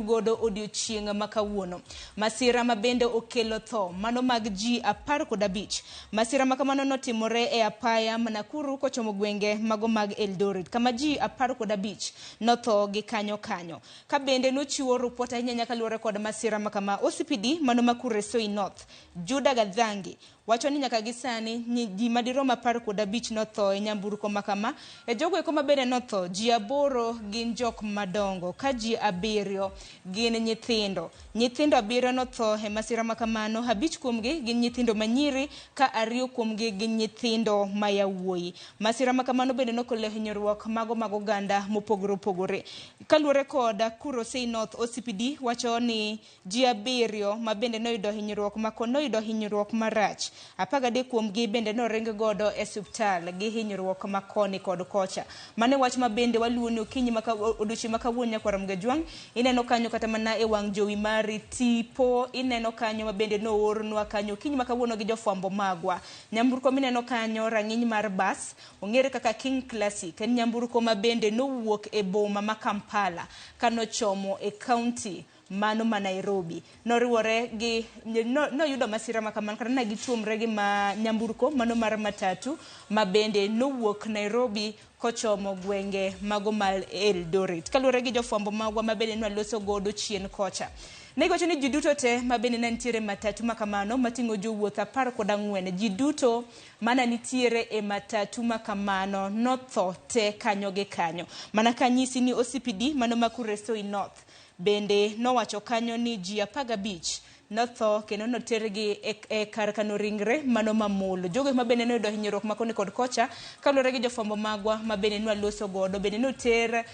godo odiochieng' ma kawuono. Masira ma bende okelo tho mano mag ji 15. Masira ma kamano notimore e apaya ma Nakuru kochomo gwenge mago mag Eldoret kama ji 15 notho gi kanyo kanyo. Ka bende nochiwo rupot ahinya nyaka luwore kod masira ma kama, OCPD mano ma Kuresoi North, Juda Gathangi, wacho ni nyaka gi sani ji madirom 15 notho e nyamburko ma kama. E jogo eko ma bende notho, ji 8 gin jok madongo ka ji 7 gin nyithindo. Nyithindo 7 notho e masira ma kamano, 5 kuomgi gin nyithindo manyiri ka 2 kuomgi gin nyithindo ma yawuoyi. Masira ma kamano bende nokelo hinyruok mago mag oganda mopogore opogore. Kaluwore kod Kuresoi North OCPD wacho ni ji 7 ma bende noyudo hinyruok mako noyudo hinyruok marach. 13 kuomgi bende noring godo e suptal gi hinyruok ma koni kod kocha. Mano e wach ma bende waluwo ni okinyi ma odiochieng' ma kawuono nyakwar Mgajwang'. Ineno kanyo kata mana e wang' jowi mari tipo ineno kanyo ma bende noornwa kanyo okinyi ma kawuono gi jofwambo magwa. Nyamburko mineno kanyo rang'iny mar bas ong'ere kaka King Classic en nyamburko ma bende nowuok e boma ma Kampala kanochomo e kaunti mano ma Nairobi. Noriwore gi noyudo masira ma kamano kata ne gituomre gi ma nyamburko mano mar matatu ma bende nowuok Nairobi kochomo gwenge mago ma Eldoret. Kaluwore gi jofwambo magwa ma bende nwaloso godo chien kocha. Ne giwacho ni ji duto te ma bende ne nitiere matatu ma kamano mating'o jowuoth 14, ji duto mana nitiere e matatu ma kamano notho te kanyo gi kanyo. Mana kanyisi ni OCPD mano ma Kuresoi North bende nowacho kanyo ni ji 15 notho kendo notergi e kar kano ringre mano mamolo. Jogo ma bende noyudo hinyruok ma koni kod kocha kaluwore gi jofwambo magwa ma bende nwaloso godo bende noter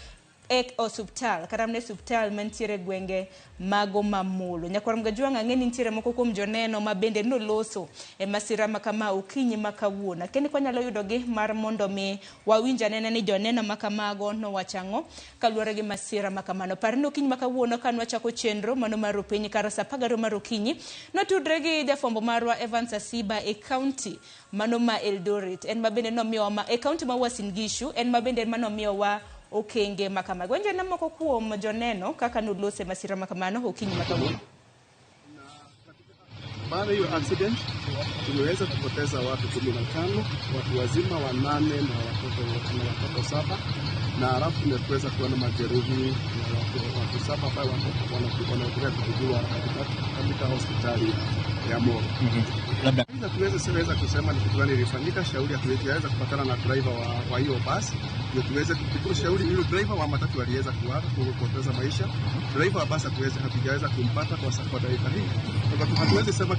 e osuptal kata mana e osuptal mantiere e gwenge mago mamolo. Nyakwar Mgajwang' ang'e ni nitiere moko kuom joneno ma bende noloso e masira ma kama okinyi ma kawuono. Akia ni kwanyalo yudogi mar mondo mi wawinj anena ni joneno ma kamago nowacho ang'o kaluwore gi masira ma kamano. Par ni okinyi ma kawuono ka nwachako chenro mano mar Rupiny kar saa 12 mar okinyi, notudre gi jafwambo marwa Evans Asiba e kaunti mano ma Eldoret. En ma bende nomiyowa ma e kaunti ma Uasin Gishu, en ma bende ema nomiyowa okenge ma kamago. Winj ane moko kuom joneno kaka noloso e masira ma kamano okinyi ma kawuono. Baada hiyo accident tumeweza kupoteza watu 15, watu wazima 8 na watoto 7, na halafu tumeweza kuwa na majeruhi na watu 7 ambao wanaendelea kutibiwa katika hospitali ya Molo. Labda Aidha tuweze kusema ni kitu gani ilifanyika. Shauri hatuweza kupatana na driver wa hiyo basi ndio tuweze kuchukua shauri. Yule driver wa matatu aliweza kuaga kupoteza maisha. Driver wa basi hatujaweza kumpata kwa dakika hii. Kwa hivyo hatuwezi sema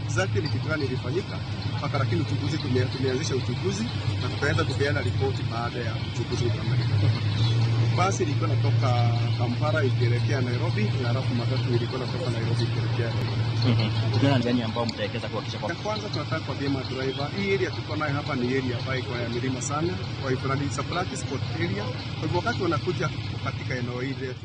exactly ni kitu gani ilifanyika mpaka, lakini uchunguzi tumeanzisha uchunguzi na tutaanza kupeana ripoti baada ya uchunguzi kukamilika. Basi ilikuwa inatoka Kampala ikielekea Nairobi na halafu matatu ilikuwa inatoka Nairobi ikielekea Nairobi. Tukiona njia ambao mtawekeza kuhakikisha kwamba kwanza tunataka kuambia madriver, hii area tuko nayo hapa ni area ambayo iko ya milima sana, kwa hivyo ni black spot area. Kwa hivyo wakati wanakuja katika eneo hili letu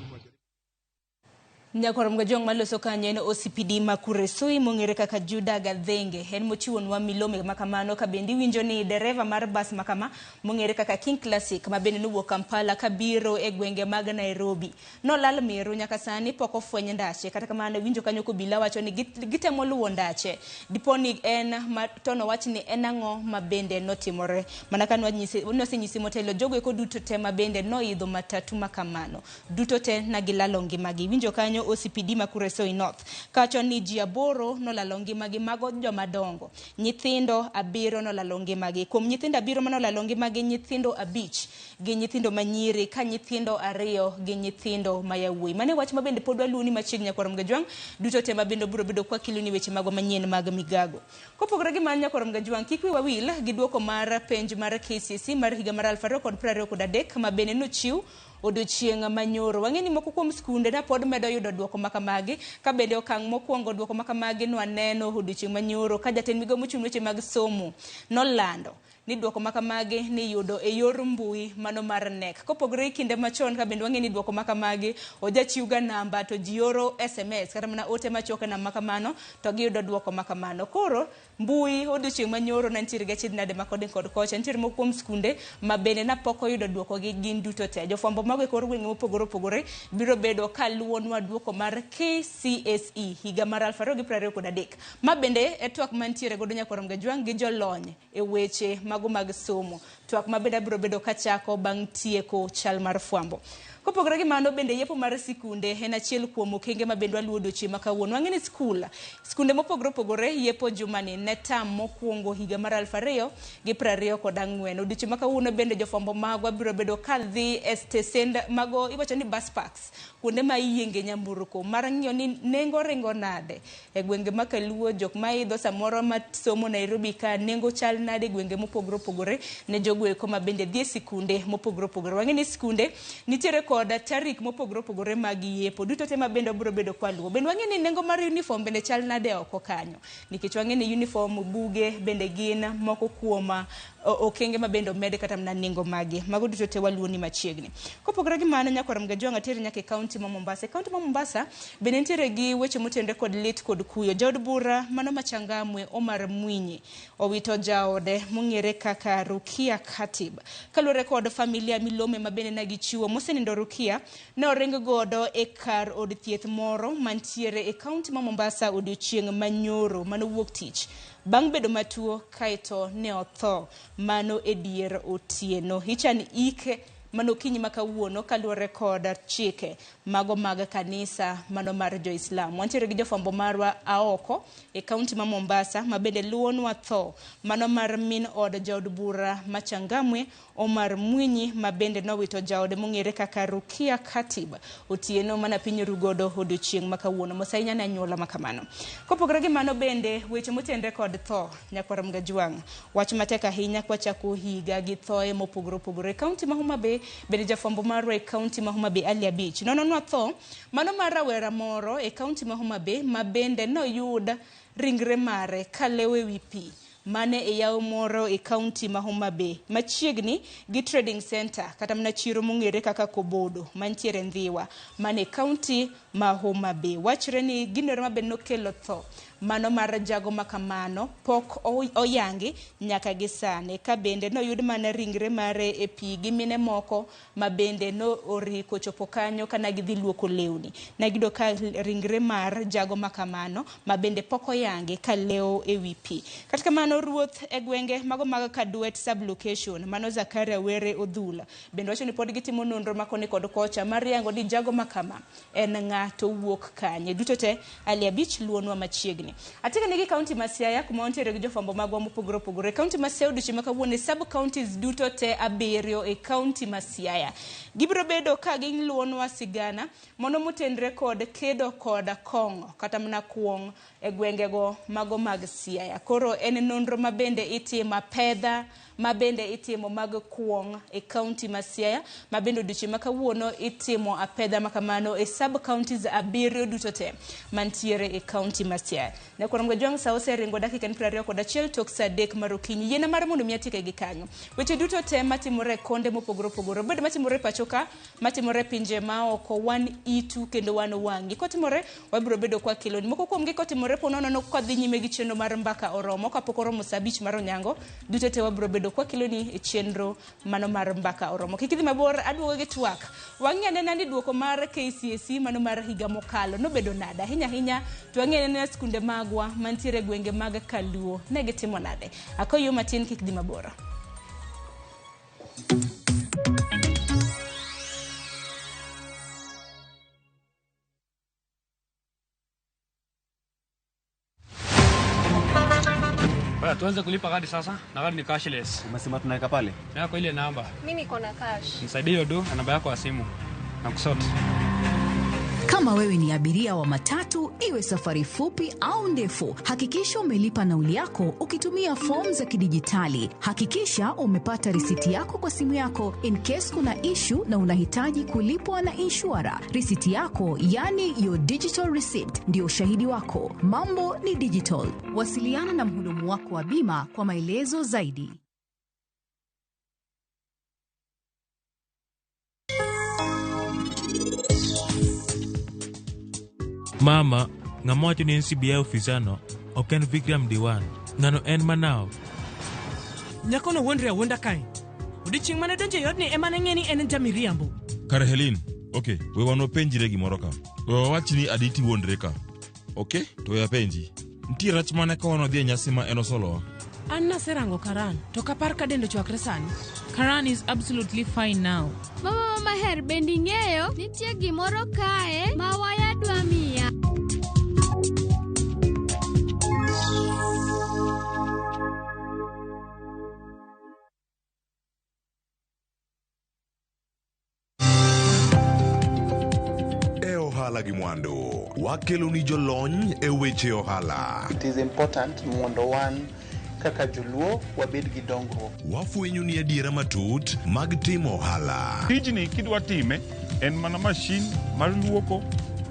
Nyakwar Mgajwang' maloso kanyo en OCPD ma Kuresoi mong'ere kaka Juda Gathenge. En mochiwonwa milome ma kamano ka bende iwinjo ni dereva mar bas ma kama mong'ere kaka King Classic ma bende nowuok Kampala kabiro e gwenge mag Nairobi. Nolal meru nyaka sani pok ofweny ndache. Kata kamano iwinjo kanyo kobila wacho ni gitemo luwo ndache. Dipo ni en ma to nowach ni en ang'o ma bende notimore. Mana ka nosenyisi motelo jogo eko duto te ma bende noidho matatu ma kamano. Duto te na gilalo ngimagi. Iwinjo kanyo OCPD ma Kuresoi North kawacho ni ji 8 nolalo ngimagi, mago joma dongo. Nyithindo 7 nolalo ngimagi. Kuom nyithindo 7 manolalo ngimagi, nyithindo 5 gi nyithindo manyiri ka nyithindo 2 gi nyithindo ma yawuoyi. Mano e wach ma bende pod waluwoni machiegni nyakwar Mgajwang'. Duto te ma bende biro bedo kwa keloni weche magwa manyien mag migago. Kopogore gi mano nyakwar Mgajwang', kik wiwa wil gi duoko mar penj mar KCSE mar higa mar 2023 ma bende nochiw odiochieng' manyoro. Wang'e ni moko kuom skunde na pod medo yudo duoko makamagi, ka bende okang' mokwongo duoko makamagi nwaneno odiochieng' manyoro ka jatend migawo mochung' weche mag somo nolando ni duoko makamagi ni yudo e yor mbui mano mar KNEC. Kopogore gi kinde machon ka bende wang'e ni duoko makamagi ojachiwga namba to ji oro SMS kata mana ote machuok e namba makamano to giyudo duoko makamano. Koro mbui odiochieng' manyoro ne nitiere gi achiedh nade ma koni kod kocha, nitiere moko kuom skunde ma bende napok oyudo duoko gi gin duto te. Jofwambo mago e kor gwenge mopogore opogore biro bedo kaluwonwa duoko mar KCSE higa mar 2023. Ma bende e twak mantiere godo nyakwar Mgajwang' gi jolony e weche mago mag somo. Twak ma bende abiro bedo kachako bang' tieko chal mar fwambo. Kopogore gi mano bende yepo mar sikunde en achiel kuom okenge ma bende waluwo odiochieng' ma kawuono. Wang'e ni skunde mopogore opogore yepo jumani ne tam mokwongo higa mar 2024. Odiochieng' ma kawuono bende jofwambo magwa biro bedo ka dhi e stesend mago iwacho ni bus parks, kuonde ma iyienge nyamburko mar ng'iyo ni nengo ringo nade e gwenge ma Kaluo, jok maidho samoro masomo Nairobi ka nengo chal nade e gwenge mopogore opogore ne jogo eko ma bende dhi e sikunde mopogore opogore. Wang'e ni sikunde nitiere kod tarik mopogore opogore mag yepo duto te ma bende wabiro bedo kwaluwo. Bende wang'e ni nengo mar uniform bende chal nade oko kanyo, nikech wang'e ni uniform, buge bende gin moko kuom okenge ma bende omed kata mana nengo magi. Mago duto te waluwo ni machiegni. Kopogore gi mano nyakwar Mgajwang' ateri nyaka e kaunti ma Mombasa. E kaunti ma Mombasa bende nitiere gi weche motenore kod lit kod kuyo. Jaod bura mano ma Changamwe Omar Mwinyi owito jaode mong'ere kaka Rukia Khatib. Kaluwore kod familia milome ma bende ne gichiwo mosenindo Rukia ne oring godo e kar od thieth moro mantiere e kaunti ma Mombasa odiochieng' manyoro manowuok tich bang' bedo matuo kaeto ne otho mano e dier otieno. Ichan ike mano okinyi ma kawuono kaluwore kod chike mago mag kanisa mano mar jo-Islam. Wantiere gi jofwambo marwa aoko e kaunti ma Mombasa ma bende luwonwa tho mano mar min od jaod bura ma Changamwe Omar Mwinyi ma bende nowito jaode mong'ere kaka Rukia Khatib otieno mana piny rugodo odiochieng' ma kawuono. Mos ahinya ne anyuola ma kamano. Kopogore gi mano bende weche motenre kod tho nyakwar Mgajwang' wach matek ahinya kwachako higa gi thoe mopogore opogore. Kaunti ma Homa Bay bende jafwambo marwa e kaunti ma Homa Bay Ali Abich nononwa tho mano mar rawera moro e kaunti ma Homa Bay ma bende noyud ringre mare kalewo ewi pi mane e yawo moro e kaunti ma Homa Bay machiegni gi trading center kata mana chiro mong'ere kaka Kobodo mantiere Ndhiwa mane e kaunti ma Homa Bay. Wachre ni gino ma bende nokelo tho mano mar jago makamano pok oyangi nyaka gi sani, ka bende noyud mana ringre mare e pi gi mine moko ma bende no oriko chopo kanyo kana gidhi luoko lewni. Ne giyudo ka ringre mar jago makamano ma bende pok oyangi ka lewo ewi pi. Kata kamano ruoth e gwenge mago mag Kaduet sub-location mano Zakaria Were Odhula bende wacho ni pod gitimo nonro ma koni kod kocha mar yango ni jago makama en ng'a to wuok kanye. Duto te Ali Abich luonwa machiegni. Atika nigi kaunti ma Siaya kuma wantiere gi jofwambo magwa mopogore opogore. Kaunti ma Siaya odiochieng' ma kawuono sub counties duto te 7 e kaunti ma Siaya. Gibiro bedo ka giluonwa sigana mondo motenre kod kedo kod kong'o kata mana kuong' e gwengego mago mag Siaya. Koro en nonro ma bende itimo apedha ma bende itimo mag kuong' e kaunti ma Siaya ma bende odiochieng' ma kawuono itimo apedha makamano e sub counties 7 duto te mantiere e kaunti ma Siaya. Nyakwar Mgajwang' sa oseringo dakika 21 tok sa 3 mar okinyi. Yiena mar mondo mi atieke gi kanyo. Weche duto te matimore e konde mopogore opogore, obed matimore pacho ka, matimore pinje maoko, wan itu kendo wan wang'i. Kotimore wabiro bedo kwa keloni. Moko kuomgi kotimore po nono kwa dhi nyime gi chenro mar mbaka oromo kapok oromo sa 5 mar onyango, duto te wabiro bedo kwa keloni e chenro mano mar mbaka oromo. Kik idhi mabor, aduogo gi twak. Wang'i anena ni duoko mar KCSE mano mar higa mokalo nobedo nade? Ahinya ahinya to wang'i anena skunde magwa mantiere gwenge mag Kaluo ne gitimo nade? Akoyo matin, kik dhi mabor. Baya, tuanze kulipa kadi sasa na kadi ni cashless. Umesema tunaweka pale? Yako ile namba. Mimi niko na cash. Nisaidie hiyo do na namba yako ya simu. Na kusort. Kama wewe ni abiria wa matatu, iwe safari fupi au ndefu, hakikisha umelipa nauli yako ukitumia fomu za kidijitali. Hakikisha umepata risiti yako kwa simu yako in case kuna issue na unahitaji kulipwa na inshura. Risiti yako, yani your digital receipt, ndio ushahidi wako. Mambo ni digital. Wasiliana na mhudumu wako wa bima kwa maelezo zaidi. Mama, ng'ama wacho ni en CBI officer no, ok en Vikram Diwan. Ng'ano en Manav. Nyakono wuondre awuonda kae. Odiochieng' mane donjo e odni ema ne ng'e ni en jamiriambo. Kare Helene, ok, we wan wapenjre gimoro ka. We wawach ni Aditi wuondre ka. Ok, to we apenji. Nitie rach mane ka wan wadhi e nyasi ma en osolowa? An naserango Karan, to ok apar ka dende ochwakre sani. Karan is absolutely fine now. Mama Maher, bende ing'eyo nitie gimoro kae ma waya dwa miya. E ohala gi mwandu, wakelo ni jolony e weche ohala. It is important mondo wan kaka joluo wabed gi dongruok. Wafwenyo ni adiera matut mag timo ohala. Tijni kidwa time en mana mashin mar luoko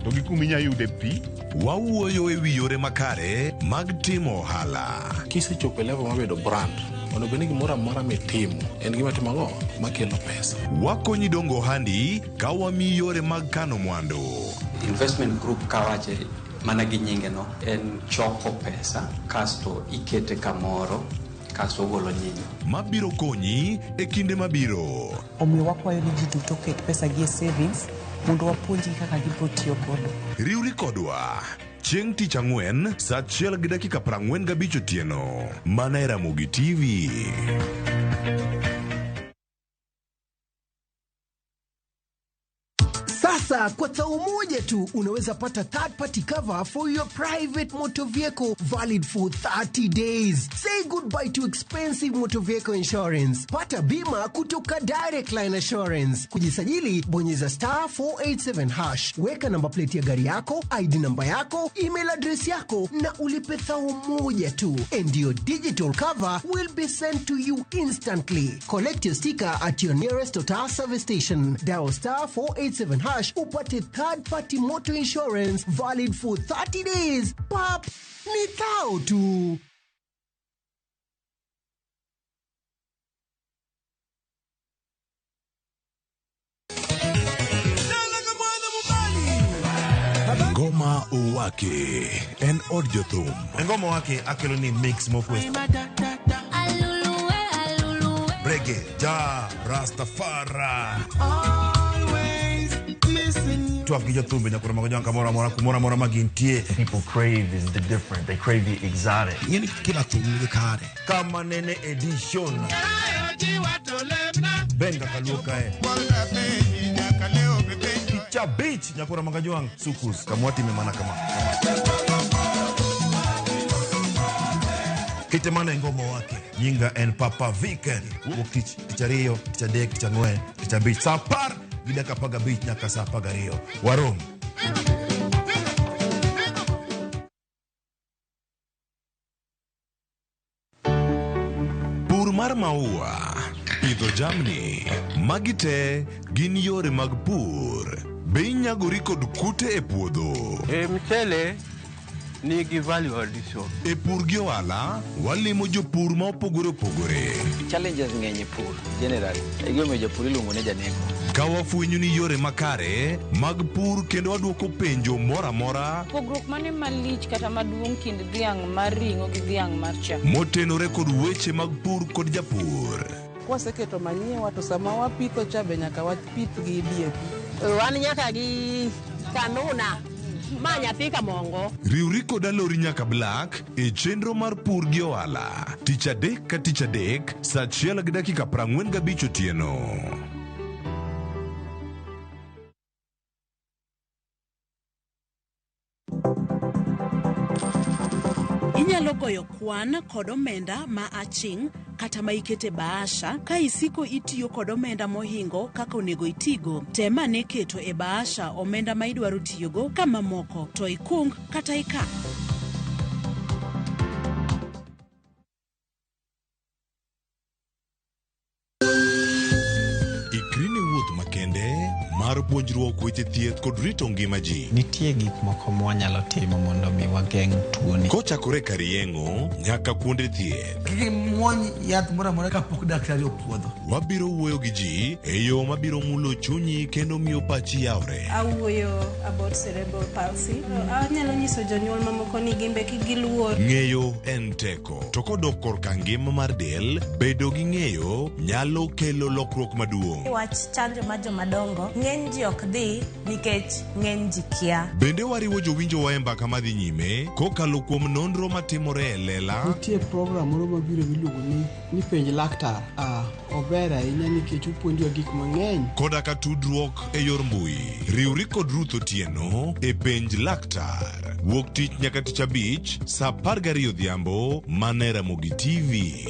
to gi kuma inya yude pi. Wawuoyo e wi yore makare mag timo ohala. Kisechopo e level mar bedo brand, onego bed ni gimoro amora mitimo en gima timo ang'o makelo pesa. Wakonyi dongo ohandi ka wamiyi yore mag kano mwandu. Investment group kawache mana gi nyinge no en choko pesa kasto ikete kamoro kasto ogolo nyinyo. Mabiro konyi e kinde mabiro. Omiyo wakwayo ni ji duto oket pesa gi e savings mondo wapuonjgi kaka gibiro tiyo godo. Riwri kodwa chieng' tich ang'wen saa 1:45 otieno mana e Ramogi TV. Sasa kwa tao moja tu unaweza pata third party cover for your private motor vehicle valid for 30 days. Say goodbye to expensive motor vehicle insurance. Pata bima kutoka Direct Line Assurance. Kujisajili, bonyeza star 487 hash. Weka namba plate ya gari yako, ID namba yako, email address yako na ulipe thao moja tu. And your digital cover will be sent to you instantly. Collect your sticker at your nearest Total service station. Dial star 487 hash upate third party motor insurance valid for 30 days. Pap, ni thao tu. Ngoma Owake en od jothum. Ngoma wake akelo ni mix mokwe. Reggae, ja, Rastafari. Twak gi jothumbe nyakoro mago jwanka moro amora kumoro amora ma gintie. People crave is the different. They crave the exotic. Ing'eni kila thum nigi kare. Kama nene edition. Benga kaluo kae. Picha beach nyakoro mago jwang' sukus kamwatime mana kama. Kite mana e ngoma wake. Nyinga en Papa Viken. Wuok tich, tich ariyo, tich adek, tich ang'wen, tich abich. Saa 10:15 nyaka saa 12. Warom. Pur mar maua, pidho jamni, magi te gin yore mag pur. Be inyagori kod kute e puodho? E mchele nigi value addition. E pur gi ohala, walimo jopur ma opogore opogore. Challenges ng'eny e pur generally. E gimomiyo japur iluongo ni janeko. Ka wafwenyo ni yore makare mag pur kendo waduoko penjo moro amora Pogruok mane malich kata maduong' kind dhiang' mar ring'o gi dhiang' mar chak? motenore kod weche mag pur kod japur. Kwaseketo manyiwa to sama wapitho cha be nyaka wapith gi DAP. Wan nyaka gi kanuna ma nyathi kamongo. Riwri kod Alori nyaka Black e chenro mar pur gi ohala tich adek ka tich adek saa 1:45 otieno. Inyalo goyo kwan kod omenda ma aching' kata ma ikete bahasha ka isiko itiyo kod omenda mohingo kaka onego itigo. Tem ane keto e bahasha omenda ma idwaro tiyogo ka mamoko to ikung kata ikan. Ikri ne wuoth makende mar Kar puonjruok weche thieth kod rito ngima ji. Nitie gik moko mwanyalo timo mondo mi wageng' tuoni. Kochakore kar yeng'o nyaka kuonde thieth. Kik imuony yath moro amora kapok daktari opuodho. Wabiro wuoyo gi ji e yo mabiro mulo chunyi kendo miyo pachi yawre. Awuoyo about cerebral palsy. Anyalo nyiso jonyuol mamoko ni gin be kik giluor. Ng'eyo en teko. To kodok korka ngima mar del, bedo gi ng'eyo nyalo kelo lokruok maduong'. Wach chanjo mar jomadongo, ng'eny ji ok dhi nikech ng'eny ji kia. Bende wariwo jowinjowa e mbaka madhi nyime kokalo kuom nonro matimore e lela. Nitie program moro mabiro miluongo ni penj laktar. Ober ahinya nikech opuonjowa gik mang'eny. Koda ka tudruok e yor mbui. Riwri kod Ruth Otieno e penj laktar. Wuok tich nyaka tich abich saa 12 odhiambo mana e Ramogi TV.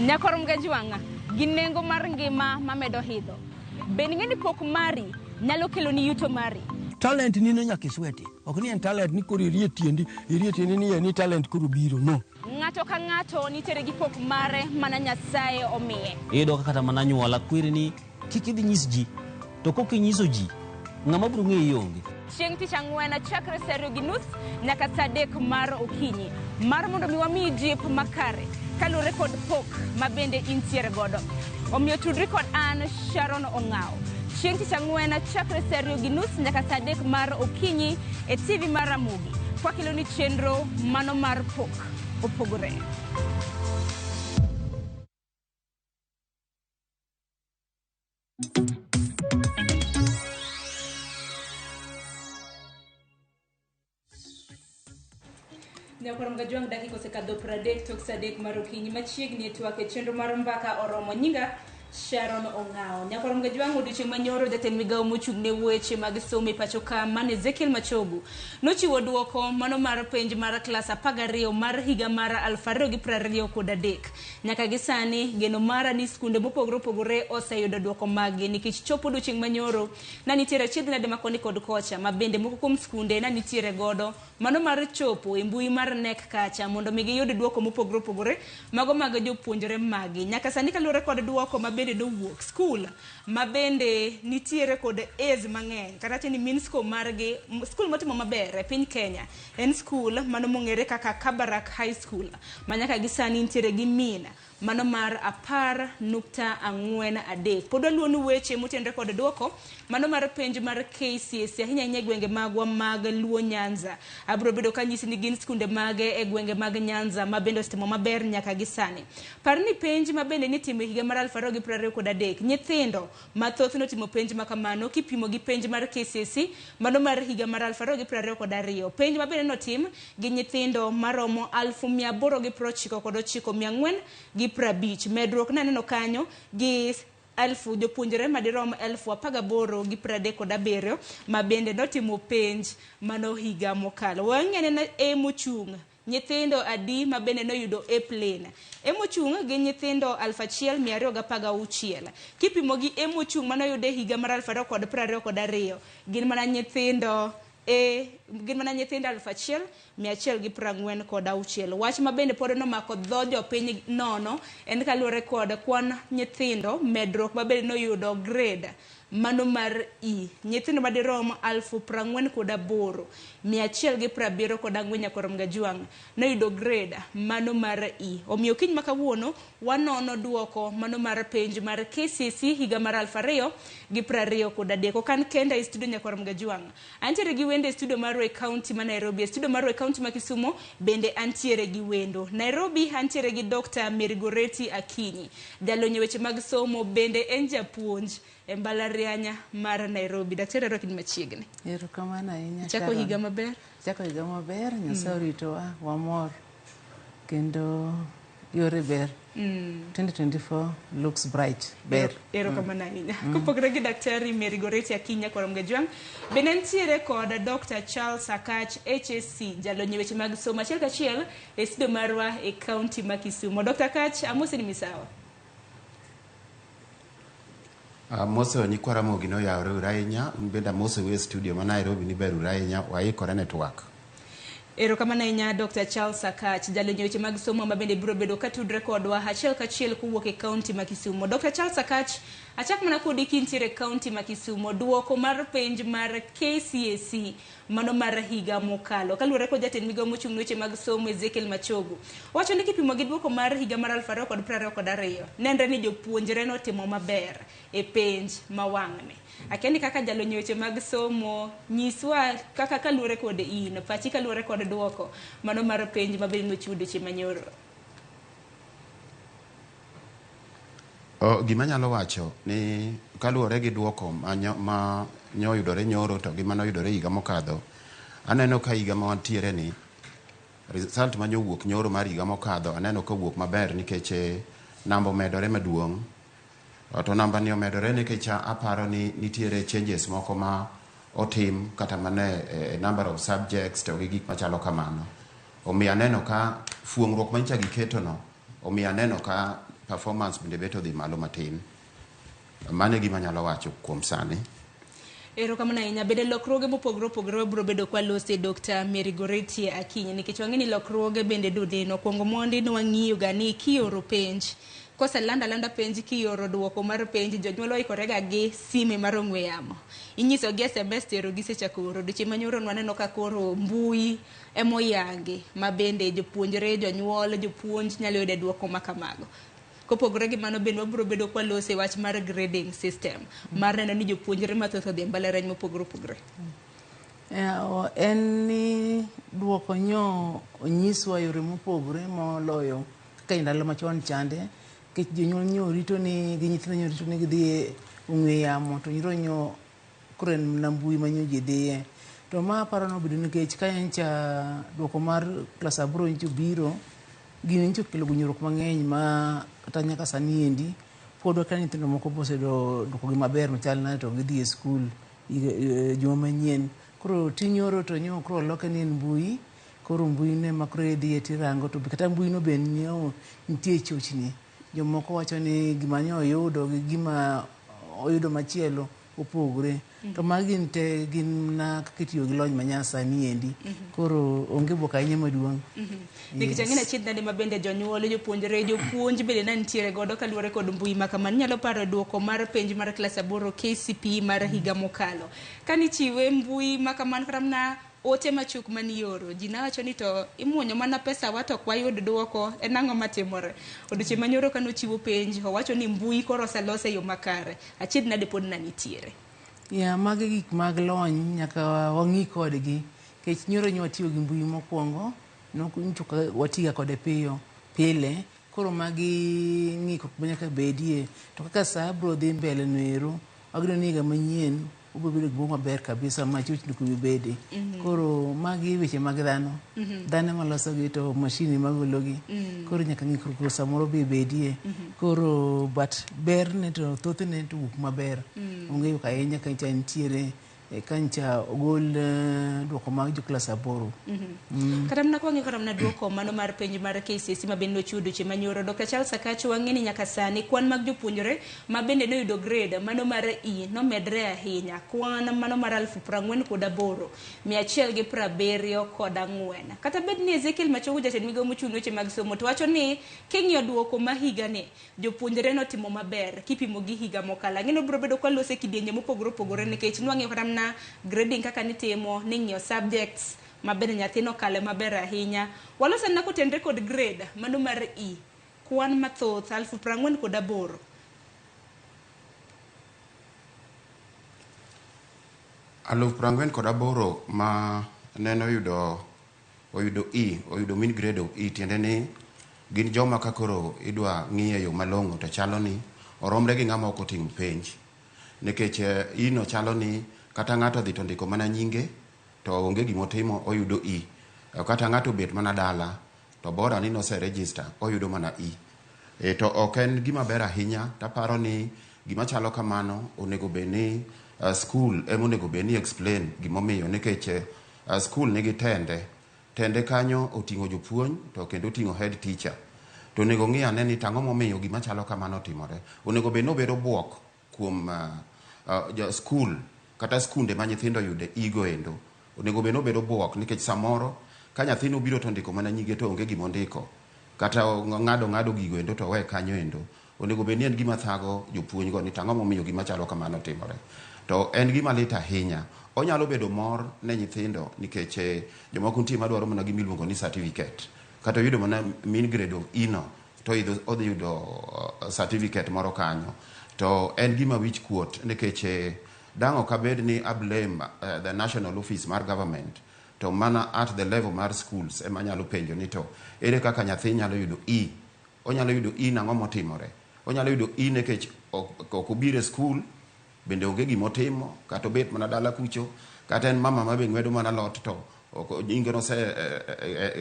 Nyakor Mgajwang'a gi nengo mar ngima mamedo hidho. Bende ing'e ni pok mari nyalo keloni yuto mari. Talent ni no nyaka isweti. Ok ni en talent ni koro irie tiendi, irie tiendi ni ni talent koro biro, no. Ng'ato ka ng'ato nitiere gi pok mare mana Nyasaye omiye. Iyudo ka kata mana anyuola kweri ni kik idhi nyis ji, to kok inyiso ji, ng'ama biro ng'eyi onge. Chieng' tich ang'wen chakre saa 2:30 nyaka saa 3 mar okinyi. Mar mondo mi wamiyi jip makare kaluwore kod pok ma bende intiere godo. Omiyo tudri kod an Sharon Ong'aw. Chieng' tich ang'wen chakre saa 2:30 nyaka saa 3 mar okinyi e TV mar Ramogi. Kwakeloni chenro mano mar pok opogore. Nyakwar Mgajwang' dakika osekadho 30 tok saa 3 mar okinyi machiegni e twak e chenro mar mbaka oromo. Nyinga Sharon Ong'aw. Nyakwar Mgajwang' odiochieng' manyoro jatend migawo mochung' ne weche mag somo e pacho ka man Ezekiel Machogu nochiwo duoko mano mar penj mar klas 12 mar higa mar 2023. Nyaka gi sani geno mara ni skunde mopogore opogore oseyudo duoko maggi nikech chopo odiochieng' manyoro na nitiere achiedh nade makoni kod kocha ma bende moko kuom skunde na nitiere godo mano mar chopo e mbui mar KNEC kacha mondo mi giyud duoko mopogore opogore mago mag jopuonjre magi. Nyaka sani kaluwore kod duoko ma bende nowuok skul ma bende nitiere kod A's mang'eny kata wacho ni mean score margi skul motimo maber e piny Kenya en skul mano mong'ere kaka Kabarak High School ma nyaka gi sani nitiere gi mean mano mar 10.43. Pod waluwo ni weche motenore kod duoko mano mar penj mar KCSE ahinya ahinya e gwenge magwa mag Luo Nyanza. Abiro bedo kanyisi ni gin skunde mage e gwenge mag Nyanza ma bende osetimo maber nyaka gi sani. Par ni penj ma bende nitimo e higa mar 2023 nyithindo mathoth notimo penj ma kamano kipimo gi penj mar KCSE mano mar higa mar 2022. Penj ma bende notim gi nyithindo maromo 899,450. Medruok naneno kanyo gi 1000 jopuonjre madirom 18,037 ma bende notimo penj mano higa mokalo. Wang'e e mochung' nyithindo adi ma bende noyudo A plane. E mochung' gi nyithindo 1216. Kipimo gi E mochung' manoyudo e higa mar 2022 gin mana nyithindo 1146. Wach ma bende pod nomako dho jopiny nono en kaluwore kod kwan nyithindo medruok ma bende noyudo grade mano mar E. Nyithindo madirom 48,174 Nyakwar Mgajwang' noyudo grade mano mar E. Omiyo kiny ma kawuono wanono duoko mano mar penj mar KCSE higa mar 2023. Ok an kenda e studio Nyakwar Mgajwang'. Antiere gi wendo e studio marwa e county ma Nairobi. E studio marwa e county ma Kisumu bende antiere gi wendo. Nairobi antiere gi Dr. Mary Goretti Akinyi. Jalony e weche mag somo bende en japuonj e mbalariany mar Nairobi. Daktari arwaki ni machiegni. Erokamano ahinya. Chako higa maber. Chako higa maber, Nyasaye oritowa, wamor. Kendo yore ber. 2024 looks bright. Ber. Erokamano ahinya. Kopogore gi Daktari Mary Goretti Akinyi Nyakwar Mgajwang', bende nitiere kod Dr. Charles Akach HSC, jalony e weche mag somo achiel kachiel e studio marwa e county ma Kisumu. Dr. Akach, amosi ni misawa. Amoso nyikwa Ramogi noyawore uru ahinya, un bende amosou e studio ma Nairobi ni ber uru ahinya, waikore ne twak. Erokamano ahinya Dr. Charles Akach, jalony e weche mag somo ma bende biro bedo ka tudre kodwa achiel kachiel kowuok e kaunti ma Kisumo. Dr. Charles Akach, achak mana kodi kintiere e kaunti ma Kisumo, duoko mar penj mar KCSE mano mar higa mokalo. Kaluwore kod jatend migawo mochung' ne weche mag somo Ezekiel Machogu, owacho ni kipimo gi duoko mar higa mar 2022, nenre ni jopuonjre notimo maber e penj ma wang'ni. Akia ni kaka jalony e weche mag somo, nyiswa kaka kaluwore kod in, pachi kaluwore kod duoko mano mar penj ma bende nochiw odiochieng' manyoro. O, gima anyalo wacho ni kaluwore gi duoko ma nyo, ma nyoyudore nyoro to gi manoyudore higa mokadho, aneno ka higa ma wantiere ni result ma nyowuok nyoro mar higa mokadho aneno ka owuok maber nikech eh, namba omedore maduong'. To namba ni omedore nikech aparo ni nitiere changes moko ma otim kata mana e, e number of subjects to gi gik machalo kamano. Omiyo aneno ka fuong'ruok manyicha giketo no, omiyo aneno ka performance bende bet odhi malo matin. Mano e gima anyalo wacho kuom sani. Erokamano ahinya. Bende lokruoge mopogore opogore wabiro bedo kwalose Dr. Mary Goretti Akinyi nikech wang'e ni lokruoge bende dodeno. Okwongo mondi ne wang'iyo ga ni kioro penj koselanda alanda penj kioro duoko mar penj jonyuol oikore ga gi sime mar ong'we yamo. Inyiso gi SMS tero gisechako oro. Odiochieng' manyoro nwaneno ka koro mbui emoyangi ma bende jopuonjre, jonyuol, jopuonj nyalo yude duoko ma kamago. Kopogore gi mano bende wabiro bedo kwalose wach mar grading system mar neno ni jopuonjre mathoth odhi e mbalariany mopogore opogore. En ni duoko nyo onyiswa yore mopogore moloyo kaka e ndalo machon chande nikech jonyuol nyo rito ni gi nyithindo nyo rito ni gidhi e ong'we yamo to nyoro nyo koro en mana mbui ma nyo ji dhiye. To ma aparo nobedo nikech ka nyocha duoko mar klas aboro nyocha obiro, gini nyocha okelo gunyruok mang'eny ma kata nyaka sani endi pod wakia nyithindo moko be oseyudo duoko gi maber machal nade to gidhi e skul juma manyien. Koro ti nyoro to nyo koro oloke ni en mbui, koro mbui no ema koro idhiye tirango to kata mbui no be nyo nitie chochni. Jomoko wacho ni gima nyo oyudo gi gima oyudo machielo opogore. To magi gin te gin mana kaka itiyo gi lony manyasani endi. Koro onge buok ahinya maduong'. Nikech ang'e ni achiedh nade ma bende jonyuol, jopuonjre, jopuonj bende ne nitiere godo kaluwore kod mbui ma kamano. Inyalo paro duoko mar penj mar klas aboro KCPE mar higa mokalo. Kanichiwe mbui ma kamano kata mana ote machuok manioro, ji nawacho ni to imuonyo mana pesa wa to ok wayud duoko, en ang'o matimore? Odiochieng' manyoro kanochiwo penj, owacho ni mbui koro oselos e yo makare. Achiedh nade pod na nitiere. Ya, magi gik mag lony nyaka wang'i kodgi nikech nyoro nyo watiyo gi mbui mokwongo nyocha ok watiga kode piyo pile koro magi ng'ikruok ma nyaka bedie to kaka saa biro dhi mbele no ero wageno ni higa manyien obiro bedo gimoro maber kabisa ma chochni ok bi bede. Koro magi weche mag dhano. Dhano ema losogi to mashin ema gologi. Koro nyaka ng'ikruok samoro be bedie. Koro but berne to thothne to wuok maber. Onge ywak ahinya ka nyicha nitiere ka nyicha ogol duoko mag jo klas aboro. Kata mana kwang'iyo kata mana duoko mano mar penj mar KCSE ma bende nochiwo odiochieng' manyoro, Dr. Charles Akachi wang'e ni nyaka sani kwan mag jopuonjre ma bende noyudo grade mano mar E nomedre ahinya. Kwan mano mar 48,174. Kata bed ni Ezekiel Machogu jatend migawo mochung' ne weche mag somo to wacho ni king'iyo duoko ma higa ni jopuonjre notimo maber kipimo gi higa mokalo. Ang'e ni obiro bedo kwalose kidienje mopogore opogore nikech nwang'iyo kata mana grading kaka nitimo, ning'iyo subjects maber nyathi nokale maber ahinya. Walose na kotenre kod grade mano mar E, kwan mathoth 48,000. 48,000 ma nene oyudo oyudo E, oyudo mean grade of E, tiende ni gin joma ka koro idwa ng'i e yo malong'o to chalo ni oromre gi ng'ama ok otimo penj. Nikech E no chalo ni kata ng'ato odhi to ndiko mana nyinge to onge gimotimo oyudo E. Kata ng'ato obet mana dala to bora ni nose register oyudo mana E. To ok en gima ber ahinya taparo ni gima chalo kamano onego bed ni school ema onego bed ni explain gimomiyo nikech school nigi tende. Tende kanyo oting'o jopuonj to kendo oting'o head teacher. To onego ng'i ane ni tang'o momiyo gima chalo kamano otimore. Onego bed ni obedo buok kuom school kata skunde ma nyithindo yude E go endo. Onego bed ni obedo buok nikech samoro Ka nyathino obiro to ondiko mana nyinge to onge gima ondiko, kata ong'ado ng'ado gigo endo to owe kanyo endo, onego bed ni en gima thago jopuonj go ni to ang'o momiyo gima chalo kamano timore. To en gima lit ahinya. Onyalo bedo mor ne nyithindo nikech eh, jomoko nitie madwaro mana gima iluongo ni certificate. Kata oyudo mana mean grade of E no, to idho, odhi yudo certificate moro kanyo. To en gima wich kuot nikech eh, dang' ok abed ni a blame the national office mar government to mana at the level mar schools ema anyalo penjo ni to ere kaka nyathi nyalo yudo E? Onyalo yudo E nang'o motimore? Onyalo yudo E nikech ok obiro e school, bende onge gima otimo, kata obet mana dala kucho, kata en mama ma be ng'wedo mana alot to nyinge nose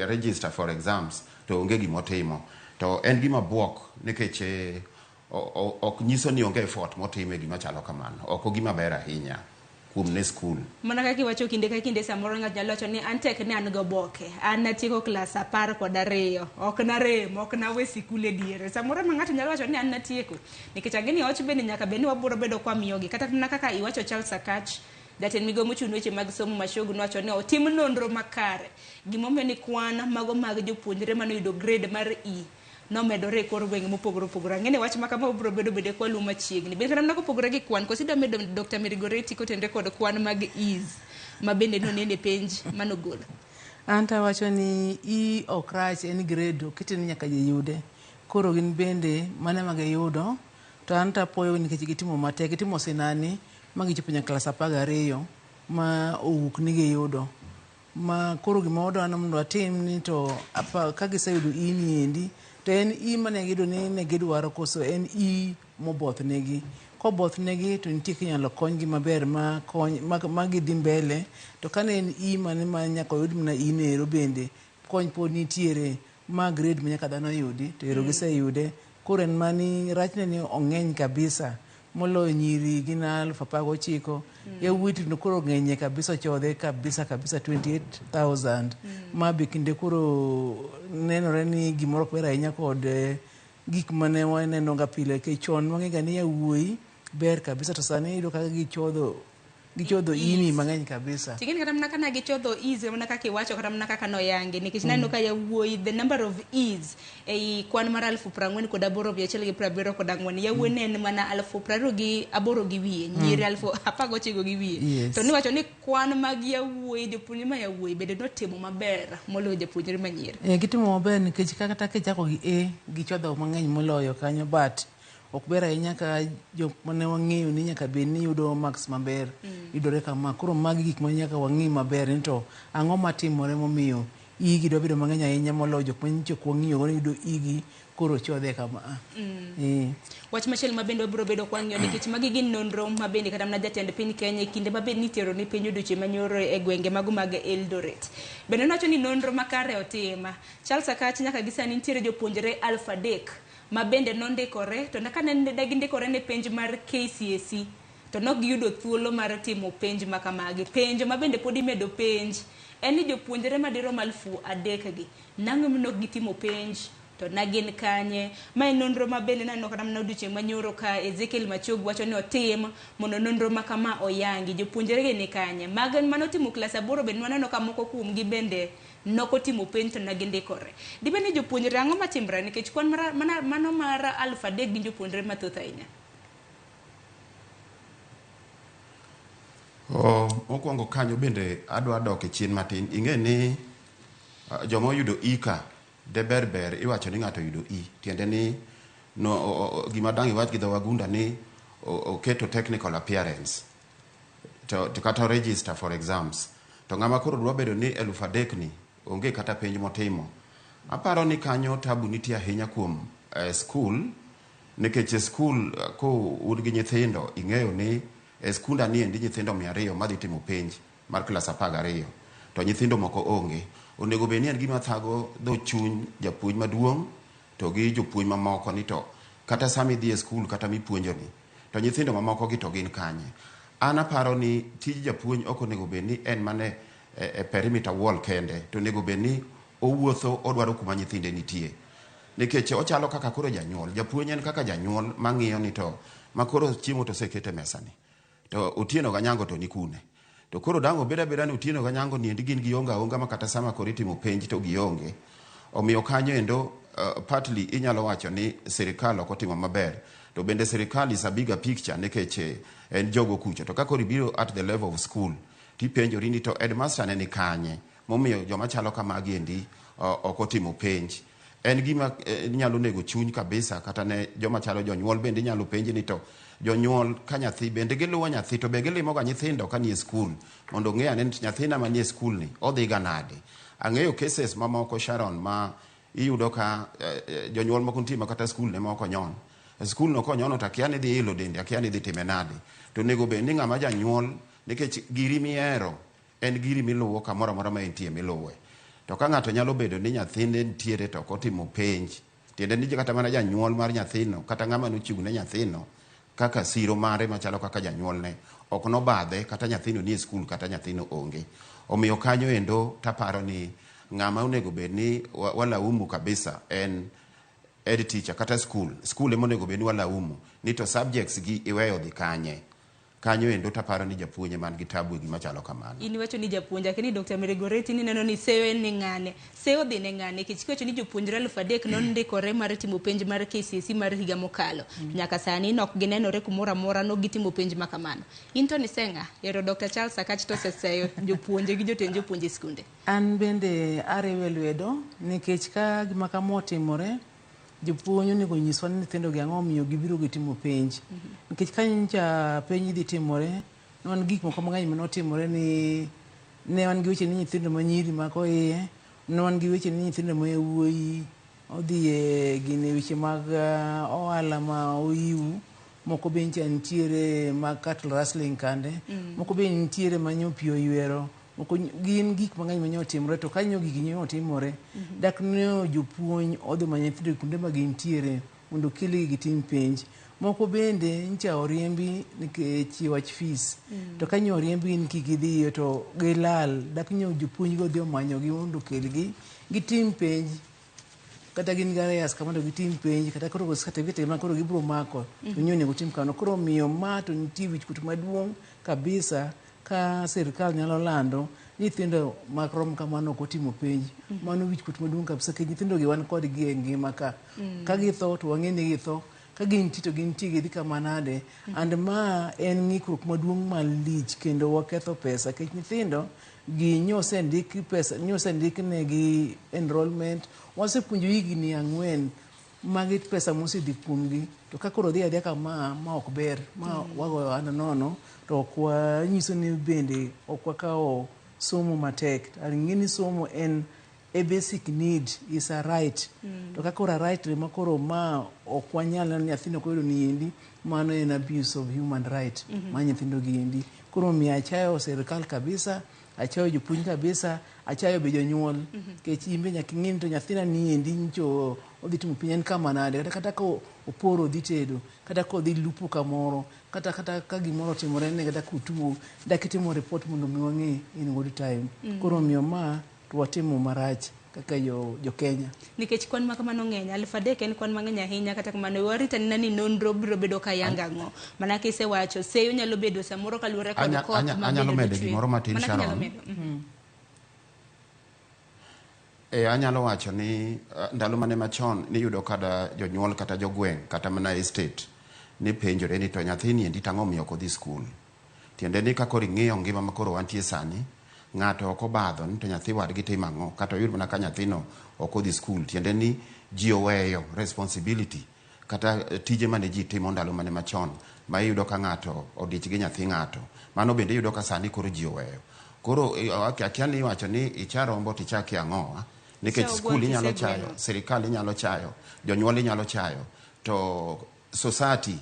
register for exams to onge gima otimo. To en gima buok nikech ok nyiso ni onge effort motimo e gima chalo kamano. Ok ogima ber ahinya kuom ne skul. Mana kaka iwacho kinde ka kinde samoro ng'ato nyalo wacho ni an tek ni an goboke, an natieko klas 12, ok narem, ok nawe sikul e diere. Samoro ma ng'ato nyalo wacho ni an natieko. Nikech ang'e ni och bende nyaka bed ni wabiro bedo kwa miyogi. Kata mana kaka iwacho Charles Akach, jatend migawo mochung' ne weche mag somo Machogu nowacho ni otim nonro makare. Gimomiyo ni kwan mago mag jopuonjre manoyudo grade mar E nomedore e kor gwenge mopogore opogore. Ang'e ni wach ma kama wabiro bedo bende kwaluwo machiegni. Bende kata mana kopogore gi kwan, koso idwa medo Dr. Mary Goretti kotenre kod kwan mag E's ma bende nonene e penj manogol? An to awacho ni E ok rach, en grade, okete ni nyaka ji yude. Koro gin bende mano ema giyudo, to an to apuoyogi nikech gitimo matek, gitimo sinani ma gichopo nyaka klas 12 ma owuok ni giyudo. Ma koro gima wadwa ni mondo watim ni to apa, ka giseyudo E ni endi to en E mane giyudo ni ne gidwaro koso en E moboth negi. Koboth negi to nitie kinyalo konygi maber ma, kony, ma, ma gidhi mbele to kane en E mane ma nyaka oyud mana E no ero bende kony pod nitiere ma grade ma nyaka dhano yudi to ero giseyude. Koro en mani rachne ni ong'eny kabisa moloyo nyiri gin 19,000 yawuoyi to koro ng'enye kabisa ochodhe kabisa kabisa 28,000 ma be kinde koro nenore ni gimoro ok ber ahinya kod gik mane waneno ga pile nikech chon wang'e ga ni yawuoyi ber kabisa to sani iyudo ka gichodho gichodho ini mang'eny kabisa. Ting'eni kata mana kana gichodho E's mana kaka iwacho kata mana kaka noyangi nikech naneno ka yawuoyi the number of E's ei kwan mar 48,174 yawuoyi ne en mana 28,000 gi wiye nyiri 19,000 gi wiye. To niwacho ni kwan mag yawuoyi jopuonjre ma yawuoyi bende notimo maber moloyo jopuonjre ma nyiri. Gitimo maber nikech kata kichako gi A gichodho mang'eny moloyo kanyo but ok ber ahinya ka jok mane wang'eyo ni nyaka bed ni yudo marks maber yudore kama. Koro magi gik ma nyaka wang'i maber ni to ang'o matimore momiyo E gi dwa bedo mang'eny ahinya moloyo jok manyicho ok wang'iyo go ni yudo E gi koro chodhe kama. Wach machielo ma bende wabiro bedo kwang'iyo nikech magi gin nonro ma bende kata mana jatend piny Kenya e kinde ma bende nitero ni piny odiochieng' manyoro e gwenge mago mag Eldoret. Bende nowacho ni nonro makare otim. Charles Akach nyaka gi sani nitiere jopuonjre 3,000 ma bende nondikore to ka ne gindikore ne penj mar KCSE to nok giyudo thuolo mar timo penj ma kamagi. Penjo ma bende pod imedo penj en ni jopuonjre madirom 3,000 gi nang'o nok gitimo penj to na gin kanye. Ma en nonro ma bende naneno kata mana odiochieng' manyoro ka Ezekiel Machogu wacho ni otim mondo nonro ma kama oyangi. Jopuonjre gi ni kanye? Mag manotimo klas 8 bende waneno ka moko kuomgi bende nokotimo penj to ne gindikore. Dibed ni jopuonjre ang'o matimre nikech kwan mano mar 3,000 gin jopuonjre mathoth ahinya. Mokwongo kanyo bende adwa dok e chien matin. Ing'e ni joma oyudo E ka de ber ber iwacho ni ng'ato oyudo E. Tiende ni no, gima dang' iwach gi dho wagunda ni oketo technical appearance to kata register for exams. To ng'ama koro dwa bedo ni 3,000 ni onge kata penj motimo. Aparo ni kanyo tabu nitie ahinya kuom school nikech e school ko un gi nyithindo ing'eyo ni e skunda ni endi nyithindo 200 madhi timo penj mar klas 12 to nyithindo moko onge. Onego bed ni en gima thago dho chuny japuonj maduong' to gi jopuonj mamoko ni to kata sama idhi e skul kata mipuonjo ni to nyithindo mamoko gi to gin kanye. An aparo ni tij japuonj ok onego bed ni en mana e perimeter wall kende to onego bed ni owuotho odwaro kuma nyithinde nitie. Nikech ochalo kaka koro janyuol. Japuonj en kaka janyuol mang'iyo ni to makoro chiemo to oseket e mesa ni. To Otieno Ganyango to ni kune. To koro dang' obed abeda ni Otieno gi Anyango niendi gin gionge aonga ma kata sama koro itimo penj to gionge. Omiyo kanyo endo partly inyalo wacho ni sirikal ok otimo maber. To bende sirikal is a bigger picture nikech en jogo kucho. To ka koro ibiro at the level of school, tipenjori ni to headmaster ne ni kanye momiyo joma chalo kamagi endi ok otimo penj. En gima nyalo nego chuny kabisa kata ne joma chalo jonyuol bende inyalo penj ni to jonyuol ka nyathi bende giluwo nyathi to be gilimo ga nyithindo ka nie skul mondo ong'e ane ni nyathina manie skul ni odhi ga nade. Ang'eyo cases mamoko Sharon ma iyudo ka jonyuol moko nitie ma kata skul ne moko nyon. Skul no konyono to akia ni dhi ilo dende, akia ni dhi time nade. To onego bed ni ng'ama janyuol nikech giri mihero en giri miluwo kamoro amora ma entie miluwe. To ka ng'ato nyalo bedo ni nyathine nitiere to ok otimo penj, tiende ni kata mana janyuol mar nyathino kata ng'ama nochung' ne nyathino kaka siro mare machalo kaka janyuolne ok nobadhe kata nyathino nie skul kata nyathino onge. Omiyo kanyo endo taparo ni ng'ama onego bed ni walaumu kabisa en head teacher kata skul. Skul ema onego bed ni walaumu ni to subjects gi iweyo dhi kanye. Kanyo endo taparo ni japuonj ema nigi tabu e gima chalo kamano. In iwacho ni japuonj, lakini Dr. Mary Goretti ni neno ni seyo en ni ng'ane. Seyo dhi ne ng'ane nikech kiwacho ni jopuonjre 3000 nondikore mar timo penj mar KCSE mar higa mokalo. Nyaka sani nok ginenore kumoro amora nok gitimo penj ma kamano. In to niseng'a, ero Dr. Charles Akach to oseseyo jopuonje gi jotend jopuonje e skunde. An bende ariwe lwedo nikech ka gima kama otimore, jopuonj onego nyiswa ni nyithindo gi ang'o omiyo gibiro gitimo penj. Nikech ka nyocha penj dhi timore, ne wan gik moko mang'eny mane ni ne wan gi weche ni nyithindo ma nyiri mako iye, ne wan gi weche ni nyithindo ma yawuoyi odhi e gine weche mag ohala ma oiwu, moko be nyicha nitiere mag cattle rustling kande, moko be nitiere ma nyo pi oywero, moko gin gik mang'eny ma nyo otimore to ka nyo gigi nyo otimore, dak ne jopuonj odhi manyo nyithindo kuonde ma gintiere mondo okelgi gitim penj. Moko bende nyicha oriembi nikech wach fees. To ka nyo oriembi ni kik gidhiyo to gilal, dak nyo jopuonj go odhi omanyogi mondo okelgi gitim penj. Kata gin gi arrears kama mondo gitim penj, kata koro certificate ma koro gibiro mako, to nyo onego tim kamano. Koro omiyo ma to nitie wichkuot maduong' kabisa ka sirikal nyalo lando ni nyithindo marom kamano ok otimo penj. Mano wichkuot maduong' kabisa nikech nyithindo gi wan kodgi e ngima ka. Ka githo to wang'e ni githo, ka gintie to gintie gidhi kama nade. And ma en ng'ikruok maduong' malich kendo waketho pesa nikech nyithindo gi nyosendik pesa, nyosendik negi enrollment, wasepuonjo higni 4 magi pesa mosedhi kuomgi. To ka koro dhi adhiya kama ma ok ber, ma wagoyo ohand nono, to ok wanyiso ni bende ok wakawo somo matek. Ang'e ni somo en a basic need, is a right. To ka koro a right ma koro ma ok wanyal neno ni nyathino ok oyudo ni endi, mano en abuse of human right mar nyithindo gi endi. Koro omiyo achayo sirikal kabisa, achayo jopuonj kabisa, achayo be jonyuol. Nikech in be nyaka ing'e ni to nyathina ni endi nyocha odhi timo penj en kama nade, kata ka oporo odhi tedo, kata ka odhi lupo kamoro, kata ka gimoro otimore ne kata kotuo, dak itimo report mondo mi wang'e in good time. Koro omiyo ma to watimo marach kaka jo Kenya. Nikech kwan ma kamano ng'eny, 3000 en kwan mang'eny ahinya, kata kamano warit anena ni nonro biro bedo ka yanga ang'o. Mana kisewacho, seyo nyalo bedo samoro kaluwore kod koth ma anyalo bende medo chwe. gimoro matin Mana kinyalo Sharon. medo. Anyalo wacho ni ndalo mane machon niyudo kada jonyuol kata jogweng' kata mana estate ni penjore ni to nyathini endi tang'o omiyo ok odhi skul. Tiende ni ka koro ing'iyo ngima ma koro wantie sani, ng'ato ok obadho ni to nyathi wadgi timo ang'o, kata oyud mana ka nyathino ok odhi skul. Tiende ni ji oweyo responsibility kata tije mane ji timo ndalo mane machon ma iyudo ka ng'ato odich gi nyathi ng'ato. Mano bende iyudo ka sani koro ji oweyo. Koro akia ni iwacho ni icha rombo to ichak ang'owa, nikech skul inyalo chayo, sirikal inyalo chayo, jonyuol inyalo chayo, to society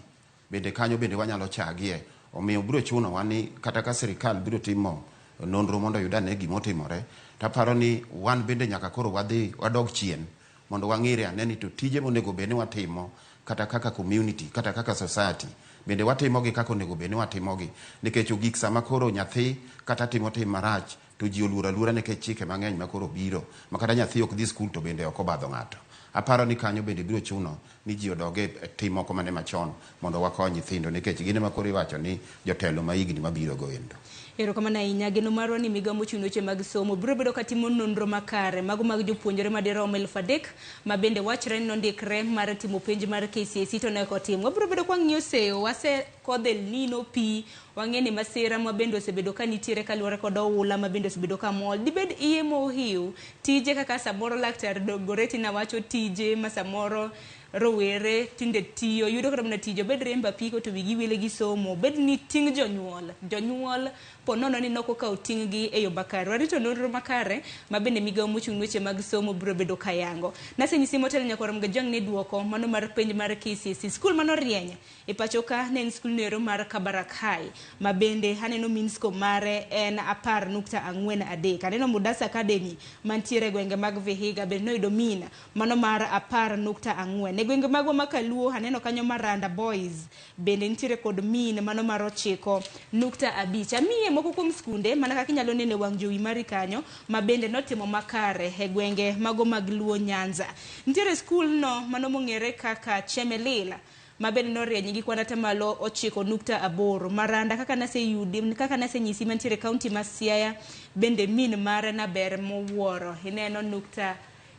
bende kanyo bende wanyalo chagie. Omiyo biro chunowa ni kata ka sirikal biro timo nonro mondo oyud ane gimotimore, taparo ni wan bende nyaka koro wadhi wadog chien mondo wang'ire ane ni to tije monego bed ni watimo kata kaka community kata kaka society bende watimogi kaka onego bed ni watimogi, nikech ogik sama koro nyathi kata timo tim marach to ji oluoro aluora nikech chike mang'eny ma koro biro ma kata nyathi ok dhi skul to bende ok obadho ng'ato. Aparo ni kanyo bende biro chuno ni ji odog e tim moko mane machon mondo wakony nyithindo, nikech gin ema koro iwacho ni jotelo ma higni mabiro go endo. Erokamano ahinya. Geno marwa ni migawo mochung' ne weche mag somo biro bedo katimo nonro makare mago mag jopuonjre madirom 3000 ma bende wachre ni nondikre mar timo penj mar KCSE to ne ok otim. Wabiro bedo kwa ng'iyo seyo wase kodh El Nino pi wang'e ni masira ma bende osebedo ka nitiere kaluwore kod oula ma bende osebedo ka mol. Dibed iye mohiu tije kaka samoro laktar Goretti nawacho tije ma samoro rowere tinde tiyo yudo kata mana tije obed riembo apiko to wigi wile gi somo obed ni ting' jonyuol jonyuol po nono ni nok okawo ting' gi e yo makare warito nonro makare ma bende migawo mochung' ne weche mag somo biro bedo ka yango nasenyisi motelo nyakwar Mgajwang' ni duoko mano mar penj mar KCSE skul manorieny e pacho ka ne en skul noero mar Kabarak High ma bende aneno mean score mare en 10.43 aneno Mudasa Academy mantiere e gwenge mag Vihiga bende noyudo mean mano mar 10.4 e gwenge magwa ma Kaluo aneno kanyo Maranda Boys bende nitiere kod mean mano mar 9.5 amiye moko kuom skunde mana kaka inyalo neno e wang' jowi mari kanyo ma bende notimo makare e gwenge mago mag Luo Nyanza nitiere skul no mano mong'ere kaka Chemelil ma bende norieny gi kwan atamalo 9.8 Maranda kaka naseyudi kaka nasenyisi mantiere kaunti ma Siaya bende mean mare na ber mowuoro ineno nukta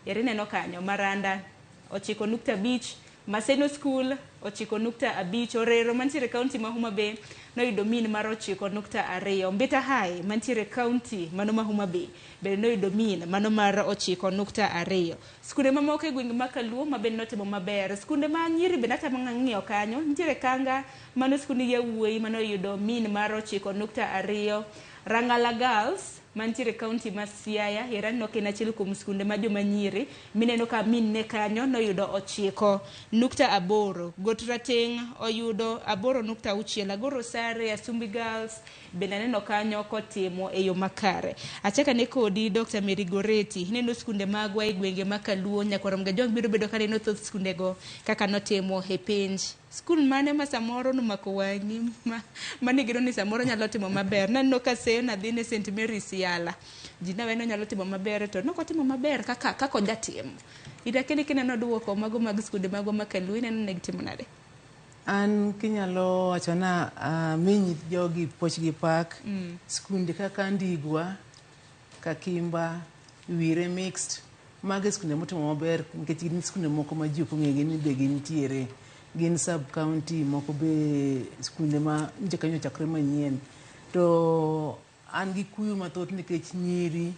eri ineno kanyo Maranda 9.5 Maseno School 9.5 Orero mantiere kaunti ma Homa Bay noyudo mean mar 9.2 Mbita High mantiere kaunti mano ma Homa Bay bende noyudo mean mano mar 9.2 skunde mamoko e gwenge ma Kaluo ma bende notimo maber skunde ma nyiri bende atemo ng'iyo kanyo nitiere Kanga mano skund yawuoyi manoyudo mean mar 9.2 Rangala Girls mantiere kaunti ma Siaya era aneno ka en achiel kuom skunde ma joma nyiri mineno ka mean ne kanyo noyudo 9.8 Got Rateng' oyudo 8.6 Agoro Sare Asumbi Girls bende aneno kanyo kotimo e yo makare achaka ne kodi Dr. Mary Goretti ineno skunde magwa e gwenge ma Kaluo nyakwar Mgajwang' biro bedo ka neno thoth skundego kaka notimo e penj skul mane ma samoro nomako wang'i manigeno ni samoro nyalo timo maber naneno ka Seyo nadhi ne St. Mary's Yala ji nawe ni onyalo timo maber to nokotimo maber kaka kaka ojatimo idakeni kineno duoko mago mag skunde magwa ma Kaluo ineno ne gitimo nade An kinyalo wachona mi jogi puoch gi pak skunde kaka Ndigwa, Kakimba, Wire Mixed, mago e skunde motimo maber nikech gin skunde moko ma ji ok ong'eyo ni be gintiere. Gin sub county moko be skunde ma nyocha kanyo ochakore manyien. To an gi kuyo mathoth nikech nyiri,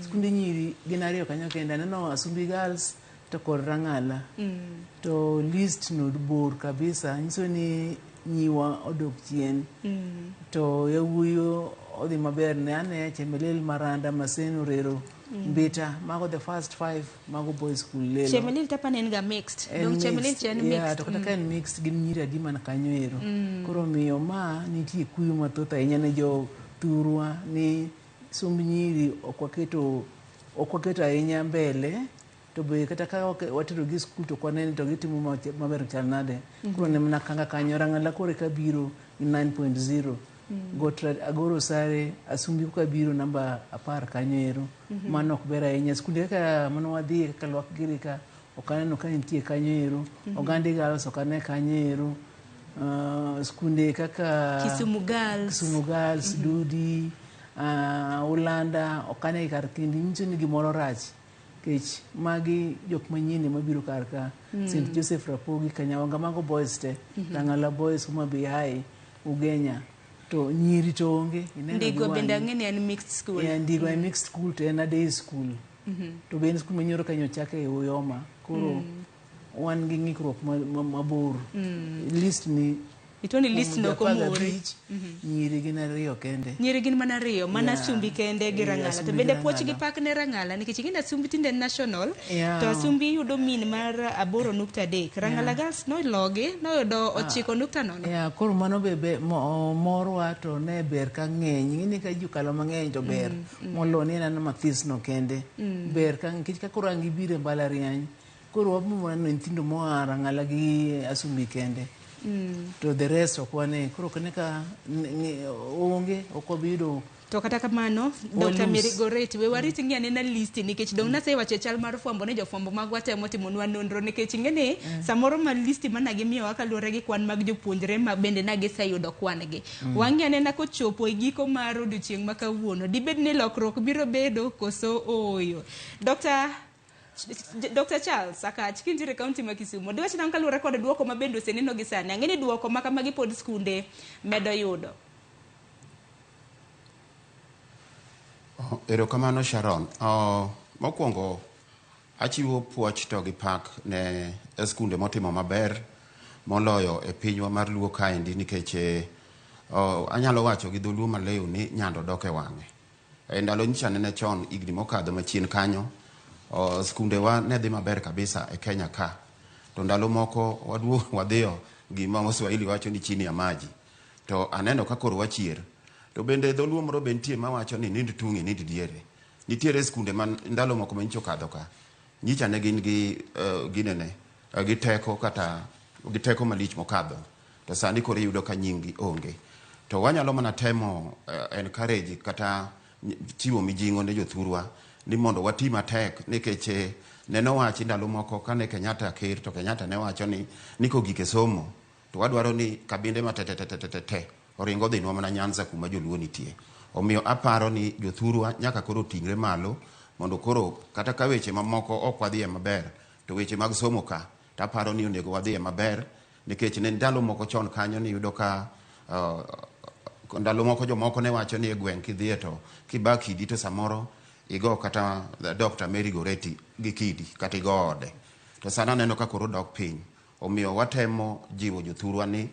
skunde nyiri gin ariyo kanyo kende. Aneno Asumbi Girls to kod Rang'ala. To list no bor kabisa, nyiso ni nyiwa odok chien. To yawuoyi odhi maber ne ane Chemelil, Maranda, Maseno, Rero, Mbita, mago the first five mago boys school lelo. Chemelil tapa ne en ga mixed. En Dong Chemelil mixed, cha en yeah, mixed. to kata ka en mixed gin nyiri adi man kanyo ero. Koro omiyo ma nitie kuyo mathoth ahinya ne jo thurwa ni somb nyiri ok waketo ahinya mbele to be kata ka watero gi skul to ok waneno to gitimo maber chal nade. Koro ne mana kanga kanyo Rang'ala koro eka biro gi 9.0. Got Agoro Sare, Asumbi koka biro namba 10 kanyo ero. Mano ok ber ahinya. Skunde kaka mane wadhiye kaka Lwak giri ka ok aneno ka nitie kanyo ero. Ogandi Girls ok ane kanyo ero. Skunde kaka Kisumu Girls. Kisumu Girls, Dudi, Ulanda ok ane kar kendi nyiso ni gimoro rach. Nikech magi jok manyien mabiro kar ka. St. Joseph Rapogi, Kanyawanga mago boys te. Rang'ala Boys, Homa Bay High, Ugenya. To nyiri to onge. Ineno gi Ndigwa bende wang'i. ang'e ni en mixed school. Yeah, Ndigwa en mixed school to en a day school. To be en school manyoro kanyo ochake e Uyoma. Koro wan gi ng'ikruok mabor. List ni Ito ni list no kuom ok omori. 15, nyiri gin ariyo kende. Nyiri gin mana ariyo, mana Yeah. Asumbi kende gi Yeah, Rang'ala. To Asumbi bende gi puoch gi Rang'ala. pak ne Rang'ala nikech ing'e ni Asumbi tinde en national Yeah. to Asumbi yudo mean mar 8.3. Rang'ala Yeah. Girls nologi noyudo 9.0. Yeah, koro mano be morwa to ne ber ka ng'eny. Ing'e ni ka ji okalo mang'eny to ber. Molo ni en anena mathis no kende. Ber ka nikech ka koro ang' gibiro e mbalariany, koro wabiro neno nyithindo moa Rang'ala gi Asumbi kende. To the rest ok wane. Koro ok ne ka onge, ok wabi yudo To kata kamano, Dr. Mary Goretti, we warit ng'i anena listi nikech dong' nasewacho e chal mar fwambo ni jofwambo magwa temo timonwa nonro nikech ing'e ni samoro ma listi mana gimiyowa kaluwore gi kwan mag jopuonjre ma bende na giseyudo kwan gi. Wang'i anena kochopo e giko mar odiochieng' ma kawuono. Dibed ni lokruok biro bedo koso ooyo. Dr. Dr. Charles Akach, kintiere e kaunti ma Kisumu, diwach nang'o kaluwore kod duoko ma bende oseneno gi sani? Ang'e ni duoko ma kamagi pod skunde medo yudo. Erokamano Sharon. Mokwongo achiwo puoch to gi pak ne skunde motimo maber moloyo e pinywa mar Luo kaendi nikech anyalo wacho gi dholuo maliw ni nyando dok e wang'e. E ndalo nyicha nene chon higni mokadho machien kanyo, skundewa ne dhi maber kabisa e Kenya ka. To ndalo moko waduogo wadhiyo gima Waswahili wacho ni chini ya maji. To aneno ka koro wachier. To bende dholuo moro be nitie mawacho ni nind tung' inind diere. Nitiere skunde man ndalo moko ma nyicha okadho ka. Nyicha ne gin gi ginene, gi teko kata gi teko malich mokadho. To sani koro iyudo ka nying gi onge. To wanyalo mana temo encourage kata chiwo mijing'o ne jothurwa ni mondo wati matek nikech neno wachi ndalo moko kane Kenyatta ker to Kenyatta ne wacho ni kogik e somo to wadwaro ni kabinde ma te oringo odhinwa mana Nyanza kuma joluo nitie. Omiyo aparo ni jothurwa nyaka koro ting're malo mondo koro kata ka weche mamoko ok wadhiye maber to weche mag somo ka to aparo ni onego wadhiye maber nikech ne ndalo moko chon kanyo niyudo ka ndalo moko jomoko ne wacho ni e gweng' kidhiye to kiba kidi to samoro igo kata Dr. Mary Goretti gi kidi kata igo ode. To sani aneno ka koro dok piny. Omiyo watemo jiwo jothurwa ni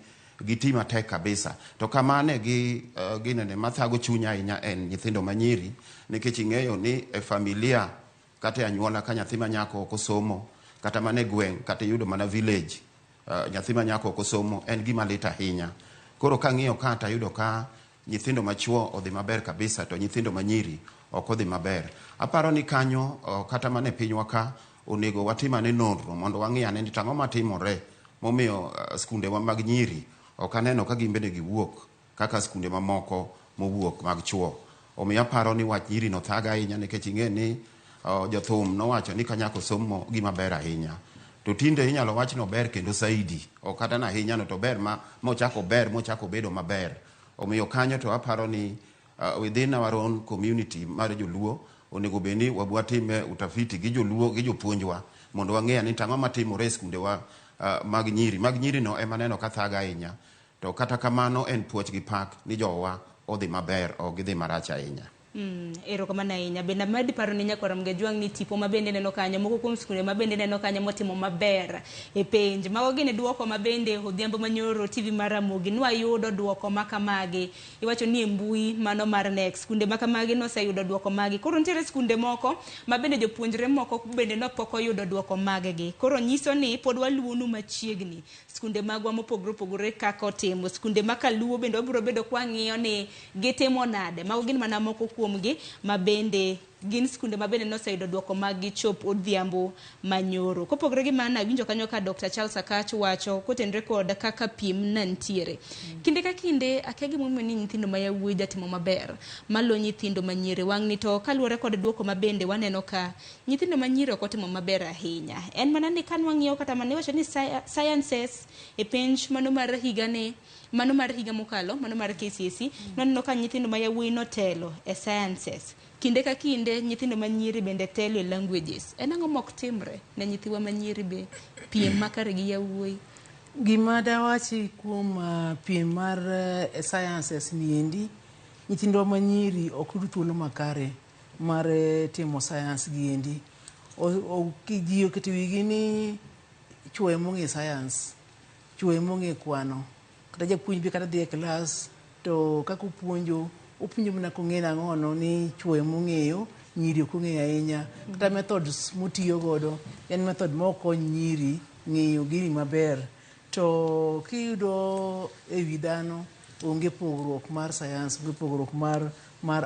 giti matek kabisa. To kamane gi ginene mathago chunya ahinya en nyithindo manyiri nikech ing'eyo ni e familia kata e anyuola ka nyathi manyako ok osomo kata mana e gweng' kata iyudo mana village nyathi manyako ok osomo en gima lit ahinya. Koro kang'iyo ka tayudo ka nyithindo machuo odhi maber kabisa to nyithindo manyiri ok odhi maber. Aparo ni kanyo kata mana e pinywa ka onego watim ane nonro mondo wang'i ane ni tang'o matimore momiyo skundewa mag nyiri ok aneno ka gin bende giwuok kaka skunde mamoko mowuok mag chuo. Omiyo aparo ni wach nyiri no thaga ahinya nikech ing'e ni jothum nowacho ni ka nyako somo gima ber ahinya. To tinde inyalo wach ni ober kendo saidi. Ok kata na ahinya no to ber ma mochako ber mochako bedo maber. Omiyo kanyo to aparo ni within our own community mar joluo onego bed ni wabwatime utafiti gi joluo gi jopuonjwa mondo wang'e ni tang'o matimore e skundewa mag nyiri. Mag nyiri no ema neno ka thaga ahinya. To kata kamano en puoch gi pak ni jowa odhi maber ok gidhi marach ahinya. Erokamano ahinya. Bende amedi paro ni nyakwar Mgejwang' ni tipo ma bende neno kanyo, moko kuom skunde ma bende neno kanyo motimo maber e penj. Mago gin duoko ma bende odhiambo manyoro TV mar Ramogi nwayudo duoko ma kamagi. Iwacho ni e mbui mano mar NEC, skunde ma kamagi noseyudo duoko magi. Koro nitiere skunde moko ma bende jopuonjre moko bende nopok oyudo duoko maggi. Koro nyiso ni pod waluwonu machiegni skunde magwa mopogore opogore kaka otimo. Skunde ma kaluo bende wabiro bedo kwang'iyo ni gitimo nade. Mago gin mana moko kuomgi ma bende gin skunde ma bende noseyudo duoko mag gi chop odhiambo manyoro. Kopogore gi mano, awinjo kanyo ka Dr. Charles Akach wacho kotenore kod kaka piem na nitiere. Kinde ka kinde akia gimomiyo ni nyithindo ma yawuoyi jatimo maber malo nyithindo manyiri. Wang'ni to kaluwore kod duoko ma bende waneno ka nyithindo manyiri ok otimo maber ahinya. En mana ni kanwang'iyo kata mana iwacho ni sciences e penj mano mar higani, mano mar higa mokalo, mano mar KCSE, nwaneno ka nyithindo ma yawuoyi notelo e sciences. Kinde ka kinde nyithindo manyiri bende telo e languages. En ang'o mok timre ne nyithiwa manyiri be piem makare gi yawuoyi? Gima dawachi kuom piem mar sciences ni endi, nyithindwa manyiri ok yud thuolo makare mar timo science gi endi. Ji oketo wigi ni chuo ema ong'e science, chuo ema ong'e kwano. Kata japuonj be kata dhi e klas to kaka opuonjo, opuonjo mana kong'e nang'ono ni chuo ema ong'eyo, nyiri ok ong'eyo ahinya. Kata methods motiyo godo en method ma ok kony nyiri ng'eyo gini maber. To kiyudo e wi dhano onge pogruok mar science, onge pogruok mar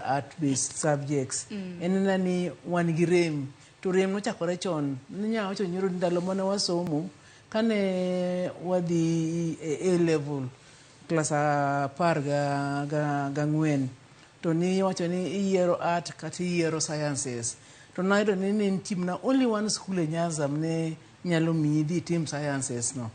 art based subjects. En mana ni wan gi rem. To rem nochakore chon. Ninya wacho nyoro ni ndalo mane wasomo, kane wadhi e A level, klas 14, to niwacho ni iyiero art kata iyiero sciences. To nayudo ni ne nitie mana only one school e Nyanza mane nyalo miyi idhi itim sciences no.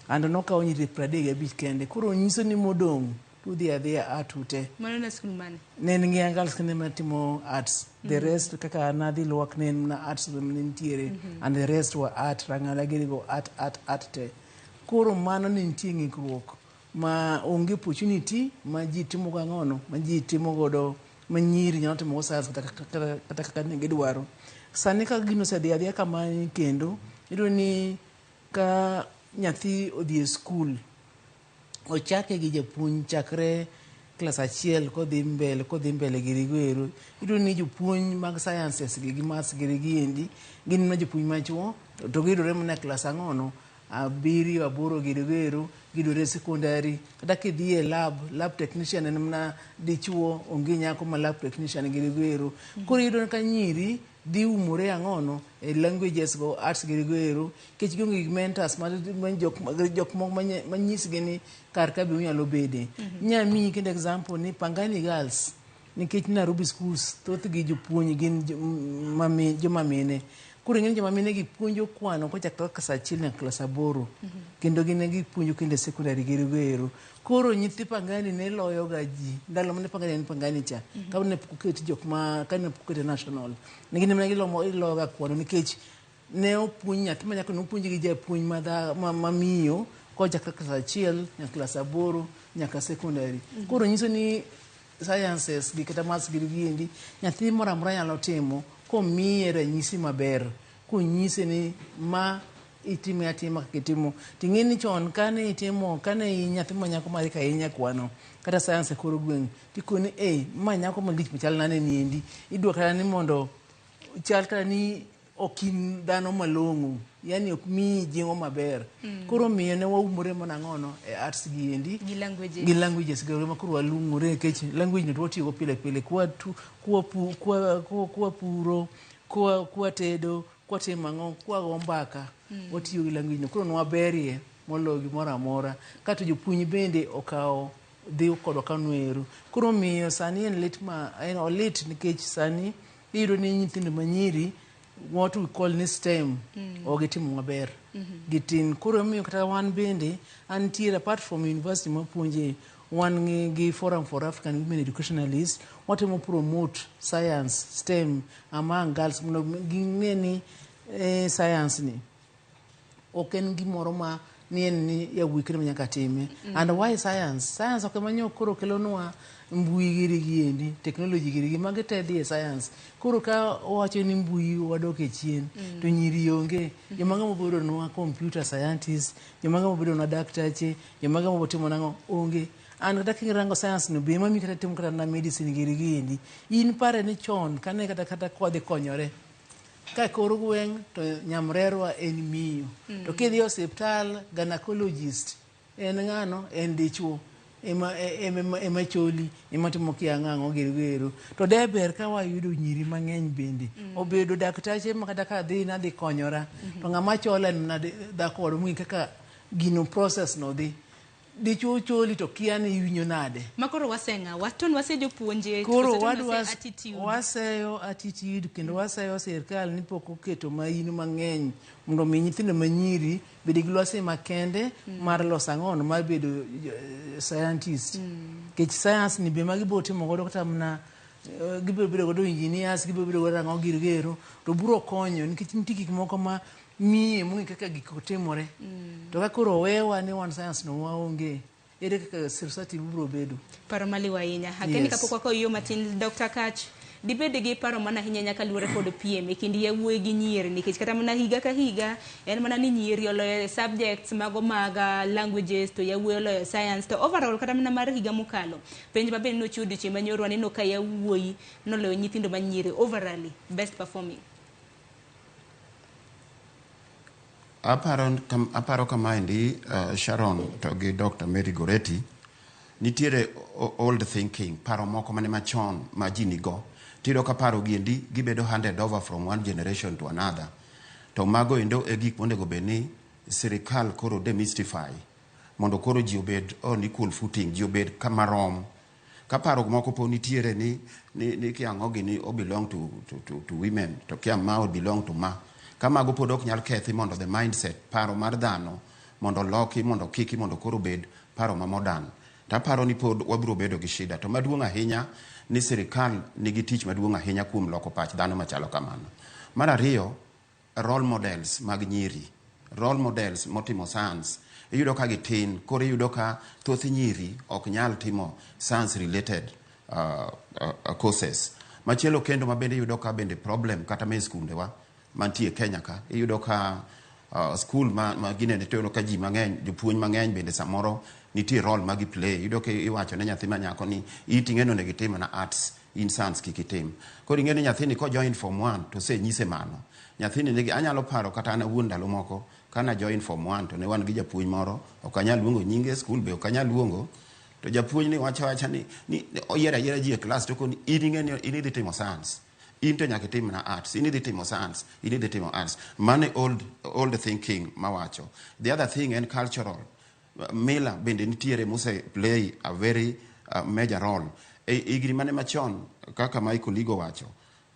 And nokawo nyiri 35 kende. Koro nyiso ni modong' to udhi adhiya art ute. Mano ne skul mane? Ne en Ng'iya Girls kende ema timo arts. The rest kaka an adhi Lwak ne en mana arts ema ne nitiere. And the rest were art, Rang'ala gini go art, art, art te. Koro mano ne nitie ng'ikruok ma onge opportunity ma ji timo go ang'ono, ma ji timo godo, ma nyiri nyalo timo go science kata kata kata kaka ne gidwaro. Sani ka gino osedhi adhiya kamano kendo, iyudo ni ka nyathi odhi e skul, ochake gi japuonj chakre klas achiel kodhi mbele kodhi mbele giri goero, iyudo ni jopuonj mag sciences gi gi maths giri giendi gin mana jopuonj machuo to giyudore mana e klas ang'ono abiriyo aboro giri goero giyudore e secondary kata kidhi e lab lab technician en mana dichuo onge nyako ma lab technician giri goero koro iyudo ka nyiri dhi umore ang'ono e languages go arts giri goero nikech gionge gi mentors ma ma jok jok moko manyisgi ni kar ka be unyalo bede. Nya miyi kendo example ni Pangani Girls nikech Nairobi schools thothgi jopuonj gin joma mine. Koro ing'e ni joma mine gi puonjo kwano kochakore klas achiel nyaka klas aboro. Kendo gin gipuonjo kendo e secondary giri goero. Koro nyithi Pangani ne loyo ga ji ndalo mane Pangani en Pangani cha. Ka ne pok oket jok ma ka ne pok oket national. Ne gin ema giloyo ga kwano nikech ne opuonj nyathi ma nyako ne opuonj gi japuonj ma, dha, ma, ma miyo kochakre klas achiel nyaka klas aboro nyaka secondary. Koro nyiso ni sciences gi kata maths gi giendi nyathi moro amora nyalo timo komiye ranyisi maber konyise ni ma itime atima kaka itimo ting'e ni chon kane itimo kane in nyathi ma nyako mariek ahinya kwano kata science e kor gweng' tikoni e ma nyako malich machal nade niendi idwa kata ni mondo chal kata ni ok in dhano malong'o yani ok miyi jing'o maber koro miyo ne waumore mana ang'ono e arts gi endi Gi languages. gi languages go ema koro walung'ore nikech language no to watiyogo pile pile kwa tu- kwa pu- kwa kwa- kwa puro kwa kwa tedo kwa timo ang'o kwa go mbaka watiyo gi language no koro nwaberie moloyo gimoro amora kato jopuonj bende okawo dhi kodwa kanwero koro miyo sani en lit ma en olit nikech sani iyudo ni nyithindo manyiri what we call ni STEM ok gitimo maber gitin koro emomiyo kata wan bende antiere apart from university mapuonje wan gi, gi forum for African Women Educationalists watemo promote science STEM among girls mondo ging'e ni eh, science ni ok en gimoro ma ni en ni yawuoyi kende ma nyaka time and why science science ok ema nyo koro kelonwa mbui giri giendi technology giri gi magi te dhi e science koro ka owacho ni mbui wadok e chien to nyiri onge joma ng'ama bedonwa computer scientist joma ng'ama bedonwa daktache joma ng'ama botimo nang'o onge an kata kirango science no be ema mi kata timo kata na medicine giri giendi in pare ni chon kane kata kata kwadhi konyore ka kor gweng' to nyamrerwa en miyo to kidhi e osiptal gynecologist en ng'ano en dichuo ema, ema, ema choli ema timo kia ang'o giri gero to de ber ka wayudo nyiri mang'eny bende obedo daktache ma kata ka adhi nadhi konyora to ng'ama chola en mana dhako wadu mong'e kaka gino process no dhi dichuo choli to kia ni iwinjo nade Makoro waseng'a, waton wase jopuonje, koro koso ton wadwa wase attitude. waseyo attitude kendo waseyo sirkal ni pok oketo maino mang'eny mondo omi nyithindo manyiri bed gi lwasi makende mar loso ang'ono mar bedo eh, scientist nikech science ni be ma gibiro timo godo kata mana eh, gibiro bedo godo engineers gibiro bedo godo ang'o gir gero to biro konyo nikech nitie gik moko ma miye mong'e kaka gik timore to ka koro owewa ni wan science no waonge ere kaka society biro bedo Paro maliw ahinya. Akeni Yes. kapok wakawo yo matin, Dr. Kach, dibed gi paro mana ahinya nyaka luwore kod piem e kind yawuoyi gi nyiri nikech kata mana higa ka higa en mana ni nyiri oloyo subjects mago mag ah, languages to yawuoyi oloyo science to overall kata mana mar higa mokalo penj ma bende nochiw odiochieng' manyoro waneno ka yawuoyi noloyo nyithindo manyiri overally best performing. Aparo, kam, aparo kamaendi Sharon to gi Dr. Mary Goretti nitiere old thinking paro moko mane machon ma ji nigo tiyudo ka paro giendi gibedo handed over from one generation to another to mago endo e gik monego bed ni sirikal koro demystify mondo koro ji obed on equal footing ji obed kama rom Ka paro moko po nitiere ni, ni, ni kia ang'o gini o belong to women to kia ma o belong to ma. Ka mago pod ok nyal kethi mondo the mindset, paro mar dhano mondo loki, mondo kiki, mondo koro bed paro ma modern. To aparo ni pod wabiro bedo gi shida. To maduong' ahinya ni sirikal nigi tich maduong' ahinya kuom loko pach dhano machalo kamano. Mar ariyo, role models mag nyiri. Role models motimo science. Iyudo ka gitin, koro iyudo ka thoth nyiri ok nyal timo science related courses. Machielo kendo ma bende iyudo ka bende problem kata ma e skundewa mantie Kenya ka, iyudo ka school ma ginene to iyudo ka ji mang'eny, jopuonj mang'eny bende samoro nitie role ma gi play. Iyudo ka iwacho ne nyathi ma nyako ni it ing'e ni onego itim mana arts, in science kik itim. Koro ing'e ni nyathini ko join form 1 to osenyise mano. Nyathini nigi, anyalo paro kata an awuon ndalo moko kana join form 1 to ne wan gi japuonj moro, ok anyal luongo nyinge, school be ok anyal luongo. To japuonj ni wacho awacha ni oyiero ayiera ji e class to koni in ing'e ni in idhi timo science. In to nyaka itim na arts, in idhi timo science, in idhi timo arts. Mano e old thinking mawacho. The other thing en cultural. Mila bende nitiere mose play a very major role. E higni mane machon, kaka Michael Ligo wacho,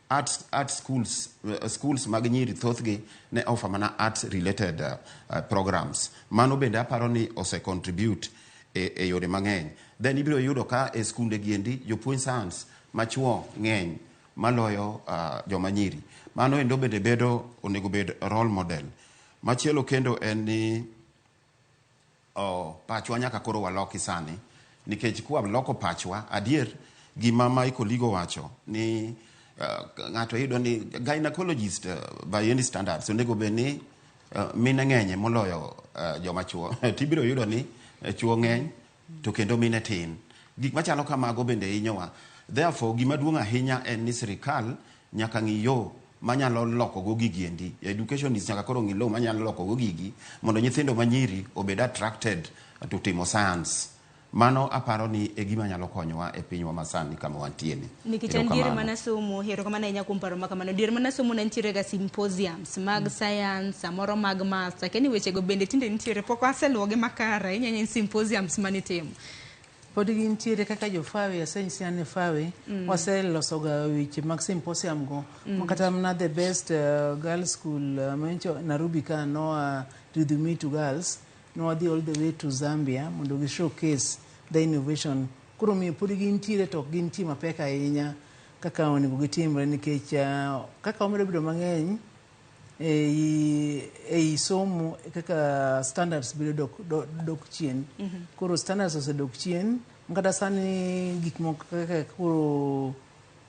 art schools, schools mag nyiri thothgi ne offer mana art related programs. Mano bende aparo ni ose contribute e yore mang'eny. Then ibiro yudo ka e skunde giendi jopuonj science machuo ng'eny maloyo joma nyiri. Mano endo bende bedo onego bed role model. Machielo kendo en ni pachwa nyaka koro waloki sani, nikech kwa loko pachwa adier gima Michael Ligo wacho ni ng'ato yudo ni gynecologist by any standards onego bed ni mine ng'enye moloyo joma chuo tibiro yudo ni chuo ng'eny to kendo mine tin. Gik machalo kamago bende hinyowa. Therefore gima duong' ahinya en ni sirikal nyaka ng'i yo manyalo lokogo gigi endi. Educationist nyaka koro ng'i lo manyalo lokogo gigi mondo nyithindo manyiri obed attracted to timo science. Mano aparo ni e gima nyalo konyowa e pinywa masani kama wantie ni. Nikech an diere mana somo, erokamano ahinya kuom paro ma kamano. Diere mana somo ne nitiere ga symposiums mag science, samoro mag maths. Akia ni wechego bende tinde nitiere, pok aseluwogi makare. Ahinya ahinya symposiums manitimo. Pod gintiere kaka jo FAWE, asenyisi an e FAWE, waselosoga weche mag symposium go. Kata mana the best girls school mancho Nairobi ka noa Ridhumitu Girls, nowadhi all the way to Zambia mondo gi showcase the innovation. Koro miyo pod gintiere to ok gintie mapek ahinya kaka onego gitimre nikech kaka wamedo bedo mang'eny ei somo e kaka standards bedo dok chien. Koro standards osedok chien kata sani gik moko kaka koro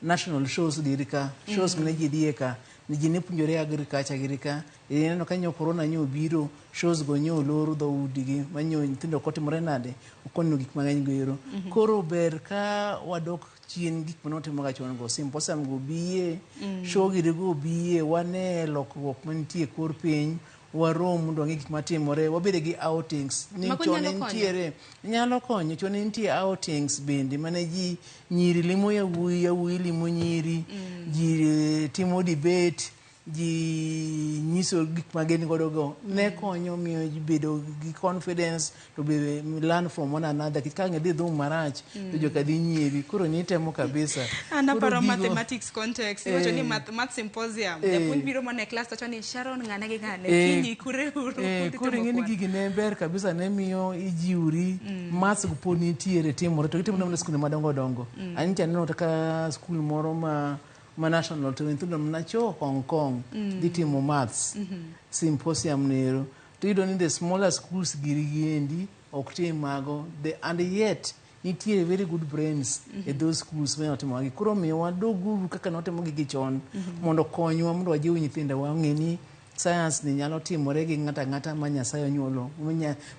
national shows giri ka shows mane ji dhiye ka ni ji ne puonjore agriculture giri ka ineno ka nyo corona nyo obiro shows go nyo olor dhoudigi manyo nyithindo ok otimore nade ok oneno gik mang'eny go ero. Koro ber ka wadok chien gik mane watimoga chon go symposium go biye show giri go biye wane lokruok mantie e kor piny warom mondo wang'e gik matimore wabede gi outings ni Mago chon nyalo konyo. Nitiere nyalo konyo chon ne nitie outings bende mane ji nyiri limo yawuoyi yawuoyi limo nyiri ji timo debate ji nyiso gik ma gin godo go ne konyo miyo ji bedo gi confidence to be learn from one another nikech ka ng'e dhi dhum marach to joka dhi nyieri koro nitemo kabisa. An Koro aparo gigo- mathematics context. Iwacho ni math symposium. Japuonj biro mana e class to wacho ni Sharon ng'ane gi ng'ane. Kiny ikure uru. Udhi koro timo ing'e ni kwan. Gigi ne ber kabisa ne miyo ijiwri maths go pod nitiere timore to gitimo mana skunde madongo dongo. Anyicha aneno kata ka skul moro ma national to nyithindo mana cho Hong Kong dhi timo maths symposium nero to iyudo ni the smaller schools giri giendi ok tim mago and yet nitie very good brains e those schools ma otimo magi. Koro miyo wadoguru kaka notimo gigi chon mondo konywa mondo wajiw nyithindo wang'e ni science ni nyalo timore gi ng'ato ang'ata ma Nyasaye onyuolo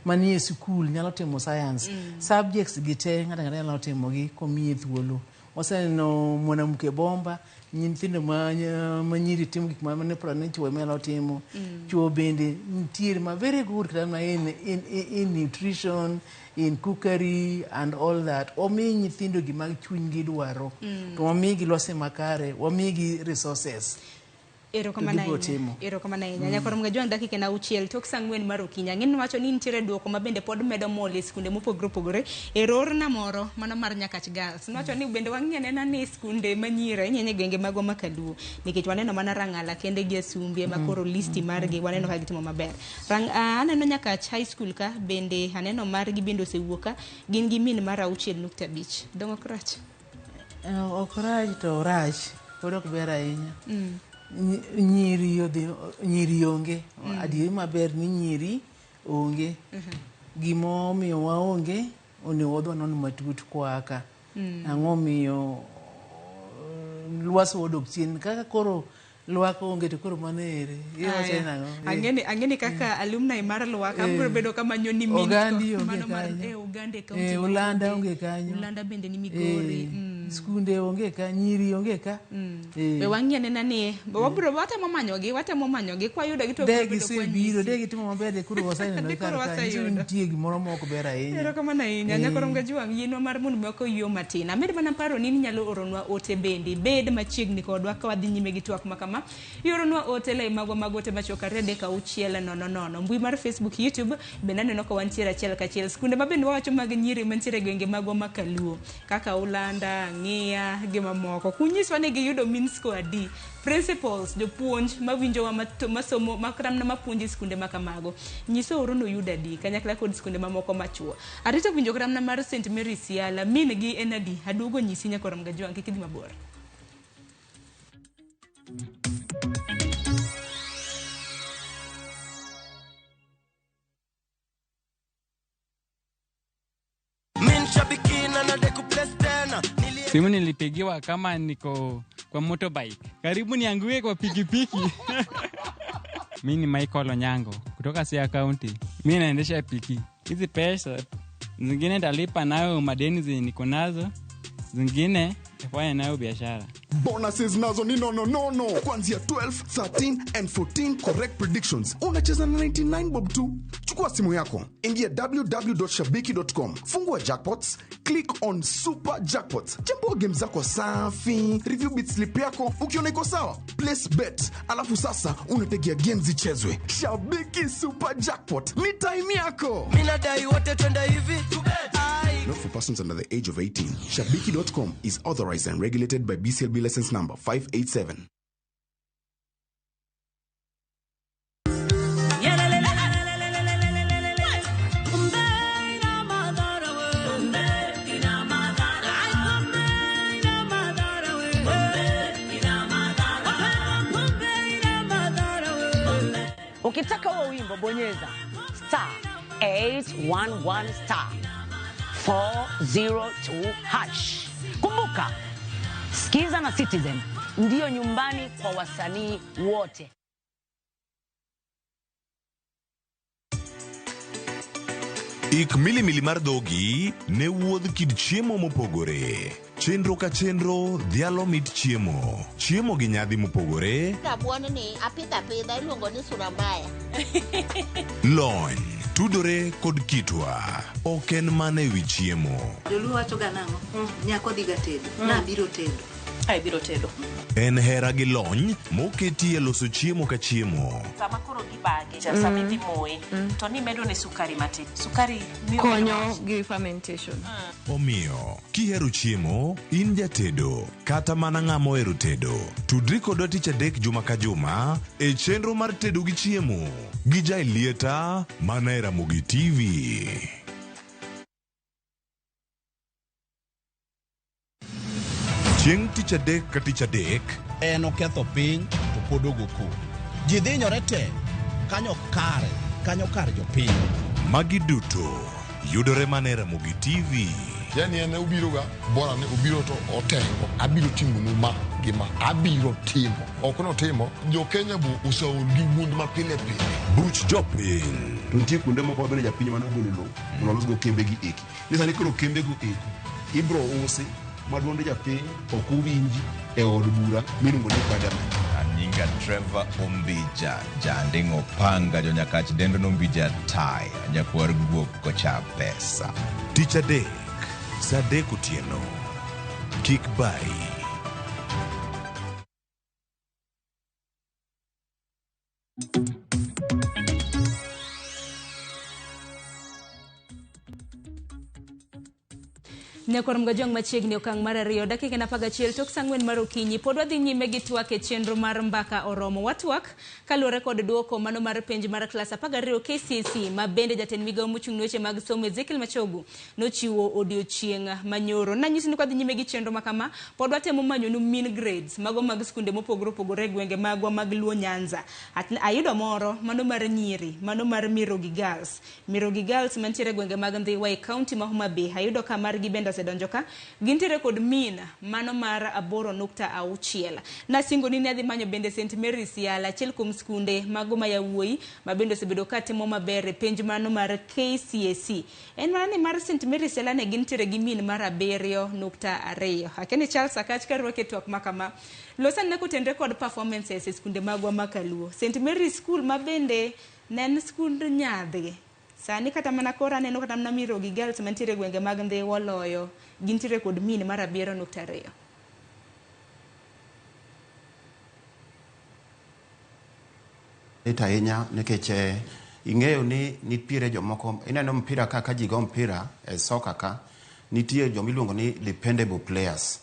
manie sikul nyalo timo science subjects gi te ng'ato ang'ata nyalo timogi komiye thuolo. Waseneno mwanamke bomba nyithindo ma nyiri timo gik ma ne paro ni chuo ema nyalo timo. Chuo bende nitiere ma very good kata mana in nutrition, in cookery and all that. Omi nyithindo gima chunygi dwaro to wamigi lwasi makare, wamigi resources. to Erokamano gibiro ahinya. timo. Erokamano ahinya. Nyakwar Mgajwang' dakika en auchiel tok saa ang'wen mar okinyi. Ang'e ni wacho ni nitiere duoko ma bende pod medo mol e skunde mopogore opogore. E rorna moro mano mar Nyakach Girls. Nwacho ni bende wang'i anena ni skunde manyiri ahinya ahinya e gwenge magwa ma Kaluo. Nikech waneno mana Rang'ala kende gi Asumbi ema koro listi margi waneno ka gitimo maber. Aneno Nyakach High School ka bende aneno margi bende osewuok ka gin gi min mar 6.5. Dong' ok rach? Ok rach to rach. Pod ok ber ahinya. Nyiri odhi, nyiri onge. Adieri maber ni nyiri onge. Gimomiyo waonge, onego wadhi wanon matut koa ka. Ang'o miyo lwasi odok chien kaka koro Lwak onge to koro mano ere. Iwacho Aya. ni nang'o? Ang'e ni kaka alumni mar Lwak abiro bedo kamanyo ni min Ogandi to onge mano mar kanyo. Uganda e kaunti ma Ulanda onge. onge kanyo. Ulanda bende ni Migori. Skunde onge ka, nyiri onge ka. Be wang'i anena ni wabiro watemo manyogi kwayudogi to De wabiro bedo gisebiro, de gitimo maber, de koro waseneno De kar koro ka. Nyiso ni waseyudo. nitie gimoro ma ok ber ahinya. Erokamano ahinya. Nyakwar Mgajwang' yienwa mar mondo mi wakoyuo matin. Amed mana paro ni inyalo oronwa ote bende. Bed machiegni kodwa ka wadhi nyime gi twak ma kama. Ioronwa ote lai magwa mag ote machuok 2 3 6 0 0. Mbui mar Facebook, YouTube bende aneno ka wantiere achiel kachiel. Skunde ma bende wawacho mag nyiri mantiere e gwenge magwa ma Kaluo kaka Ulanda, Ng'iya gi mamoko. Kunyiswa ni giyudo mean score adi. Principals, jopuonj mawinjowa masomo makata mana mapuonjo e skunde ma kamago. Nyiso uru ni uyudo adi kanyakla kod skunde mamoko machuo. Arito winjo kata mana mar St. Mary's Siala, min gi en adi? Aduogo nyisi nyakwar Mgajwang' kik idhi mabor. Min shabiki na nade kuplace tena. Simu nilipigiwa kama niko kwa motorbike, karibu nianguke kwa pikipiki. Mi ni Michael Onyango kutoka Siaya County. Mi naendesha piki. Hizi pesa zingine ndalipa nayo madeni zenye niko nazo, zingine nitafanya nayo biashara. Bonuses nazo ni nono nono kuanzia 12, 13 and 14 correct predictions. Unacheza na 99 bob tu. Chukua simu yako, ingia www.shabiki.com, fungua jackpots, click on super jackpots, chambua game zako safi, review bet slip yako, ukiona iko sawa, place bet, alafu sasa unategea game zichezwe. Shabiki Super Jackpot ni time yako. Mimi nadai wote twende hivi. Ai. Not for persons under the age of 18. Shabiki.com is authorized and regulated by BCLB license number 587. Ukitaka huo wimbo bonyeza star 811 star 402 hash. Kumbuka, Skiza na Citizen ndiyo nyumbani kwa wasanii wote. Ik milimili mar dhogi ne wuodh kit chiemo mopogore. Chenro ka chenro dhialo mit chiemo. Chiemo gi nyadhi mopogore, Rabuon ni apidho apidha iluongo ni sura mbaya. lony, tudore kod kitwa. Ok en mana ewi chiemo. Joluo wacho ga nang'o? Nyako dhi ga tedo. Nabiro tedo. Ai biro tedo. En hera gi lony moketi e loso chiemo ka chiemo. Sama koro gibage, sama idhi moye, to nimedo ne sukari matin. Sukari miyo konyo gi fermentation. Omiyo, kihero chiemo, in jatedo, kata mana ng'ama ohero tedo, tudri kodwa tich adek juma ka juma e chenro mar tedo gi chiemo gi Jailieta mana e Ramogi TV. Chieng' tich adek ka tich adek, En oketho piny to pod ogo koko. Ji dhinyore te kanyo kare, kanyo kar jopiny. Magi duto yudore mana e Ramogi TV. Yani en obiro ga bora ni obiro to otengo abiro timonu ma gi ma abiro timo ok notimo jo Kenya bo oseol gi wuond ma pile pile. Buch jopiny. To nitie kuonde moko ma bende japiny mane ogolo lowo mondo olosgo kembe gi eki. Ni sani koro kembe go eko ibro usi ma duond japiny ok owinji e od bura miluongo ni parliament. Nyinga Trevor Ombija, janding'o panga jonyakach dendo nombija taya, nyakwar guok kocha pesa. Tich adek, saa adek otieno. Kik bari. Nyakwar Mgajwang' machiegni okang' mar ariyo dakika en 11 tok saa 4 mar okinyi pod wadhi nyime gi twak e chenro mar mbaka oromo. Watwak kaluwore kod duoko mano mar penj mar klas 12 KCSE ma bende jatend migawo mochung' ne weche mag somo Ezekiel Machogu nochiwo odiochieng' manyoro. Nanyisi ni kwadhi nyime gi chenro ma kama pod watemo manyonu mean grades mago mag skunde mopogore opogore e gwenge magwa mag Luo Nyanza. Ayudo moro mano mar nyiri mano mar Mirogi Girls. Mirogi Girls mantiere e gwenge mag Ndhiwa e kaunti ma Homa Bay ayudo ka margi bende osedonjo ka gintiere kod mean mano mar 8.6. Nasingoni ni adhi manyo bende St Mary's Yala achiel kuom skunde mago ma yawuoyi ma bende osebedo ka timo maber e penj mano mar KCSE. En mana ni mar St Mary's Yala ne gintiere gi mean mar 7.2. Akia ni Charles Akach karwake twak ma kama. Los anena kotenre kod performances e skunde magwa ma kaluo. St Mary's School ma bende ne en skund nyadhi. Sani kata mana koro aneno kata mana Mirogi Girls mantiere e gwenge mag Ndhiwa oloyo gintiere kod mean mar 7.2. Lit ahinya nikech ing'eyo ni nitiere jomoko ineno mpira ka ka ji go mpira e soka ka nitie joma iluongo ni dependable players.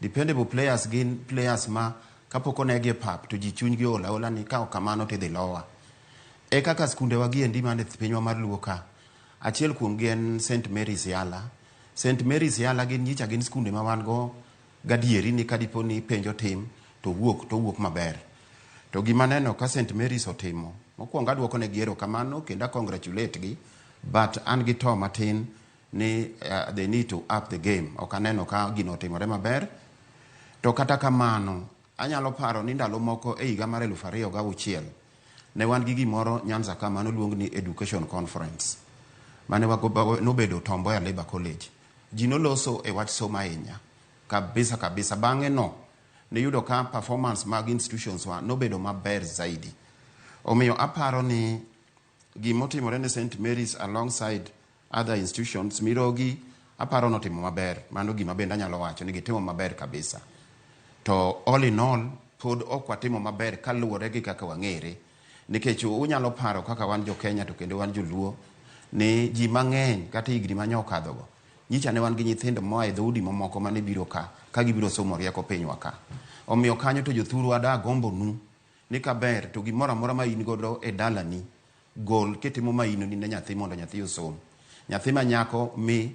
Dependable players gin players ma kapok onegi e pap to ji chunygi ool aola ni ka ok kamano to idhi lowa. E kaka skundewa gi endi man e pinywa mar Luo ka, achiel kuom gi en St Mary's Yala. St Mary's Yala gin nyicha gin skunde ma wan go gadieri ni kadipo ni penj otim to wuok to wuok maber. To gima aneno ka St Mary's otimo, mokwongo aduoko negi erokamano kendo a congratulate gi, but an gi to matin ni they need to up the game. Ok aneno ka gino otimore maber. To kata kamano, anyalo paro ni ndalo moko e higa mar 2006, ne wan gi gimoro Nyanza ka mano luong ni Education Conference. Mane nobedo Tom Mboya Labour College. Ji noloso e wach somo ahinya. Kabisa kabisa. Bang'e no, niyudo ka performance mag institutions wa nobedo maber zaidi. Omiyo aparo ni gimotimore ne St Mary's alongside other institutions, Mirogi, aparo notimo maber. Mano gima bende anyalo wacho ni gitimo maber kabisa. To all in all, pod ok watimo maber kaluwore gi kaka wang'ere. Nikech unyalo paro kaka wan jo Kenya to kendo wan joluo, ni ji mang'eny kata higni mane okadhogo, nyicha ne wan gi nyithindo moa e dhoudi mamoko mane biro ka, ka gibiro somo rieko pinywa ka. Omiyo kanyo to jothurwa da gombonu ni kaber to gimoro amora ma in godo e dalani, gol kitimo mainoni ne nyathi mondo nyathi osom. Nyathi ma nyako mi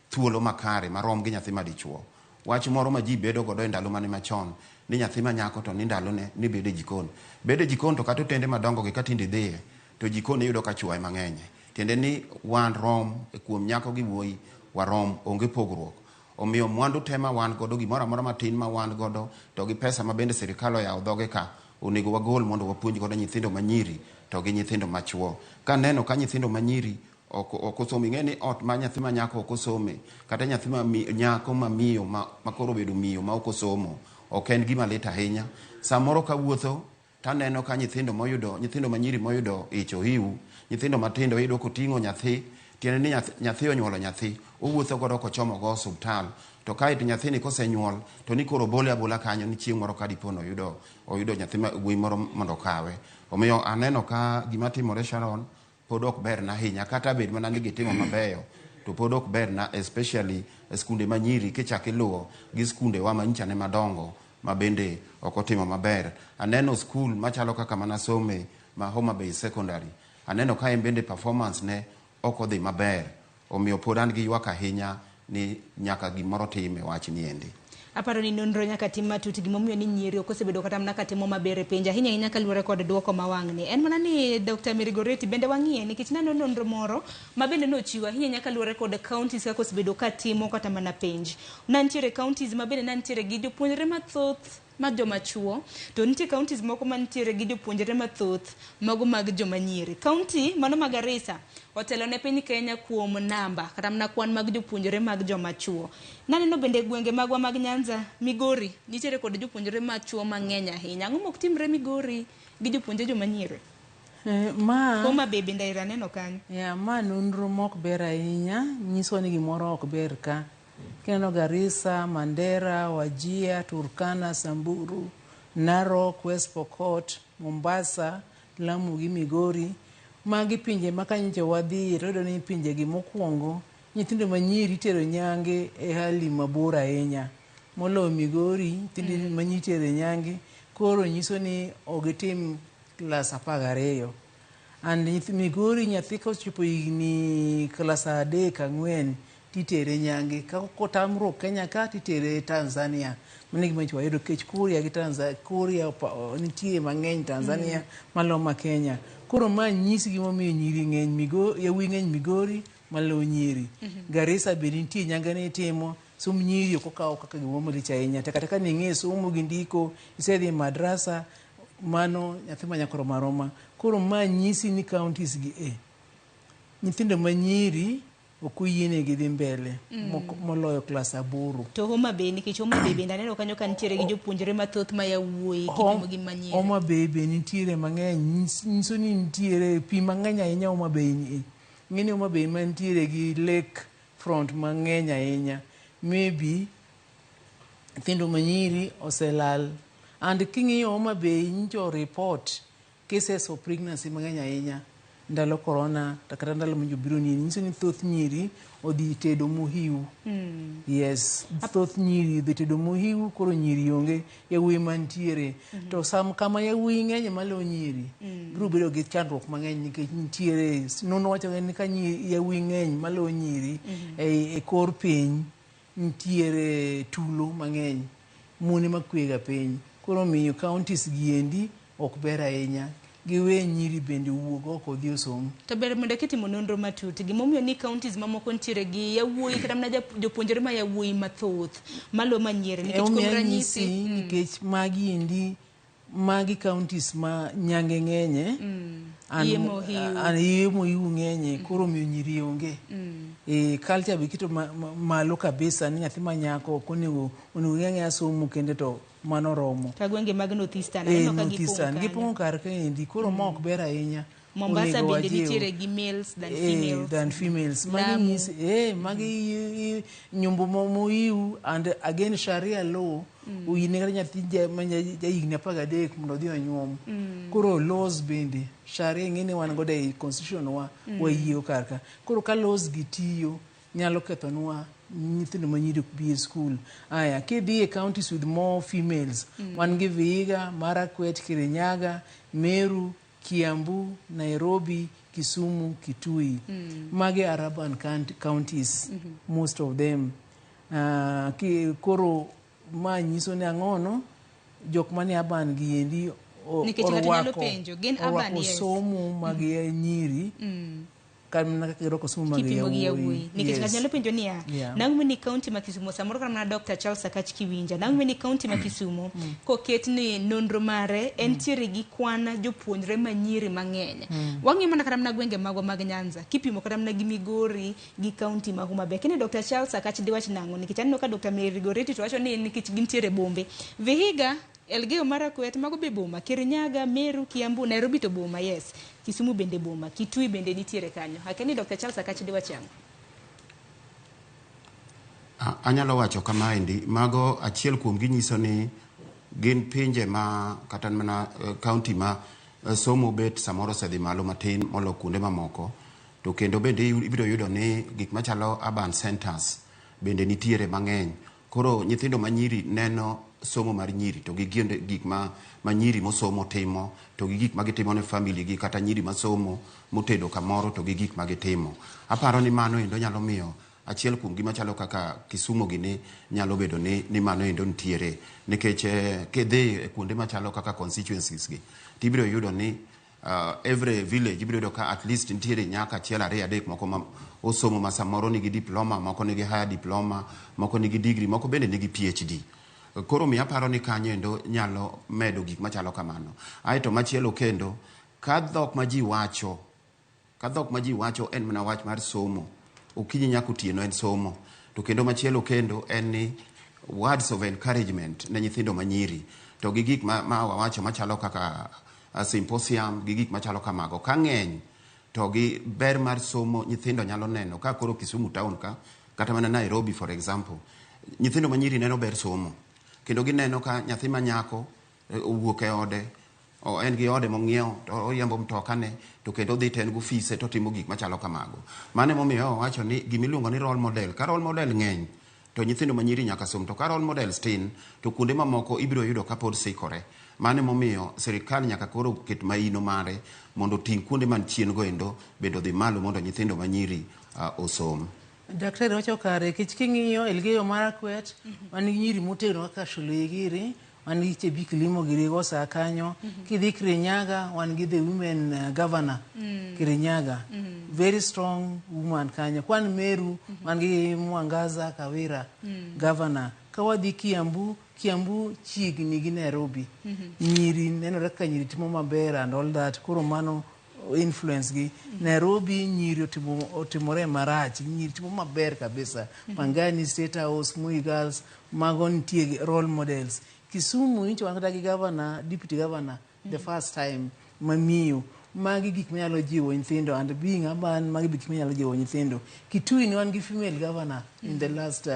thuolo makare marom gi nyathi ma dichuo. Wach moro ma ji bedo godo e ndalo mane machon, ni nyathi ma nyako to ni ndalone ni bedo e jikon. Bedo e jikon to kata otende madongo gi katinde idhiye, to jikon iyudo ka chwo ema ng'enye. Tiende ni wan rom kuom nyako gi wuoyi, warom, onge pogruok. Omiyo mwandu te ma wan godo, gimoro amora matin ma wan godo, to gi pesa ma bende sirikal oyawo dhoge ka, onego wagol mondo wapuonj godo nyithindo manyiri to gi nyithindo machuo. Kaneno ka nyithindo manyiri ok osomo, ing'e ni ot ma nyathi ma nyako ok osome, kata nyathi ma nyako ma miyo ma koro obedo miyo ma ok osomo, ok en gima lit ahinya. Samoro kawuotho taneno ka nyithindo moyudo, nyithindo manyiri moyudo ich ohiu, nyithindo matindo iyudo koting'o nyathi, tiende ni nyathi onyuolo nyathi, owuotho godo kochomo go osuptal, to kaeto nyathini kosenyuol, to ni koro obole abola kanyo ni chieng' moro kadipo ni oyudo nyathi ma wuoyi moro mondo okawe. Omiyo aneno ka gima timore Sharon pod ok berna ahinya, kata bed mana ni gitimo mabeyo, to pod ok berna, especially e skunde manyiri kichak iluwo gi skunde wa manyicha ne madongo ma bende ok otimo maber. Aneno skul machalo kaka mana some ma Homa Bay Secondary, aneno ka en bende performance ne ok odhi maber. Omiyo pod an gi ywak ahinya ni nyaka gimoro tim e wach ni endi. Aparo ni nonro nyaka tim matut gimomiyo ni nyiri ok osebedo kata mana katimo maber e penj, ahinya ahinya kaluwore kod duoko ma wang'ni. En mana ni Dr. Mary Goretti bende wang'iye nikech nano nonro moro ma bende nochiwo ahinya ahinya kaluwore kod counties kaka osebedo katimo kata mana penj. Nantiere counties ma bende nantiere gi jopuonjre mathoth mag joma chuo, to nitie counties moko mantiere gi jopuonjre mathoth mago mag joma nyiri. County mano ma Garissa otelo ne piny Kenya kuom namba kata mana kwan mag jopuonjre mag joma chuo. Naneno bende gwenge magwa mag Nyanza, Migori nitiere kod jopuonjre machuo mang'eny ahinya. Ang'o mok timre Migori gi jopuonjre joma nyiri? Homa Bay bende aneno kanyo. Yeah, ma nonro mok ber ahinya, nyiso ni gimoro ok ber ka. Kineno Garissa, Mandera, Wajir, Turkana, Samburu, Narok, West Pokot, Mombasa, Lamu gi Migori. Magi pinje ma ka nyocha wadhiye to wayudo ni pinje gi mokwongo nyithindo manyiri itero nyange e hali mabor ahinya moloyo Migori nyithindo manyiri itero e nyange koro nyiso ni ok gitim klas 12. And Migori nyathi kochopo higni klas 3 4 titere nyange ka kotamruok Kenya ka titere Tanzania. Mano e gima nyocha wayudo nikech Kuria gi Tanzania, Kuria nitie mang'eny Tanzania maloyo ma Kenya. Koro ma nyisi gimomiyo nyiri ng'eny Migori, yawuoyi ng'eny Migori maloyo nyiri. Garissa be nitie nyange ne itimo, somb nyiri ok okaw kaka gimoro malich ahinya. To kata ka ning'e somo gi ndiko, isedhi e madrasa, mano nyathi ma nyako rom aroma. Koro ma nyisi ni counties gi e, nyithindo ma nyiri ok oyienegi dhi mbele moloyo klas 8. To Homa Bay nikech Homa Bay bende aneno kanyo ka nitiere gi jopuonjre mathoth ma yawuoyi kipimo gi manyiri. Homa Bay be nitiere mang'eny, nyiso ni nitiere pi mang'eny ahinya Homa Bay ni. Ng'eni Homa Bay mantiere gi lake front mang'eny ahinya. Maybe nyithindo manyiri oselal. And king'iyo Homa Bay nyicho report cases of pregnancy mang'eny ahinya ndalo corona kata ndalo ma jobiro ni nyiso ni thoth nyiri odhi tedo mohiu. Yes, thoth nyiri odhi tedo mohiu, koro nyiri onge, yawuoyi mantiere. To sam kama yawuoyi ng'eny maloyo nyiri, biro bedo gi chandruok mang'eny nikech nitiere nonro wacho ni ka yawuoyi ng'eny maloyo nyiri e kor piny nitiere tulo mang'eny, mon ema kwega piny. Koro omiyo counties gi endi ok ber ahinya. Giwe nyiri bende owuog oko odhi osom. To ber mondo kitimo nonro matut gimomiyo ni counties mamoko nitiere gi yawuoyi kata mana jopuonjre ma yawuoyi mathoth malo ma nyiri nikech kuom ranyisi nikech magi endi magi counties ma nyange ng'enye iye mohiu ng'enye koro omiyo nyiri onge. Culture be keto malo kabisa ni nyathi ma nyako ok onego ng'e somo kende to mano romo. Ka gwenge mag North Eastern aneno ka gipong'o gipong'o kar kaendi koro ma ok ber ahinya. Mombasa bende nitiere gi males than females. Than females. Magi nyisi magi nyombo mohiu and again Sharia law oyiene kata nyathi ma jahigni 13 mondo odhi onyuom. Koro laws bende Sharia ing'e ni wan godo e constitution wa wayiego kar ka. Koro ka laws gi tiyo nyalo kethonwa nyithindo manyiri ok bi e school. Aya, kidhi e counties with more females, wan gi Vihiga, Marakwet, Kirinyaga, Meru, Kiambu, Nairobi, Kisumu, Kitui. Magi are urban counties, most of them. Koro ma nyiso ni ang'ono jok mane urban gi endi orwako somo mag nyiri. Kama kaka girwako somo mag yawuoyi. Nikech ng'ato nyalo penjo niya, nang'o ni county ma Kisumu samoro kata mana Dr. Charles Akach Kiwinja, nang'o ni county ma Kisumu koket ni nonro mare entiere gi kwan jopuonjre manyiri mang'eny. Wang'iyo mana kata mana gwenge magwa mag Nyanza, kipimo kata mana gi Migori gi county ma Homa Bay. Kini Dr. Charles Akach diwach nang'o? Nikech aneno ka Dr. Mary Goretti to wacho ni nikech gintiere bombe. Vihiga, Elgeyo Marakwet mago be boma, Kirinyaga, Meru, Kiambu, Nairobi to boma, yes. Kisumu bende boma, Kitui bende nitiere kanyo. Akeni Dr. Charles Akach diwach ang'o? Anyalo wacho kamaendi, mago achiel kuom gi nyiso ni gin pinje ma kata mana county ma somo bet samoro osedhi malo matin molo kuonde mamoko. To kendo bende ibiro yudo ni gik machalo urban centers bende nitiere mang'eny. Koro nyithindo manyiri neno somo mar nyiri to gi gik ma nyiri mosomo timo to gi gik ma gitimo ne family gi kata nyiri masomo motedo kamoro to gi gik ma gitimo. Aparo ni mano endo nyalo miyo achiel kuom gima chalo kaka Kisumu gini nyalo bedo ni mano endo nitiere nikech kidhi e kuonde machalo kaka constituencies gi tibiro yudo ni every village ibiro yudo ka at least nitiere nyaka 1 2 3 moko ma osomo ma samoro nigi diploma, moko nigi higher diploma, moko nigi degree, moko bende nigi PhD. Koro miyo aparo ni kanyo endo nyalo medo gik machalo kamano. Aeto machielo kendo, ka dhok ma ji wacho, en mana wach mar somo. Okinyi nyaka otieno en somo. To kendo machielo kendo en ni words of encouragement ne nyithindo manyiri. To gi gik ma wawacho machalo kaka symposium, gi gik machalo kamago. Ka ng'eny to gi ber mar somo nyithindo nyalo neno. Ka koro Kisumu town ka, kata mana Nairobi for example, nyithindo manyiri neno ber somo. Kendo gineno ka nyathi ma nyako owuok e ode, O, en gi ode mong'iewo to oriembo mtokane to kendo odhi to en gofise to otimo gik machalo kamago. Mano emomiyo owacho ni gimiluongo ni role model, ka role model ng'eny to nyithindo manyiri nyaka som, to ka role models tin to kuonde mamoko ibiro yudo ka pod sikore. Mano emomiyo sirikal nyaka koro ket maino mare mondo oting' kuonde man chien go endo bende odhi malo mondo nyithindo manyiri osom. Daktari wacho kare nikech king'iyo Elgeyo Marakwet wan gi nyiri motegno kaka Shulei giri, wan gi Chebik Limo giri go saa kanyo. Kidhi Kirinyaga wan gi the women governor Kirinyaga. Very strong woman kanyo. Kwan Meru wan gi Mwangaza Kawira governor. Ka wadhi Kiambu, Kiambu chiegni gi Nairobi. Nyiri nenore kaka nyiri timo maber and all that. Koro mano influence gi. Nairobi nyiri otimore marach, nyiri timo maber kabisa. Pangani, State House, Moi Girls, mago nitie role models. Kisumu nyocha wan kata gi governor, deputy governor the first time mamiyo. Magi gik manyalo jiwo nyithindo and being urban magi gik manyalo jiwo nyithindo. Kitui ne wan gi female governor in the last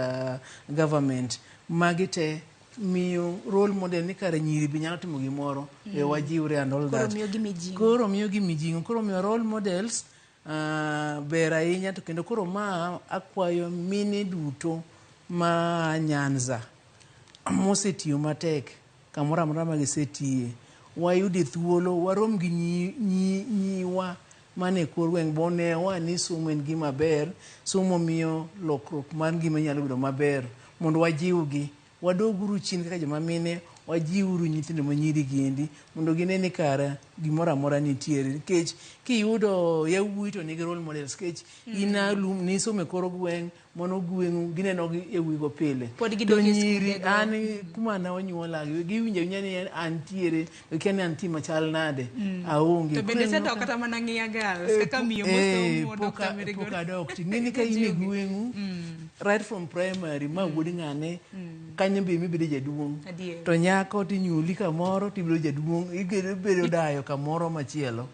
government. Magi te miyo role model ni kare nyiri be nyalo timo gimoro we wajiwre and all Koro that. miyogi mijing'o. Koro miyogi mijing'o. Koro miyo role models ber ahinya to kendo koro ma akwayo mine duto ma Nyanza mosetiyo matek kamoro amora ma gisetiye wayude thuolo warom gi nyiwa mane kor gweng' bonewa ni somo en gima ber, somo miyo lokruok mar ngima nyalo bedo maber mondo wajiwgi wadoguru chien kaka joma mine wajiwuru nyithindo manyiri giendi mondo gine ni kara gimoro amora nitiere nikech kiyudo yawuoyi to nigi role models nikech in alum nisomo e kor gweng' mano gweng'u gineno gi yawuoyi go pile. Pod To gidok e nyiri skundego. an kuma ne onyuola giwinjo awinja ni antiere to kia ni antie machal nade aonge. To bende Koro ineno isedok kata mana ng'iya girls kaka miyo mosomo Dr. Mary pok Goretti. adok ting'eni ka in e gweng'u right from primary ma wuod ng'ane kanyo be mibedo jaduong' Adier. to nyako tinyuoli kamoro tibedo jaduong' ibedo dayo kamoro machielo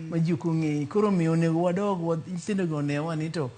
ma ji ok ong'eyi koro miyo onego wadog nyithindo go onewa ni to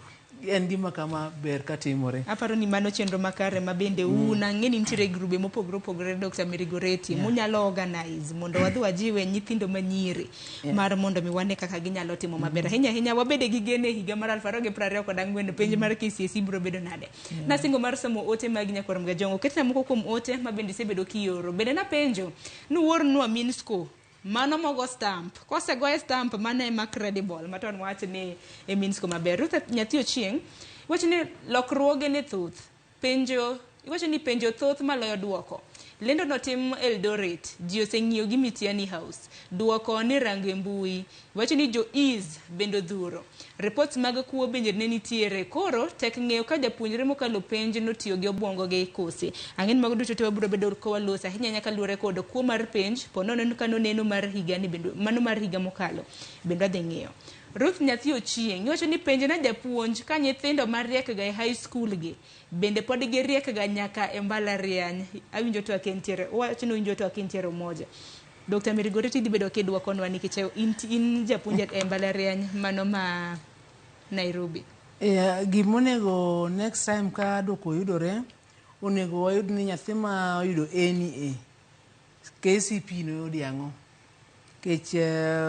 en gima kama ber katimore. Aparo ni mano chenro makare ma bende un ang'e ni nitiere grube mopogore opogore Dr. Mary Goretti munyalo organize mondo wadhi wajiwe nyithindo manyiri mar mondo mi wane kaka ginyalo timo maber. Ahinya ahinya wabede gi geno e higa mar 2024 penj mar KCSE biro bedo nade. Nasingo mar somo ote mag nyakwar Mgajongo. Ketna moko kuom ote ma bende isebedo kioro. Bende napenjo ni uornwa min score mano mogo stamp kosegoye stamp mano ema credible maton wach ni e min score maber. Ruth nyathi Ochieng iwacho ni lokruoge ne thoth penjo iwacho ni penjo thoth maloyo duoko. Lendo notim Eldoret, ji oseng'iyo gi Mitiani House. Duoko ni rango e mbui. Iwacho ni jo is bende odhuro. Reports mag kuo bende ne nitiere. Koro tek ng'eyo ka japuonjre mokalo penj notiyo gi obwongo gi kose. Ang'e ni mago duto te wabiro bedo ka waloso ahinya ahinya kaluwore kod kuo mar penj po nono ka noneno mar higa ni bende mano mar higa mokalo bende wadhi ng'iyo. Ruth nyathi Ochieng iwacho ni penj na japuonj ka nyithindo mariek ga e high school gi bende pod giriek ga nyaka e mbalariany. Awinjo twak entiere owacho ni owinjo twak entiere umoja. Dr. Mary Goretti dhi bedo kidwokonwa nikech in japuonj e mbalariany mano ma Nairobi. Gimonego next time ka dwoko yudore onego wayud ni nyathi ma oyudo A ni A KCPE noyudi ang'o nikech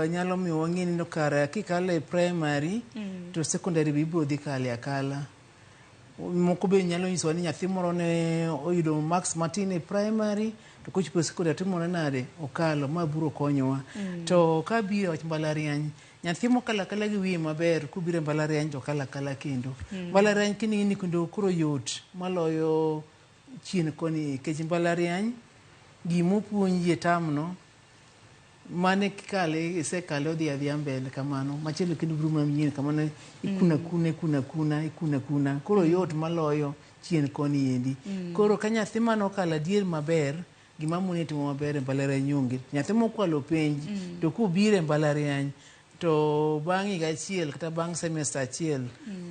nyalo miyo wang'e ni kare kikalo e primary to secondary be ibiro dhi kale akala. Moko be nyalo nyisowa ni nyathi moro ne oyudo marks matin e primary to kochopo e secondary timore nade okalo ma biro konyowa. To kabiro e wach mbalariany nyathi mokalo akala gi wiye maber kobiro e mbalariany to okalo akala kendo. Mbalariany kining'i ni kendo koro yot maloyo chien koni nikech mbalariany gimopuonji e term no mane kikale isekale odhi adhiya mbele kamano machielo kendo biro mana manyien kamano ikuna kuna ikuna kuna ikuna kuna koro yot maloyo chien koni endi. Koro ka nyathi mane okalo adier maber gima mone timo maber e mbalariany onge. Nyathi mokwalo penj to kobiro e mbalariany to bang' higa achiel kata bang' semester achiel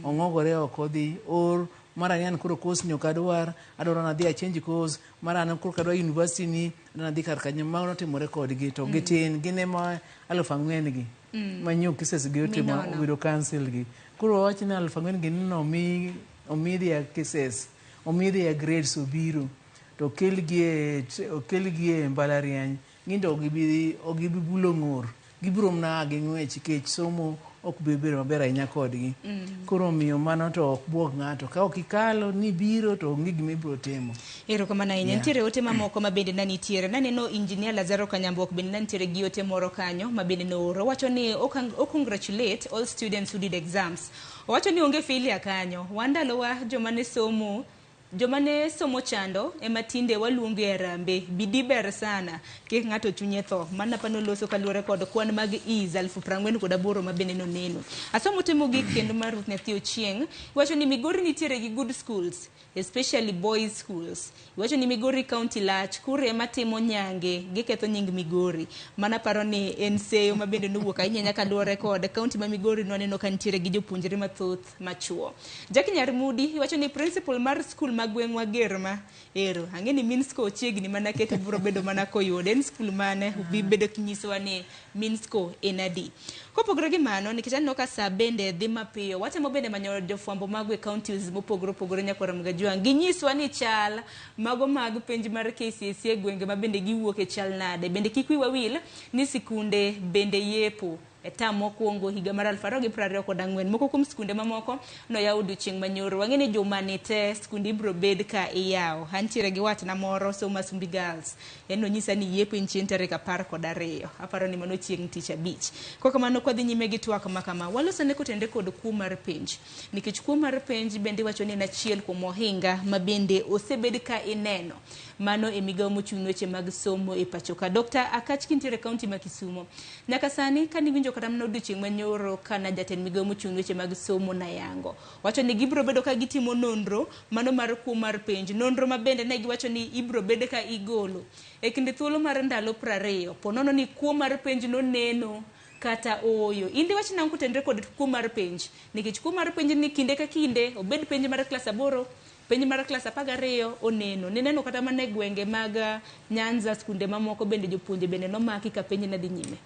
ong'ogore oko odhi or mara ni an koro course ni ok adwar adwaro nadhi a change course mara an koro kadwa university ni adwa nadhi kar kanyo mano timore kodgi to gitin gin ema 4,000 gi manyo cases gi otimo obedo cancel gi koro wawach ni 4,000 gi ni omi omi their cases omi their grades obiro to okelgi e mbalariany Gin to ok gibi ok gibi bulo ng'ur. Gibiro mana a gi ng'wech nikech somo ok bi bedo maber ahinya kodgi. Koro omiyo mano to ok buog ng'ato. Ka ok ikalo ni biro to onge gima ibiro timo. Erokamano ahinya. Nitiere ote mamoko ma bende na nitiere. Naneno Engineer Lazaro Kanyambuok bende na nitiere gi ote moro kanyo ma bende nooro. Owacho ni o congratulate all students who did exams. Owacho ni onge failure kanyo. Wan ndalowa joma ne somo joma ne somo chando ema tinde waluongo e harambee. Bidii ber sana. Kik ng'ato chunye tho. Mano apani oloso kaluwore kod kwan mag E's 48,000 ma bende noneno. Asomo ote mogik kendo mar Ruth Nyathi Ochieng. Iwacho ni Migori nitiere gi good schools, especially boys schools. Iwacho ni Migori County lach, kure ema timo nyange, giketho nying Migori. Mano aparo ni en seyo ma bende nowuok ahinya kaluwore kod county ma Migori nwaneno ka nitiere gi jopuonjre mathoth machuo. Jackie Nyarmudi iwacho ni principal mar skul ma gweng'wa Germa ero ang'e ni Minsco chiegni mana keto biro bedo mana koyude en skul mane ubi bedo kinyisowa ni Minsco en adi. Kopogore gi mano nikech aneno ka saa bende dhi mapiyo watemo bende manyo jofwambo mago e counties mopogore opogore nyakwar Mgajwang' ginyiswa ni chal mago mag penj mar KCSE e gwenge ma bende giwuok e chal nade. Bende kik wiwa wil ni sikunde bende yepo e tam mokwongo higa mar 2024. Moko kuom skunde mamoko noyaw odiochieng' manyoro. Wang'e ni juma ni te skunde ibiro bed ka iyawo. Antiere gi watna moro somo Asumbi Girls. En nonyisa ni yepo en chieng' tarik 12. Aparo ni mano chieng' tich abich. Kok kamano kwadhi nyime gi twak ma kama, walosane kotende kod kuo mar penj. Nikech kuo mar penj bende iwacho ni en achiel kuom ohinga ma bende osebed ka ineno. Mano e migawo mochung' ne weche mag somo e pacho ka. Dr. Akach kintiere e kaunti ma Kisumo. Nyaka sani kaniwinjo kata mana odiochieng' manyoro kana jatend migawo mochung' ne weche mag somo nayango. Wacho ni gibiro bedo ka gitimo nonro mano mar kuo mar penj. Nonro ma bende ne giwacho ni ibiro bed ka igolo. E kind thuolo mar ndalo 20, po nono ni kuo mar penj noneno kata ooyo. In diwach nang'o kotenore kod kuo mar penj? Nikech kuo mar penj ni kinde ka kinde, obed penj mar klas 8, penj mar klas 12 oneno. Nineno kata mana e gwenge mag Nyanza, skunde mamoko bende jopuonje bende nomaki ka penj ne dhi nyime.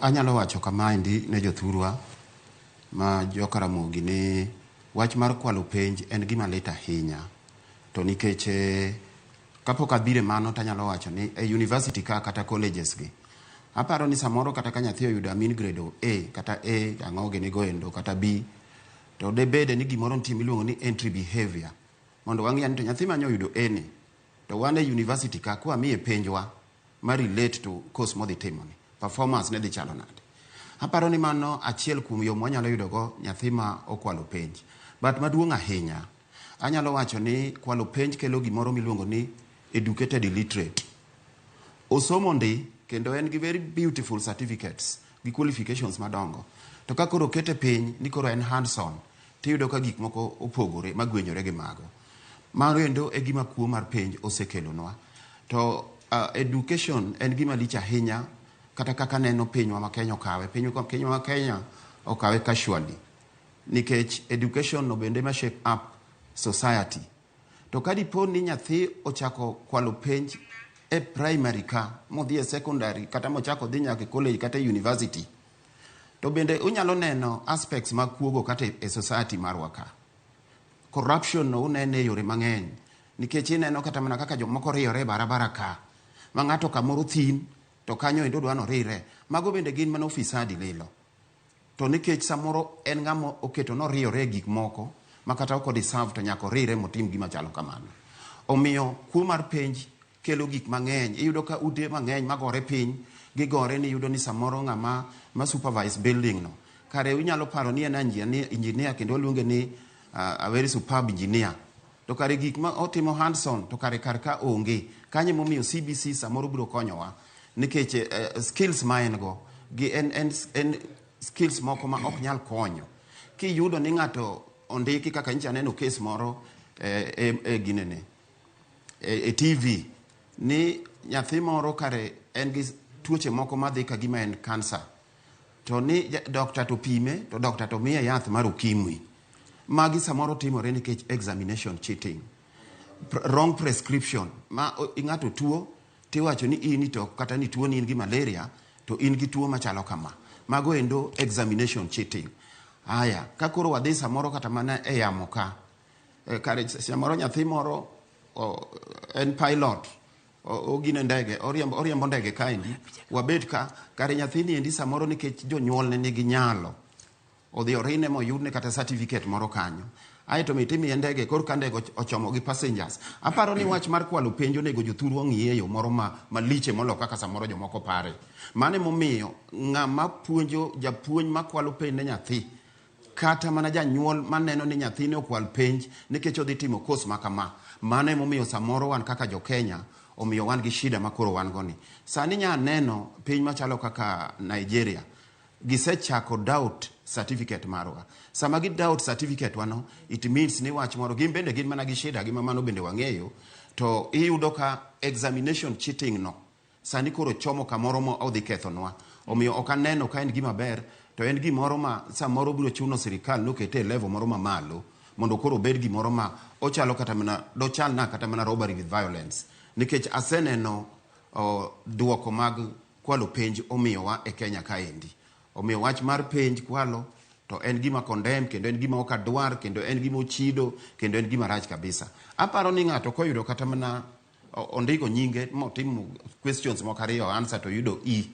Anyalo wacho kamaendi ne jothurwa ma joka Ramogi ni wach mar kwalo penj en gima lit ahinya. To nikech kapok adhire mano tanyalo wacho ni e university ka kata colleges gi, aparo ni samoro kata ka nyathi oyudo a mean grade of A kata A ang'o gini go endo kata B, to debede ni gimoro nitie miluongo ni entry behavior. Mondo wang'i ni to nyathi manyo oyudo A ni, to wan e university ka kwamiye penjwa ma relate to course modhi timo ni, performance ne dhi chalo nade. Aparo ni mano achiel kuom yo mwanyalo yudo go nyathi ma okwalo penj. But maduong' ahinya, anyalo wacho ni kwalo penj kelo gimoro miluongo ni educated illiterate. Osomo ndi kendo en gi very beautiful certificates gi qualifications madongo. To ka koro okete piny ni koro en hands on, tiyudo ka gik moko opogore magwenyore gi mago. Mano endo e gima kuo mar penj osekelonwa. To education en gima lich ahinya kata kaka neno pinywa ma Kenya okawe. Pinywa ma Kenya okawe casually. Nikech education no bende ma shape up society. To ka dipo ni nyathi ochako kwalo penj e primary ka, modhi e secondary, kata mochako dhi nyaka e college kata e university, to bende unyalo neno aspects mag kuogo kata e society marwa ka. Corruption no unene e yore mang'eny. Nikech ineno kata mana kaka jomoko riyore e barabara ka, ma ng'ato kamoro thin, to kanyo endo dwa norire. Mago bende gin mana ufisadi lilo. To nikech samoro en ng'ama oketo noriyore e gik moko, ma kata ok odeserve to nyaka orire motim gima chalo kamano. Omiyo kuo mar penj kelo gik mang'eny. Iyudo ka ute mang'eny magore piny, gigore ni iyudo ni samoro ng'ama ma supervise building no. Kare inyalo paro ni en engineer kendo waluonge ni a very superb engineer. To kare gik ma otimo hands on to kare kar ka onge. Kanyo emomiyo CBC samoro biro konyowa. Nikech skills ma en go, gi en skills moko ma ok nyal konyo. Kiyudo ni ng'ato ondiki kaka nyicha aneno case moro e ginene, e TV, ni nyathi moro kare en gi tuoche moko madhi ka gima en cancer. To ni doctor to pime, to doctor to miye yath mar ukimwi. Magi samoro timore nikech examination cheating. Wrong prescription. Ma ng'ato tuo, tiwacho ni in to kata ni tuo ni in gi malaria, to in gi tuo machalo kama. Mago endo examination cheating. Aya, ka koro wadhi samoro kata mana e yamo ka, kare samoro nyathi moro en pilot, ogine ndege, oriembo ndege kaendi, wabet ka kare nyathini endi samoro nikech jonyuolne nigi nyalo odhi orine moyudne kata certificate moro kanyo, aeto mit imiye ndege. Koro ka ndege ochomo gi passengers, aparo ni wach mar kwalo penj onego jothuru ong'iye e yo moro ma maliche molo kaka samoro jomoko pare. Mano emomiyo ng'ama puonjo, japuonj makwalo penj ne nyathi, kata mana janyuol maneno ni nyathine okwal penj nikech odhi timo course ma kama, mano emomiyo samoro wan kaka jo-Kenya omiyo wan gi shida ma koro wan go ni. Sani nya neno piny machalo kaka Nigeria gisechako doubt certificate marwa. Sama gi doubt certificate wano, it means ni wach moro gin bende gin mana gi shida gi ma mano bende wang'eyo. To iyudo ka examination cheating no sani koro chomo kamoro ma odhi kethonwa. Omiyo ok aneno ka en gima ber, to en gimoro ma samoro biro chuno sirikal nokete e level moro mamalo mondo koro obed gimoro ma ochalo kata mana dochal na kata mana robbery with violence, nikech aseneno duoko mag kwalo penj omiyowa e Kenya kaendi. Omiyo wach mar penj kwalo to en gima condemn, kendo en gima ok adwar, kendo en gima ochido, kendo en gima rach kabisa. Aparo ni ng'ato koyudo kata mana ondiko nyinge motimo questions moko ariyo answer to yudo E,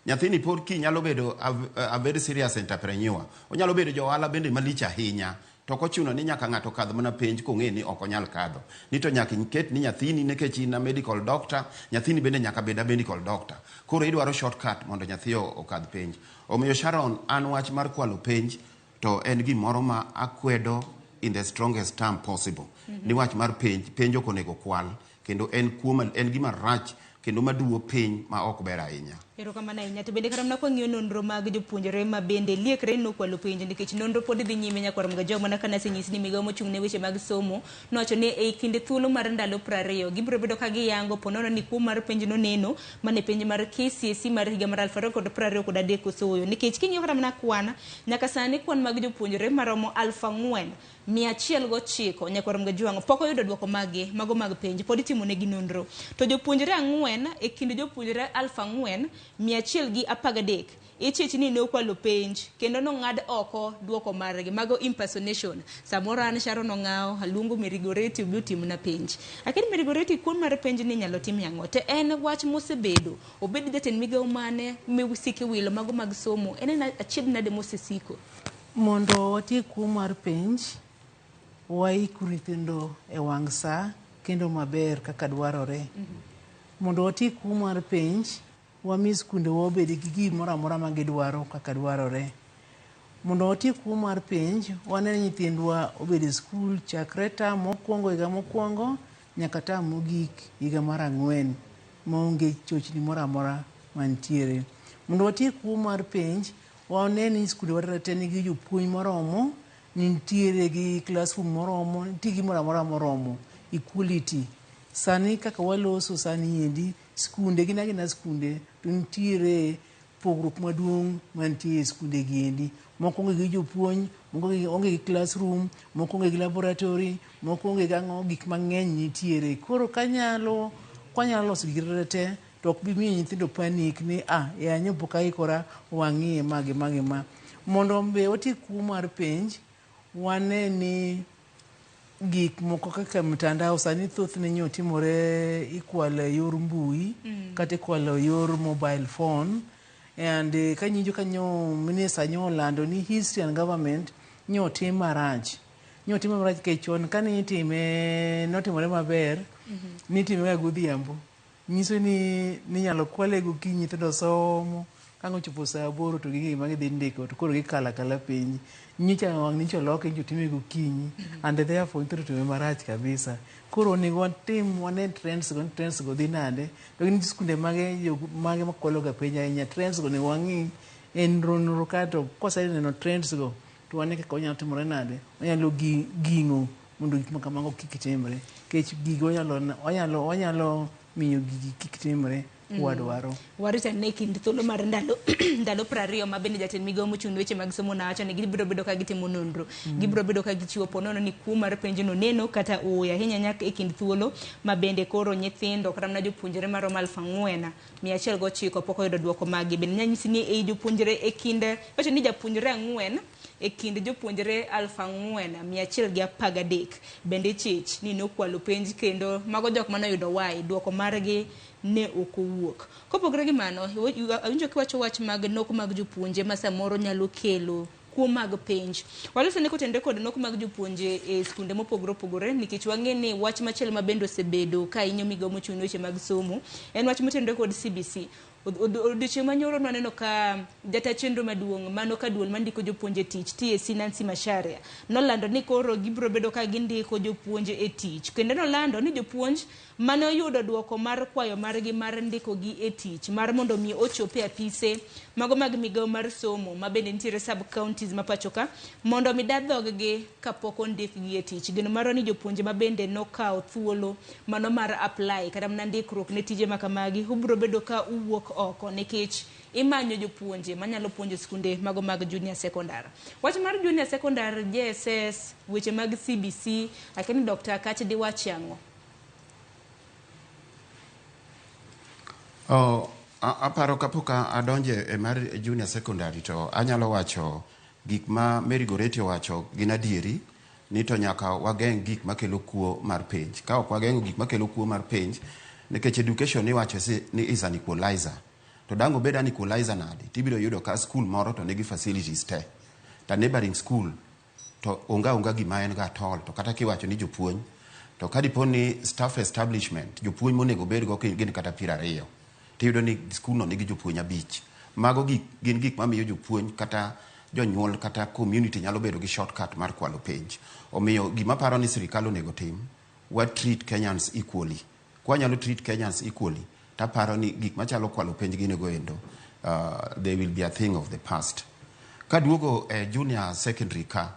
nyathini pod ki nyalo bedo a very serious entrepreneur, onyalo bedo jo ohala bende malich ahinya. To ok ochuno ni nyaka ng'ato kadh mana penj kong'e ni ok onyal kadho ni to nyaka iket ni nyathini, nikech in a medical doctor, nyathini bende nyaka bed a medical doctor. Koro idwaro shortcut mondo nyathi okadh penj. Omiyo Sharon, an wach mar kwalo penj to en gimoro ma akwedo in the strongest term possible. Ni wach mar penj, penj ok onego kwal, kendo en kuo, en gima rach kendo maduwo piny ma ok ber ahinya. Erokamano ahinya. To bende kata mana kwang'iyo nonro mag jopuonjre ma bende liekre nokwalo penj, nikech nonro pod dhi nyime nyakwar Mgajwang', mana ka nasenyisi ni migawo mochung' ne weche mag somo nowacho ni ei kinde thuolo mar ndalo 20 gibiro bedo ka giyango ponono ni kuo mar penj noneno mana e penj mar KCSE mar higa mar 2023 koso ooyo. Nikech king'iyo kata mana kwan, nyaka sani kwan mag jopuonjre maromo 4109 nyakwar Mgajwang' pok oyudo duoko maggi mago mag penj, pod itimo negi nonro. To jopuonjre 4 e kind jopuonjre 4113 ichich ni ne okwalo penj kendo nong'ad oko duoko margi. Mago impersonation. Samoro an Sharon Ong'awo aluongo Mary Goretti obi otimna penj. Lakini Mary Goretti, kuo mar penj ni inyalo tim ang'o? To en wach mosebedo, obed jatend migawo mane misiko wilo mago mag somo, en achiedh nade mosesiko? Mondo watiek kuo mar penj, waik nyithindo e wang' sa kendo maber kaka dwarore. Mondo watiek kuo mar penj, wami skundewa obed gi gimoro amora ma gidwaro kaka dwarore. Mondo watiek kuo mar penj, wane ni nyithindwa obed e skul chakre tam mokwongo higa mokwongo nyaka tam mogik higa mar 4 maonge chochni moro amora mantiere. Mondo watiek kuo mar penj, wane ni skundewa te nigi jopuonj moromo, nitiere gi classroom moromo, nitie gimoro amora moromo, equality. Sani kaka waloso sani endi, skunde gin agina skunde, to nitiere pogruok maduong' mantie e skunde gi endi. Moko onge gi jopuonj, moko onge gi classroom, moko onge gi laboratory, moko onge gi ang'o, gik mang'eny nitiere. Koro kanyalo, kwanyalo loso gigi te, to ok bi miyo nyithindo panic ni ya nyo pok aikora, wang'iye ma gi ma gi ma. Mondo be watiek kuo mar penj, wane ni gik moko kaka mtandao sani thothne nyo timore ikwalo e yor mbui, kata ikwalo e yor mobile phone. And kanyinjo kanyo minister nyo olando ni history and government nyo tim marach. Nyo tim marach nikech chon kane itime notimore maber, nitime ga godhiambo. Nyiso ni ninyalo kwale gokinyi, nyithindo somo, kang' ochopo saa 8 to ging'e gima gidhi ndiko to koro gikalo akala penj. Nyocha wang' nyocha oloke nyocha otime gokinyi, and therefore nyithindo otime marach kabisa. Koro onego watim wane trends go, trends go dhi nade, to gin skunde mage mage makwalo ga penj ahinya. Trends go onego wang'i e nonro ka to kwaseneno trends go to wane kaka wanyalo timore nade, wanyalo ging'o mondo gik makamago kik timre. Nikech gigo wanyalo miyo gigi kik timre wadwaro. Warito ane kind thuolo mar ndalo 20 ma bende jatend migawo mochung' ne weche mag somo nowacho ni gibiro bedo ka gitimo nonro. Gibiro bedo ka gichiwo ponono ni kuo mar penj no neno kata ooyo, ahinya nyaka e kind thuolo ma bende koro nyithindo kata mana jopuonjre maromo 4109 pok oyudo duoko maggi. Bende nyanyisi ni ei jopuonjre e kind wacho ni japuonjre 4 e kind jopuonjre 4113 bende ichich ni nokwalo penj kendo mago jok mane oyudo Y duoko margi ne ok owuok. Kopogore gi mano, awinjo kiwacho wach mag nok mag jopuonje ma samoro nyalo kelo kuo mag penj. Waloso ni kotenore kod nok mag jopuonje e skunde mopogore opogore nikech wang'e ni wach machielo ma bende osebedo ka hinyo migawo mochung' ne weche mag somo en wach motenore kod CBC. Odiochieng' manyoro nwaneno ka jata chenro maduong' mano ka duol mandiko jopuonje e tich TSC Nancy Macharia nolando ni koro gibiro bedo ka gindiko jopuonje e tich kendo nolando ni jopuonj mane oyudo duoko mar kwayo margi mar ndikogi e tich mar mondo mi ochop e apise mago mag migawo mar somo ma bende nitiere sub counties ma pacho ka mondo mi da dhog-gi kapok ondikgi e tich. Geno marwa ni jopuonje ma bende nokawo thuolo mano mar apply kata mana ndikruok ne tije ma kamagi ubiro bedo ka uwuok oko nikech imanyo jopuonje manyalo puonjo skunde mago mag junior secondary. Wach mar junior secondary, JSS, weche mag CBC, akia ni Dr. Akach diwachi ang'o? Oh, aparo kapok adonje e mar junior secondary to anyalo wacho gik ma Mary Goretti owacho gin adieri ni to nyaka wageng' gik makelo kuo mar penj. Ka ok wageng'o gik makelo kuo mar penj, nikech education iwacho ni is an equalizer. To dang' obed an equalizer nade? Tibiro yudo ka school moro to nigi facilities te. To neighboring school to onge aonga gima en go at all. To kata kiwacho ni jopuonj, to ka dipo ni staff establishment, jopuonj monego bedgo gin kata 20, tiyudo ni skul no nigi jopuonj 5. Mago gik, gin gik mamiyo jopuonj kata jonyuol kata community nyalo bedo gi shortcut mar kwalo penj. Omiyo gima paro ni sirikal onego tim, wa treat Kenyans equally. Kwanyalo treat Kenyans equally, taparo ni gik machalo kwalo penj gini go endo, they will be a thing of the past. Kaduogo e junior secondary ka,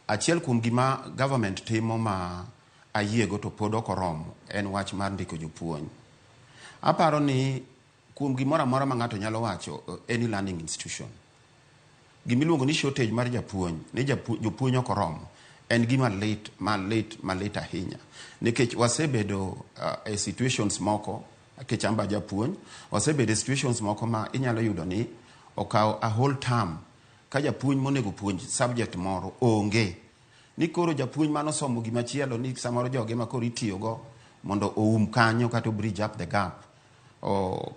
achiel kuom gima government timo ma ayiego to pod ok oromo en wach mar ndiko jopuonj. Aparo ni kuom gimoro amora ma ng'ato nyalo wacho any learning institution, gimiluongo ni shortage mar japuonj, ni jopuonj ok oromo, en gima lit, malit, malit ahinya. Nikech wasebedo e situations moko, nikech an be japuonj, wasebedo e situations moko ma inyalo yudo ni okawo a whole term ka japuonj monego puonj subject moro onge. Ni koro japuonj manosomo gimachielo ni samoro joge ma koro itiyogo mondo oum kanyo kata bridge up the gap.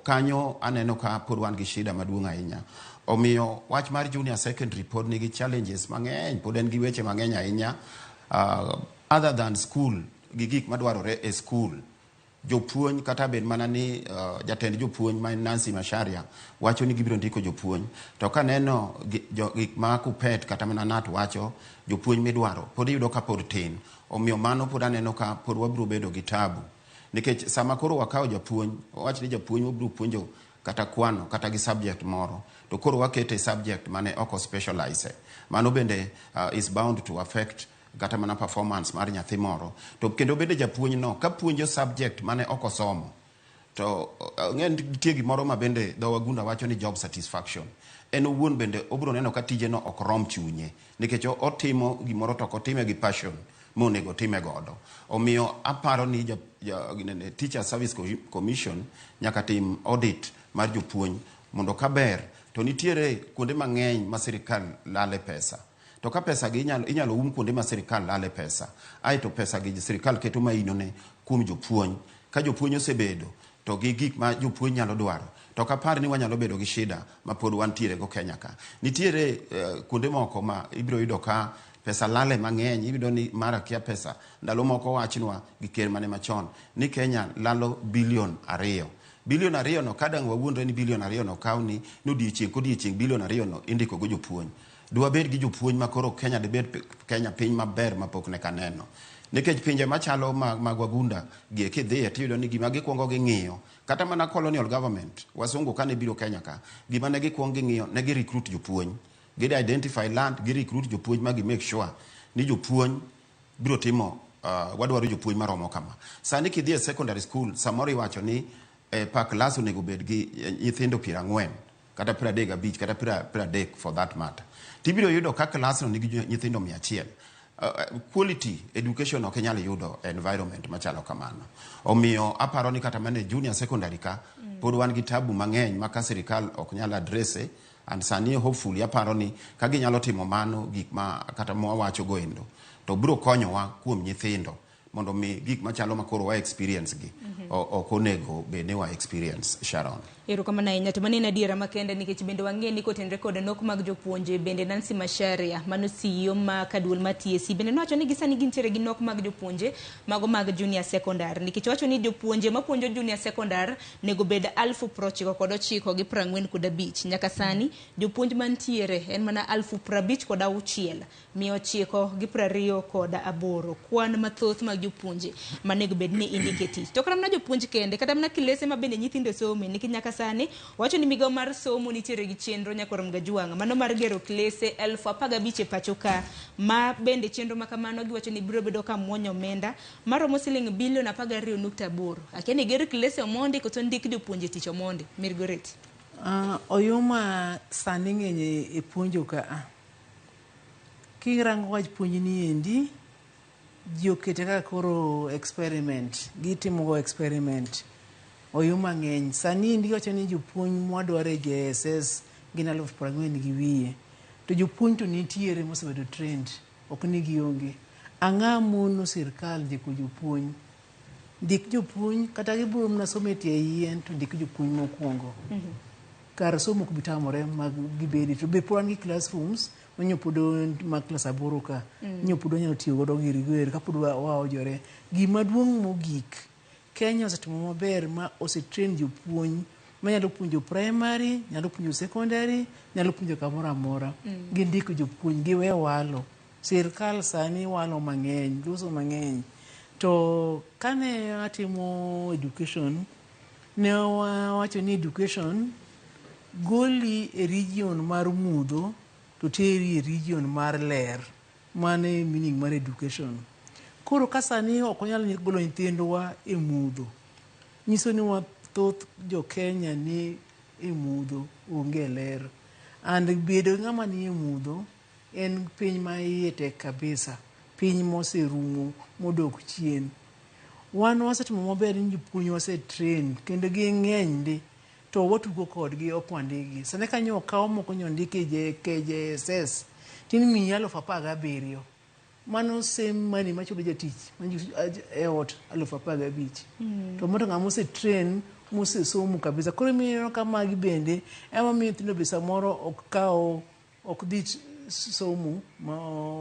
Kanyo aneno ka pod wan gi shida maduong' ahinya. Omiyo wach mar junior secondary pod nigi challenges mang'eny, pod en gi weche mang'eny ahinya. Other than school gi gik madwarore e school, jopuonj kata bed mana ni jatend jopuonj ma en Nancy Macharia wacho ni gibiro ndiko jopuonj, to kaneno gik ma Kuppet kata mana KNUT wacho jopuonj midwaro pod iyudo ka pod tin. Omiyo mano pod aneno ka pod wabiro bedo gi tabu. Nikech sama koro wakawo japuonj, wawach ni japuonj mabiro puonjo kata kwano kata gi subject moro, to koro wakete subject mane ok o specialize. Mano bende is bound to affect kata mana performance mar nyathi moro. To kendo bende japuonj no ka puonjo subject mane ok osomo, to ng'e nitie gimoro ma bende dho wagunda wacho ni job satisfaction. En owuon bende obiro neno ka tije no ok rom chunye, nikech otimo gimoro to ok otime gi passion monego time godo. Omiyo aparo ni Teacher Service Commission nyaka tim audit mar jopuonj mondo kaber to nitiere kuonde mang'eny ma sirikal lale pesa. To ka pesa gi inyalo um kuonde ma sirikal lale pesa, aeto pesa gi sirikal keto maino ne kuom jopuonj. Ka jopuonj osebedo to gi gik ma jopuonj nyalo dwaro, to ok apar ni wanyalo bedo gi shida ma pod wantiere go Kenya ka. Nitiere kuonde moko ma ibiro yudo ka pesa lale mang'eny, iyudo ni mara kia pesa, ndalo moko wachnwa gi ker mane machon ni Kenya lalo bilion 2. Bilion 2 no kadang' wawuondre ni bilion 2 no kaw ni odiechieng' kodiechieng' bilion 2 no indiko go jopuonj. Dwabed gi jopuonj ma koro Kenya dibed Kenya piny maber mapok ne kaneno. Nikech pinje machalo mag wagunda gi kidhiye tiyudo ni gima gikuongo ging'iyo, kata mana colonial government, wasungu kane biro Kenya ka, gima ne gikuongo ging'iyo, ne gi recruit jopuonj. Gi identify land, gi recruit jopuonj ma gi make sure ni jopuonj biro timo, wadwaro jopuonj maromo kama. Sani kidhi e secondary school, samoro iwacho ni per class onego bed gi nyithindo 40 kata 35 kata 30 for that matter. Tibiro yudo ka class no nigi nyithindo 100. Quality education ok inyal yudo e environment machalo kamano. Omiyo aparo ni kata mana e junior secondary ka, pod wan gi tabu mang'eny ma ka sirikal ok nyal address, And sani hopefully aparo ni ka ginyalo timo mano gik ma kata mwawacho go endo to biro konyowa kuom nyithindo mondo mi gik machalo makoro wa experience gi ok onego bed ni wa experience, Sharon. Erokamano ahinya. To mano en adiera makende nikech bende wang'e ni kotenore kod nok mag jopuonje bende Nancy Macharia mano CEO ma kaduol mar TSC bende nowacho ni gisani gintiere gi nok mag jopuonje mago mag junior secondary nikech owacho ni jopuonje mapuonjo junior secondary nego bed 94,945. Nyaka sani jopuonj mantiere en mana 56,928, kwan mathoth mag jopuonje manego bed ni indike tich. To kata mana jopuonj kende, kata mana kilese ma bende nyithindo some, nikech nyaka sani wacho ni migawo mar somo nitiere gi chenro nyakwar Mgajwang' mano mar gero klese 15,000 e pacho ka, ma bende chenro ma kamano giwacho ni biro bedo ka muonyo omenda maromo siling bilion 12.8. Akia ni ger klese omondi koso ndik jopuonje tich omondi. Mirgoret. Oyuma sani ng'eny e puonjo ka a. Kirango wach puonj ni endi, ji okete kaka koro experiment, gitimo go experiment. Oyuma ng'eny. Sani endi giwacho ni jopuonj mwadwaro e JSS gin 40,000 plus. To jopuonj to nitiere mosebedo trained, ok ni gionge. Ang'o mono sirkal ndiko jopuonj? Ndik jopuonj kata gibiro mana somo e tie yien to ndik jopuonj mokwongo. Kar somo ok bi tamore mag gibedi. To be pod wan gi classrooms manyo pod mag klas 8 ka. Nyo pod wanyalo tiyo godo giri goero kapod waojore. Gima duong' mogik, Kenya osetimo maber ma osetrain jopuonj manyalo puonjo primary, nyalo puonjo secondary, nyalo puonjo kamoro amora. Gindiko jopuonj, giwe walo. Sirkal sani walo mang'eny, loso mang'eny. To kane atimo education, ne wawacho ni education goli e region mar mudho to teri e region mar ler. Mano e meaning mar education. Koro ka sani ok wanyal golo nyithindwa e mudho, nyiso ni thoth jo Kenya ni e mudho, onge ler. And bedo ng'ama ni e mudho en piny ma iye tek kabisa, piny moserumo modok chien. Wan wasetimo maber ni jopuonj wase train kendo ging'eny ndi to watugo kodgi ok wandikgi. Sani ka nyo okaw moko nyo ndik e KJSS timiyi 17,000. Mano same money machulo jatich e ot 15,000. To mato ng'ama ose train mosesomo kabisa. Koro ineno ka magi bende ema miyo nyithindo be samoro ok kaw ok dhi somo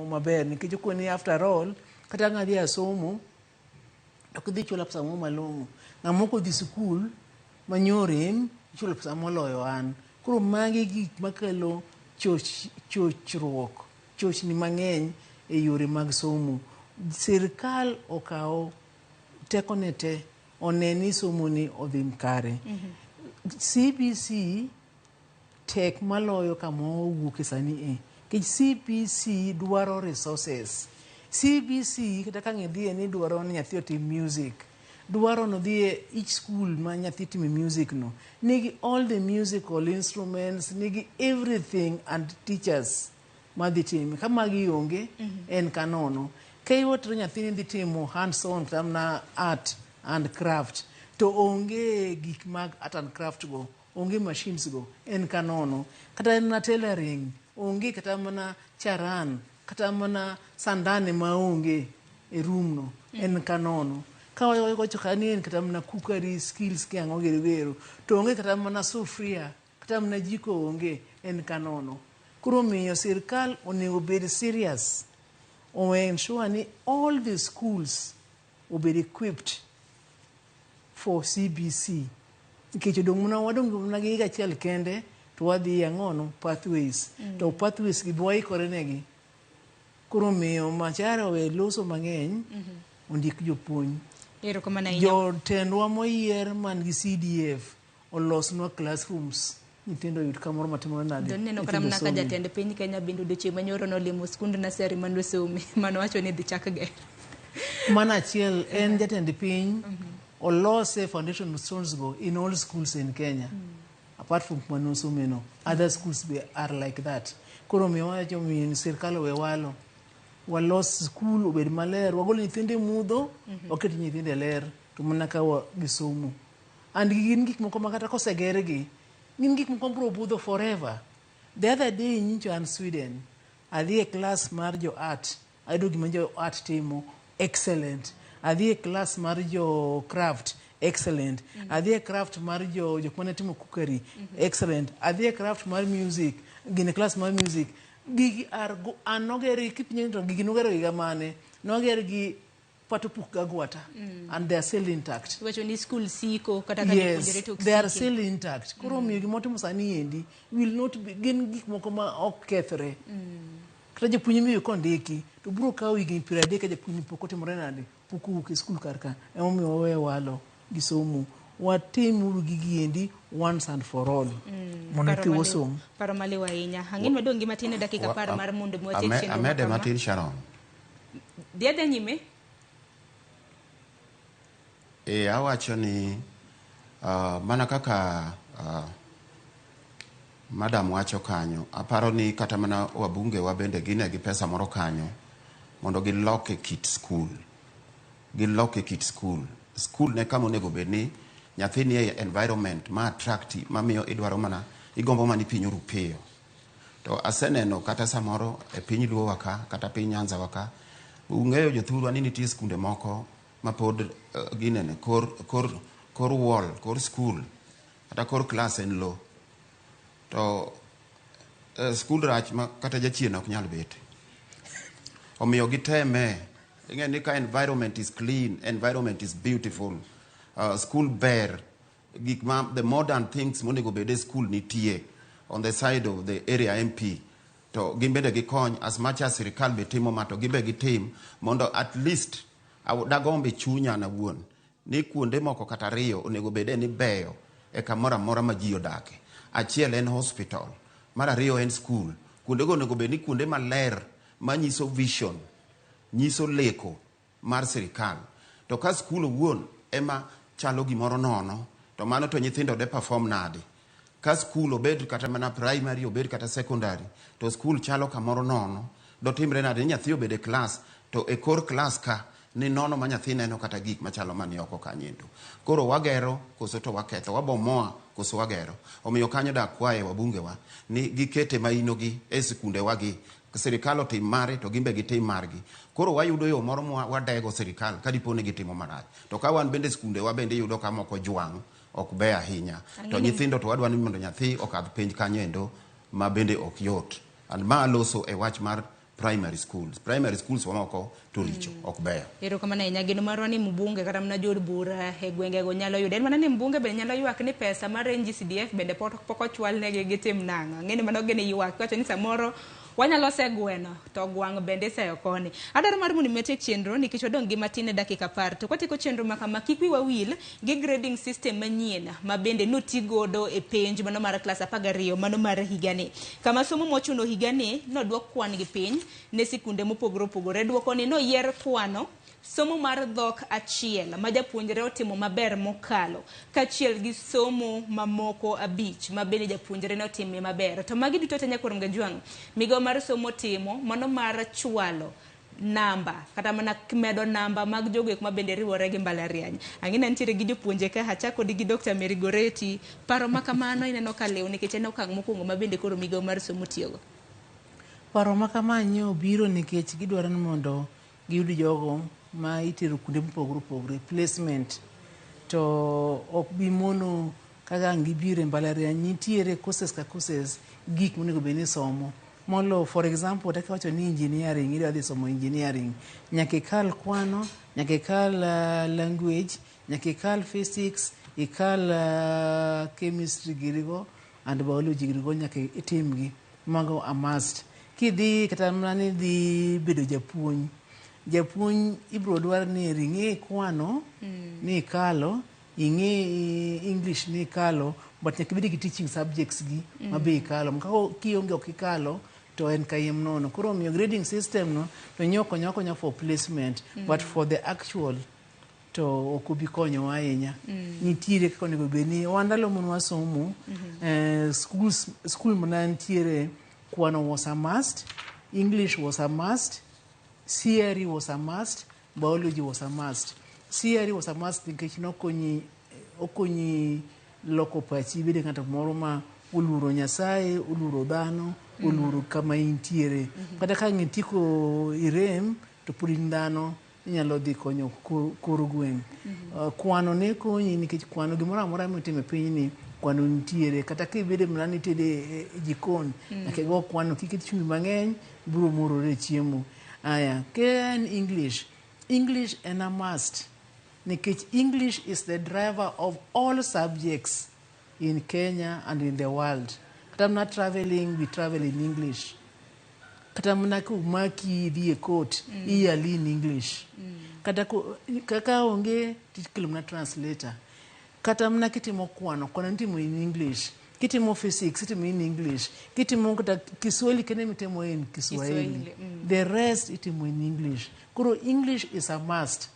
maber nikech okoni after all kata ang' adhi asomo ok dhi chula pesa moro malong'o. Ng'ama ok odhi sikul manyo rem ichulo pesa moloyo an. Koro magi gik makelo chochruok, chochni mang'eny e yore mag somo. Sirkal okaw tekone te one ni somo ni odhi kare. CBC tek maloyo kama wawuoke sani e. Nikech CBC dwaro resources. CBC kata ka idhiye ni dwaro ni nyathi otim music. Dwaro ni odhi e each school ma nyathi time music no. Nigi all the musical instruments, nigi everything and teachers madhi time. Ka magi onge, en kanono. Ka iwatero nyathini dhi timo hands on kata mana art and craft, to onge gik mag art and craft go, onge machines go, en kanono. Kata en mana tailoring, onge kata mana charan, kata mana sandane maonge e room no, en kanono. Ka wacho ka ni en kata mana cookery skills ki ang'o giri wero, to onge kata mana sufria, kata mana jiko onge, en kanono. Koro omiyo sirkal onego bed serious o ensure ni all the schools obed equipped for CBC. Nikech odong' mana wadong' mana gi higa achiel kende to wadhi ang'ono pathways. To pathways gi be waikore negi. Koro omiyo Machar owe loso mang'eny ondik jopuonj. Erokamano ahinya. Jotendwa moyier man gi CDF olosnwa classrooms nyithindo oyud kamoro matimore nade. To neno kata mana ka nyithindo some. jatend piny Kenya bende odiochieng' manyoro nolimo skund nasari manosome manowacho ni dhi chak ger. Mano achiel en jatend piny olose foundation stones go in all schools in Kenya. Apart from kuma nosome no, other schools be are like that. Koro omiyo wacho mi sirkal owe walo. Walos skul obed maler, wagol nyithindo e mudho, waket nyithindo e ler, to mana ka gisomo. And gin gik moko ma kata kosegergi, gin gik moko mabiro budho forever. The other day nyicho an Sweden, adhi e class mar jo art, ayudo gima jo art timo, excellent. Adhi e class mar jo craft, excellent. Adhi e craft mar jo jok mane timo cookery, excellent. Adhi e craft mar music, gine class mar music. Gigi are go, an noger kipenjo to gigi nogero higa mane? Noger gi pato puk gagwata and they are still intact. Iwacho ni skul siko kata ka Yes, jopuonjre to ok they are siki. still intact. Koro omiyo gimotimo sani endi will not be, gin gik moko ma ok kethre. Kata japuonj miyo kondiki to biro kawo higni 30 ka japuonj pok otimore nade, pok owuok e skul kar ka. Emomiyo waweyo walo gi somo. Watim uru gigi endi once and for all. Mondo Paro nyithiwa maliw- osom. Paro maliw ahinya. Ang'e ni wadong' gi matin e dakika 10 mar mondo mi watiek chenro ma Amede kama. matin Sharon. Dhi adhiya nyime. E, awacho ni mana kaka madam wacho kanyo, aparo ni kata mana wabunge wa bende gine gi pesa moro kanyo mondo giloke kit skul. Giloke kit skul. Skul ne kama onego bed ni nyathi nie environment ma attract mamiyo idwaro mana igombo mana ni piny oru piyo. To aseneno kata samoro e piny Luo wa ka, kata piny Nyanza wa ka, ung'eyo jothurwa ni nitie skunde moko ma pod ginene kor wall, kor skul, kata kor klas en lo. To skul rach ma kata jachien ok nyal bet. Omiyo giteme. Ing'e ni ka environment is clean, environment is beautiful, school ber, gik ma the modern things monego bed e school nitie on the side of the area MP. To gin bende gikony as much as sirikal be timo ma to gin be gitim mondo at least dagomb e chunya an awuon ni kuonde moko kata ariyo onego bede ni beyo e kamoro amora ma ji odake. Achiel en hospital, mar ariyo en school. Kuondego onego bed ni kuonde maler manyiso vision, nyiso leko mar sirikal. To ka skul owuon ema chalo gimoro nono, to mano to nyithindo de perform nade? Ka skul obed kata mana primary, obed kata secondary, to skul chalo kamoro nono, dotimre nade ni nyathi obed e klas, to e kor klas ka ni nono ma nyathi neno kata gik machalo mani oko kanyo. Koro wagero koso to waketho, wabomoa koso wagero. Omiyo kanyo da kwaye wabungewa ni gikete mainogi e sikundewa gi. Sirikal otim mare to gin be gitim margi. Koro wayudo yo moro ma wadego sirikal ka dipo ni gitimo marach. To ka wan bende skundewa bende iyudo ka moko jwang' ok beyo ahinya. To nyithindo to wadwa ni mondo nyathi okadh penj kanyo endo ma bende ok yot. And ma loso e wach mar primary schools. Primary schools moko to richo, ok beyo. Erokamano ahinya. Geno marwa ni mbunge kata mana jood bura e gwengego nyalo yudo. En mana ni mbunge bende nyalo ywak ni pesa mar NGCDF bende pok ochwal negi gitim nang'o. Ang'e ni mano gene ywak. Iwacho ni samoro wanyalo se gweno to gwang' bende iseyo koni. Adwaro mar mondo mi watiek chenro nikech wadong' gi matin e dakika 10. To kwatieko chenro ma kama kik wiwa wil gi grading system manyien ma bende noti godo e penj mano mar klas 12 mano mar higani. Kama somo mochuno higani nodwok kwan gi piny ne sikunde mopogore opogore. Dwoko ni noyier kwano somo mar dhok achiel ma japuonjre otimo maber mokalo kaachiel gi somo mamoko 5 ma bende japuonjre notime maber. To magi duto te nyakwar Mgajwang', migawo mar somo timo mano mar chwalo namba kata mana medo namba mag jogo eko ma bende riwore gi mbalariany. Ang'e ni antiere gi jopuonje ka, achako gi Dr. Mary Goretti. Paro ma kamano ineno ka liw nikech en okang' mokwongo ma bende koro migawo mar somo tiyogo. Paro ma kama nyiewo biro nikech gidwaro ni mondo giyud jogo ma itero kuonde mopogore opogore, placement. To ok bi mono kaka ang' gibiro e mbalariany, nitiere courses ka courses gik monego bed ni isomo. Molo for example, kaka iwacho ni engineering, idwa dhi somo engineering, nyaka ikal kwano, nyaka ikal language, nyaka ikal physics, ikal chemistry girigo and biology girigo nyaka itimgi. Mago a must. Kidhi kata mana ni idhi bedo japuonj, japuonj ibiro dwar ni ing'e kwano ni ikalo, ing'e English ni ikalo, but nyaka ibed gi teaching subjects gi ma be ikalo. Ka kionge ok ikalo to en kayiem nono. Koro omiyo grading system no to nyo konyo akonya for placement, but for the actual to ok obi konyowa ahinya. Nitiere kaka onego bed ni wan ndalo mane wasomo, school mana nitiere kwano was a must, English was a must, CRE was a must, biology was a must. CRE was a must nikech nokonyi okonyi loko pachi ibedo ng'ato moro ma oluoro Nyasaye, oluoro dhano, oluoro kama intiere. Kata ka ang' itieko irem to pod in dhano inyalo dhi konyo kor gweng'. Kwano ne konyi nikech kwano gimoro amora mitimo e pinyni kwano nitiere kata kibedo mana ni itedo e jikon nyaka igo kwano kik iket chumbi mang'eny biro morore e chiemo. Aya, ka en English, English en a must nikech English is the driver of all subjects in Kenya and in the world. Kata mana traveling, we travel in English. Kata mana komaki idhi e court, iyali in English. Kata kaka onge tikelo mana translator. Kata mana kitimo kwano, kwano itimo in English. Kitimo physics, itimo in English. Kitimo kata Kiswahili kende mitimo in Kiswahili. Kiswahili. The rest itimo in English. Koro English is a must.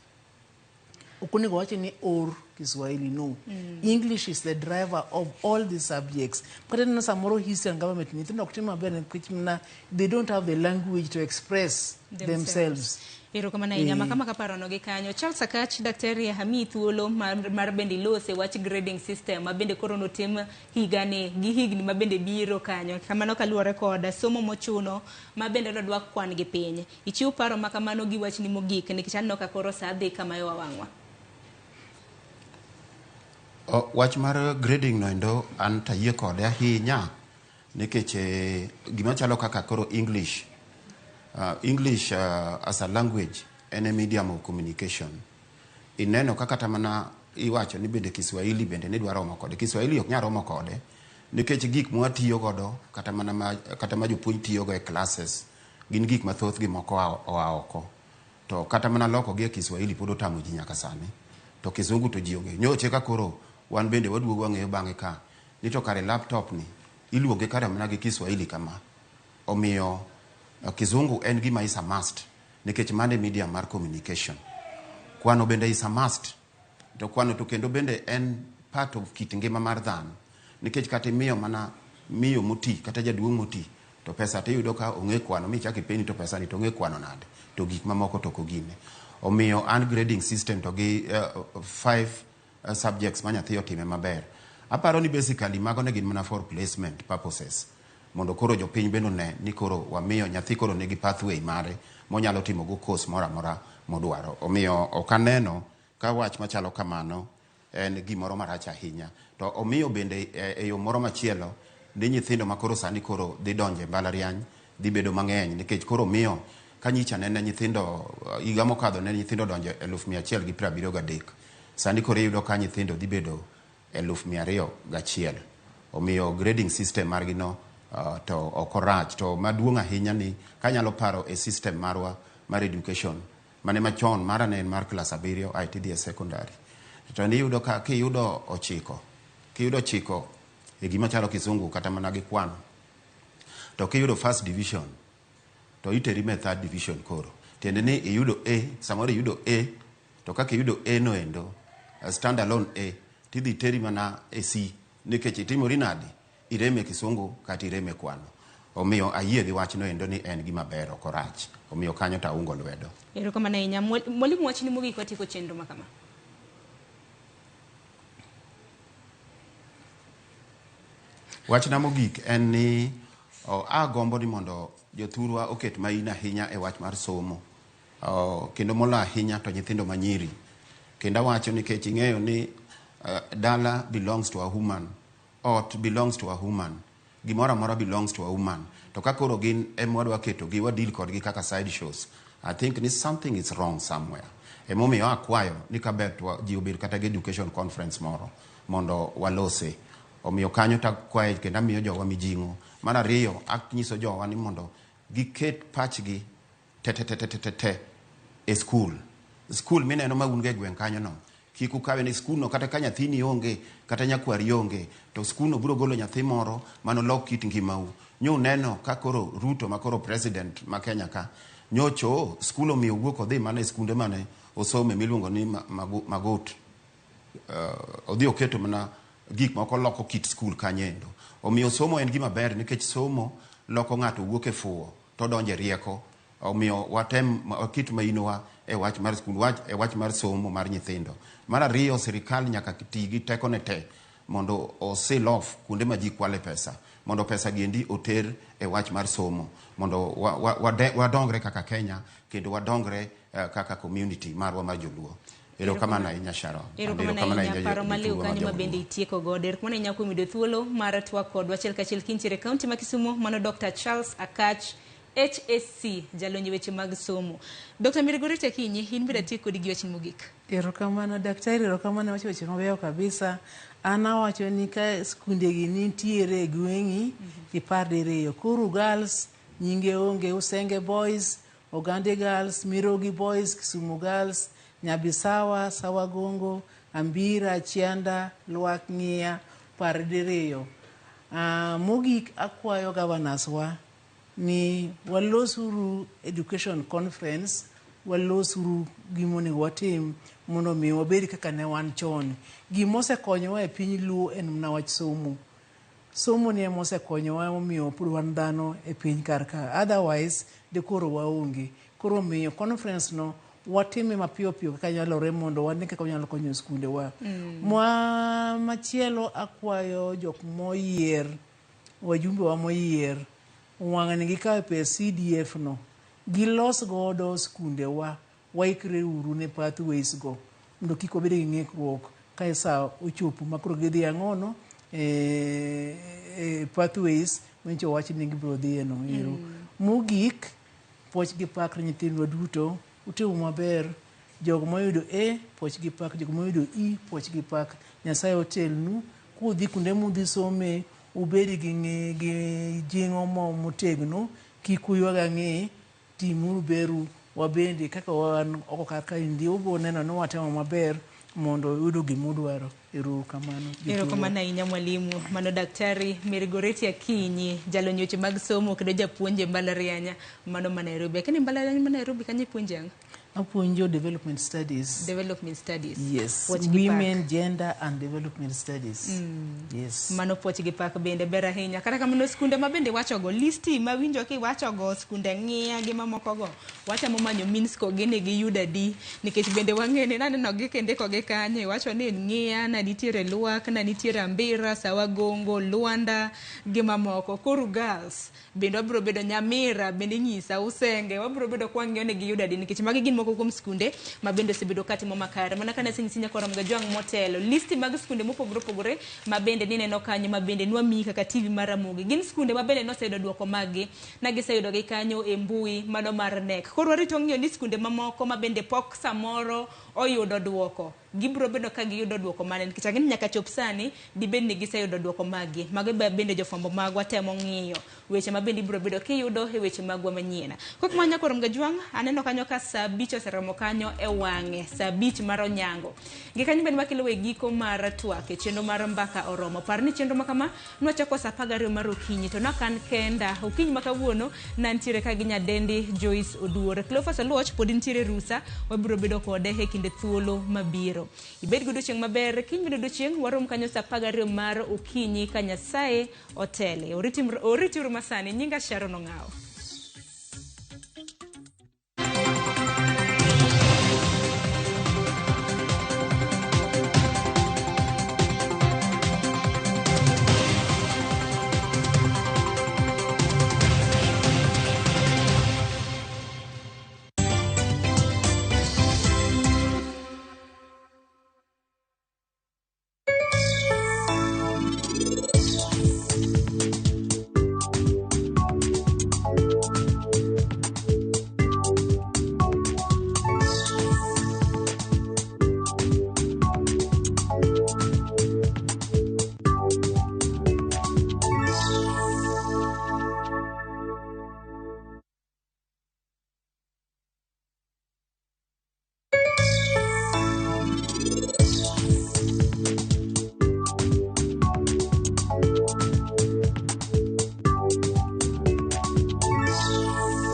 Ok onego wach ni or Kiswahili, no. English is the driver of all the subjects. Kata ineno samoro history and government, nyithindo ok tim maber nikech mana they don't have the language to express themselves. Erokamano ahinya. Kama kaparono gi kanyo. Charles Akach, daktari amiyi thuolo mar bende ilose wach grading system ma bende koro notim higani gi higni ma bende biro kanyo. Kamano kaluwore kod somo mochuno ma bende nodwak kwan gi piny. Ichiw paro ma kamano gi wachni mogik nikech aneno ka koro saa dhi kama yo wang'wa. Wach mar grading no endo an tayie kode ahinya nikech gima chalo kaka koro English. English as a language en a medium of communication. Ineno kaka kata mana iwacho ni bende Kiswahili bende ni dwa romo kode. Kiswahili ok nyal romo kode nikech gik mwatiyo godo kata mana ma, kata ma jopuonj tiyo go e classes gin gik mathoth gi moko oa oko. To kata mana loko gi e Kiswahili pod otamo ji nyaka sani. To Kizungu to ji ong'eyo. Nyoche ka koro wan bende waduogo wang'eyo bang'e ka ni to kare laptop ni iluonge kare mana gi Kiswahili kama. Omiyo Kizungu en gima is a must nikech mano e medium mar communication. Kwano bende is a must. To kwano to kendo bende en part of kit ngima mar dhano. Nikech kata imiyo mana miyo moti kata jaduong' moti to pesa tiyudo ka ong'e kwano michak ipenji to pesa ni to ong'e kwano nade to gik mamoko to ok ogine. Omiyo an grading system to gi 5 subjects ma nyathi otime maber. Aparo ni basically mago ne gin mana for placement purposes. Mondo koro jopiny bende one ni koro wamiyo nyathi koro nigi pathway mare monyalo timo go course moro amora modwaro. Omiyo ok aneno ka wach machalo kamano en gimoro marach ahinya. To omiyo bende e yo moro machielo ni nyithindo ma koro sani koro dhi donjo e mbalariany dhi bedo mang'eny nikech koro miyo ka nyicha nene nyithindo higa mokadho ne nyithindo donjo 173,000. Sani koro iyudo ka nyithindo dhi bedo 201,000. Omiyo grading system margi no to ok orach. To maduong' ahinya ni kanyalo paro e system marwa mar education mane machon mara ne en mar klas 7 ae tidhi e secondary. To niyudo ka kiyudo 9, kiyudo 9 e gima chalo Kizungu kata mana gi kwano, to kiyudo first division to iteri me third division koro. Tiende ni iyudo A, samoro iyudo A, to kaka iyudo A no endo, stand alone A, tidhi teri mana e C, nikech itimori nade? Ireme Kisungu kata ireme kwano. Omiyo ayie gi wachno endo ni en gima ber ok orach. Omiyo kanyo to aungo lwedo. Erokamano ahinya. Mwalimu wachni mogik watieko chenro ma kama. Wachna mogik en ni agombo ni mondo jothurwa oket maina ahinya e wach mar somo. Kendo molo ahinya to nyithindo manyiri. Kendo awacho nikech ing'eyo ni dala belongs to a woman, ot belongs to a woman, gimoro amora belongs to a woman. To ka koro gin ema wadwa ketogi wa deal kodgi kaka side shows, I think ni something is wrong somewhere. Emomiyo akwayo ni kaber to ji obed kata gi education conference moro mondo walose. Omiyo kanyo takwaye kendo amiyo jowa mijing'o. Mar ariyo, anyiso jowa ni mondo giket pachgi te te te te te te e skul. Skul mineno ma un go e gweng' kanyo no, kik ukawe ni skul no kata ka nyathini onge, kata nyakwari onge, to skul no biro golo nyathi moro manolok kit ngimau. Nyo uneno ka koro Ruto ma koro president ma Kenya ka, nyocho skul omiyo owuok odhi mana e skunde mane osome miluongo ni Magut. Odhi oketo mana gik moko loko kit skul kanyo endo. Omiyo somo en gima ber nikech somo loko ng'ato wuok e fuwo to donjo e rieko. Omiyo watem waket mainowa e wach mar skul, e wach mar somo mar nyithindo. Mar ariyo, sirikal nyaka ti gi tekone te mondo o seal off kuonde ma ji kwale pesa mondo pesa giendi oter e wach mar somo mondo wadongre kaka Kenya kendo wadongre kaka community marwa mar joluo. Erokamano ahinya, Sharon. Erokamano ahinya, paro maliw kanyo ma bende itieko godo. Erokamano ahinya kuom yudo thuolo mar twak kodwa achiel kachiel kintiere e kaunti ma Kisumu. Mano Dr. Charles Akach, HSC, jalony e weche mag somo. Dr. Mirigoreti Akinyi, in bende atiek kodi gi wachni mogik. Erokamano daktari, erokamano wacho weche mabeyo kabisa. An awacho ni ka skunde gi nitiere e gweng'i, ipar diriyo. Kuru Girls nyinge onge, Usenge Boys, Ogande Girls, Mirogi Boys, Kisumu Girls, Nyabisawa, Sawagongo, Ambira, Chianda, Lwak, Ng'iya, par diriyo. Mogik akwayo governors wa ni walosuru education conference, walosuru gimonego watim mondo mi wabed kaka ne wan chon. Gimosekonyowa e piny Luo en mana wach somo. Somo ni ema osekonyowa omiyo pod wan dhano e piny kar ka. Otherwise, de koro waonge. Koro omiyo conference no watime mapiyo piyo kaka nyalore mondo wane kaka wanyalo konyo skunde wa. Mwa machielo akwayo jok moyier, wajumbe wa moyier, wang'ni gikawo pes CDF no, gilos godo skunde wa, waikre uru ne pathways go mondo kik wabed gi ng'ikruok ka sa ochopo ma koro gidhi ang'ono e pathways manyicho wach ni gibiro dhiye no ero. Mogik, puoch gi pak ne nyithindwa duto, utimo maber. Jogo moyudo A, puoch gi pak, jogo moyudo E, puoch gi pak. Nyasaye otelnu, kudhi kuonde mudhi some, ubed gi ng'e gi jing'o motegno, kik uywag ang'e, timuru beru wabende kaka wan oko kar kaendi ubiro neno ni watimo maber mondo uyudo gimudwaro. Ero kamano. Erokamano ahinya mwalimu. Mano Daktari Mirigoreti Akinyi, jalony weche mag somo kendo japuonj e mbalariany mano ma Nairobi. Lakini mbalariany ma Nairobi kanyo ipuonje ang'o? Apuonjo development studies. Development studies. Yes. Puoch gi pak. Women, gender and development studies. Yes. Mano puoch gi pak bende ber ahinya. Kata kamano skunde ma bende wachogo, listi ma winjo kiwachogo, skunde ng'iya gi mamokogo, wachamo manyo Minsco gini giyud adi, nikech bende wang'e ni naneno gi kindiko gi kanyo, iwacho ni ng'iya, na nitiere Lwak, na nitiere Ambira, Sawagongo, Luanda gi mamoko. Koru Girls, bende wabiro bedo Nyamira, bende inyisa Usenge, wabiro bedo kwang'iyo ni giyud adi, nikech magi gin moko kuom skunde ma bende osebedo katimo makare. Mana kane asenyisi nyakora Mgajwang' motelo, listi mag skunde mopogore opogore ma bende nineno kanyo ma bende nwamiyi kaka TV mar Ramogi. Gin skunde ma bende noseyudo duoko maggi, na giseyudogi kanyo e mbui mano mar KNEC. Koro warito ng'iyo ni skunde mamoko ma bende pok samoro oyudo duoko, gibiro bedo ka giyudo duoko mane, nikech ang'e ni nyaka chop sani dibed ni giseyudo duoko maggi. Mago bende jofwambo magwa temo ng'iyo weche ma bende ibiro bedo kiyudo e weche magwa manyien. Kok ma nyakoro Mgajwang', aneno kanyo ka saa 5 oseromo kanyo e wang'e, saa 5 mar onyango. Gi kanyo bende wakelo e giko mar twak e chenro mar Mbaka Oromo. Par ni chenro ma kama nwachako saa 12 mar okinyi, to nakan kenda. Okinyi ma kawuono nantiere ka gi nyadendi Joyce Oduor. Cleophas Oluoch pod nitiere rusa, wabiro bedo kode e kinde thuolo mabiro. Ibed gi odiochieng' maber, kiny bende odiochieng' warom kanyo saa 12 mar okinyi ka Nyasaye otele. Oriti uru masani, nyinga Sharon Ong'awo.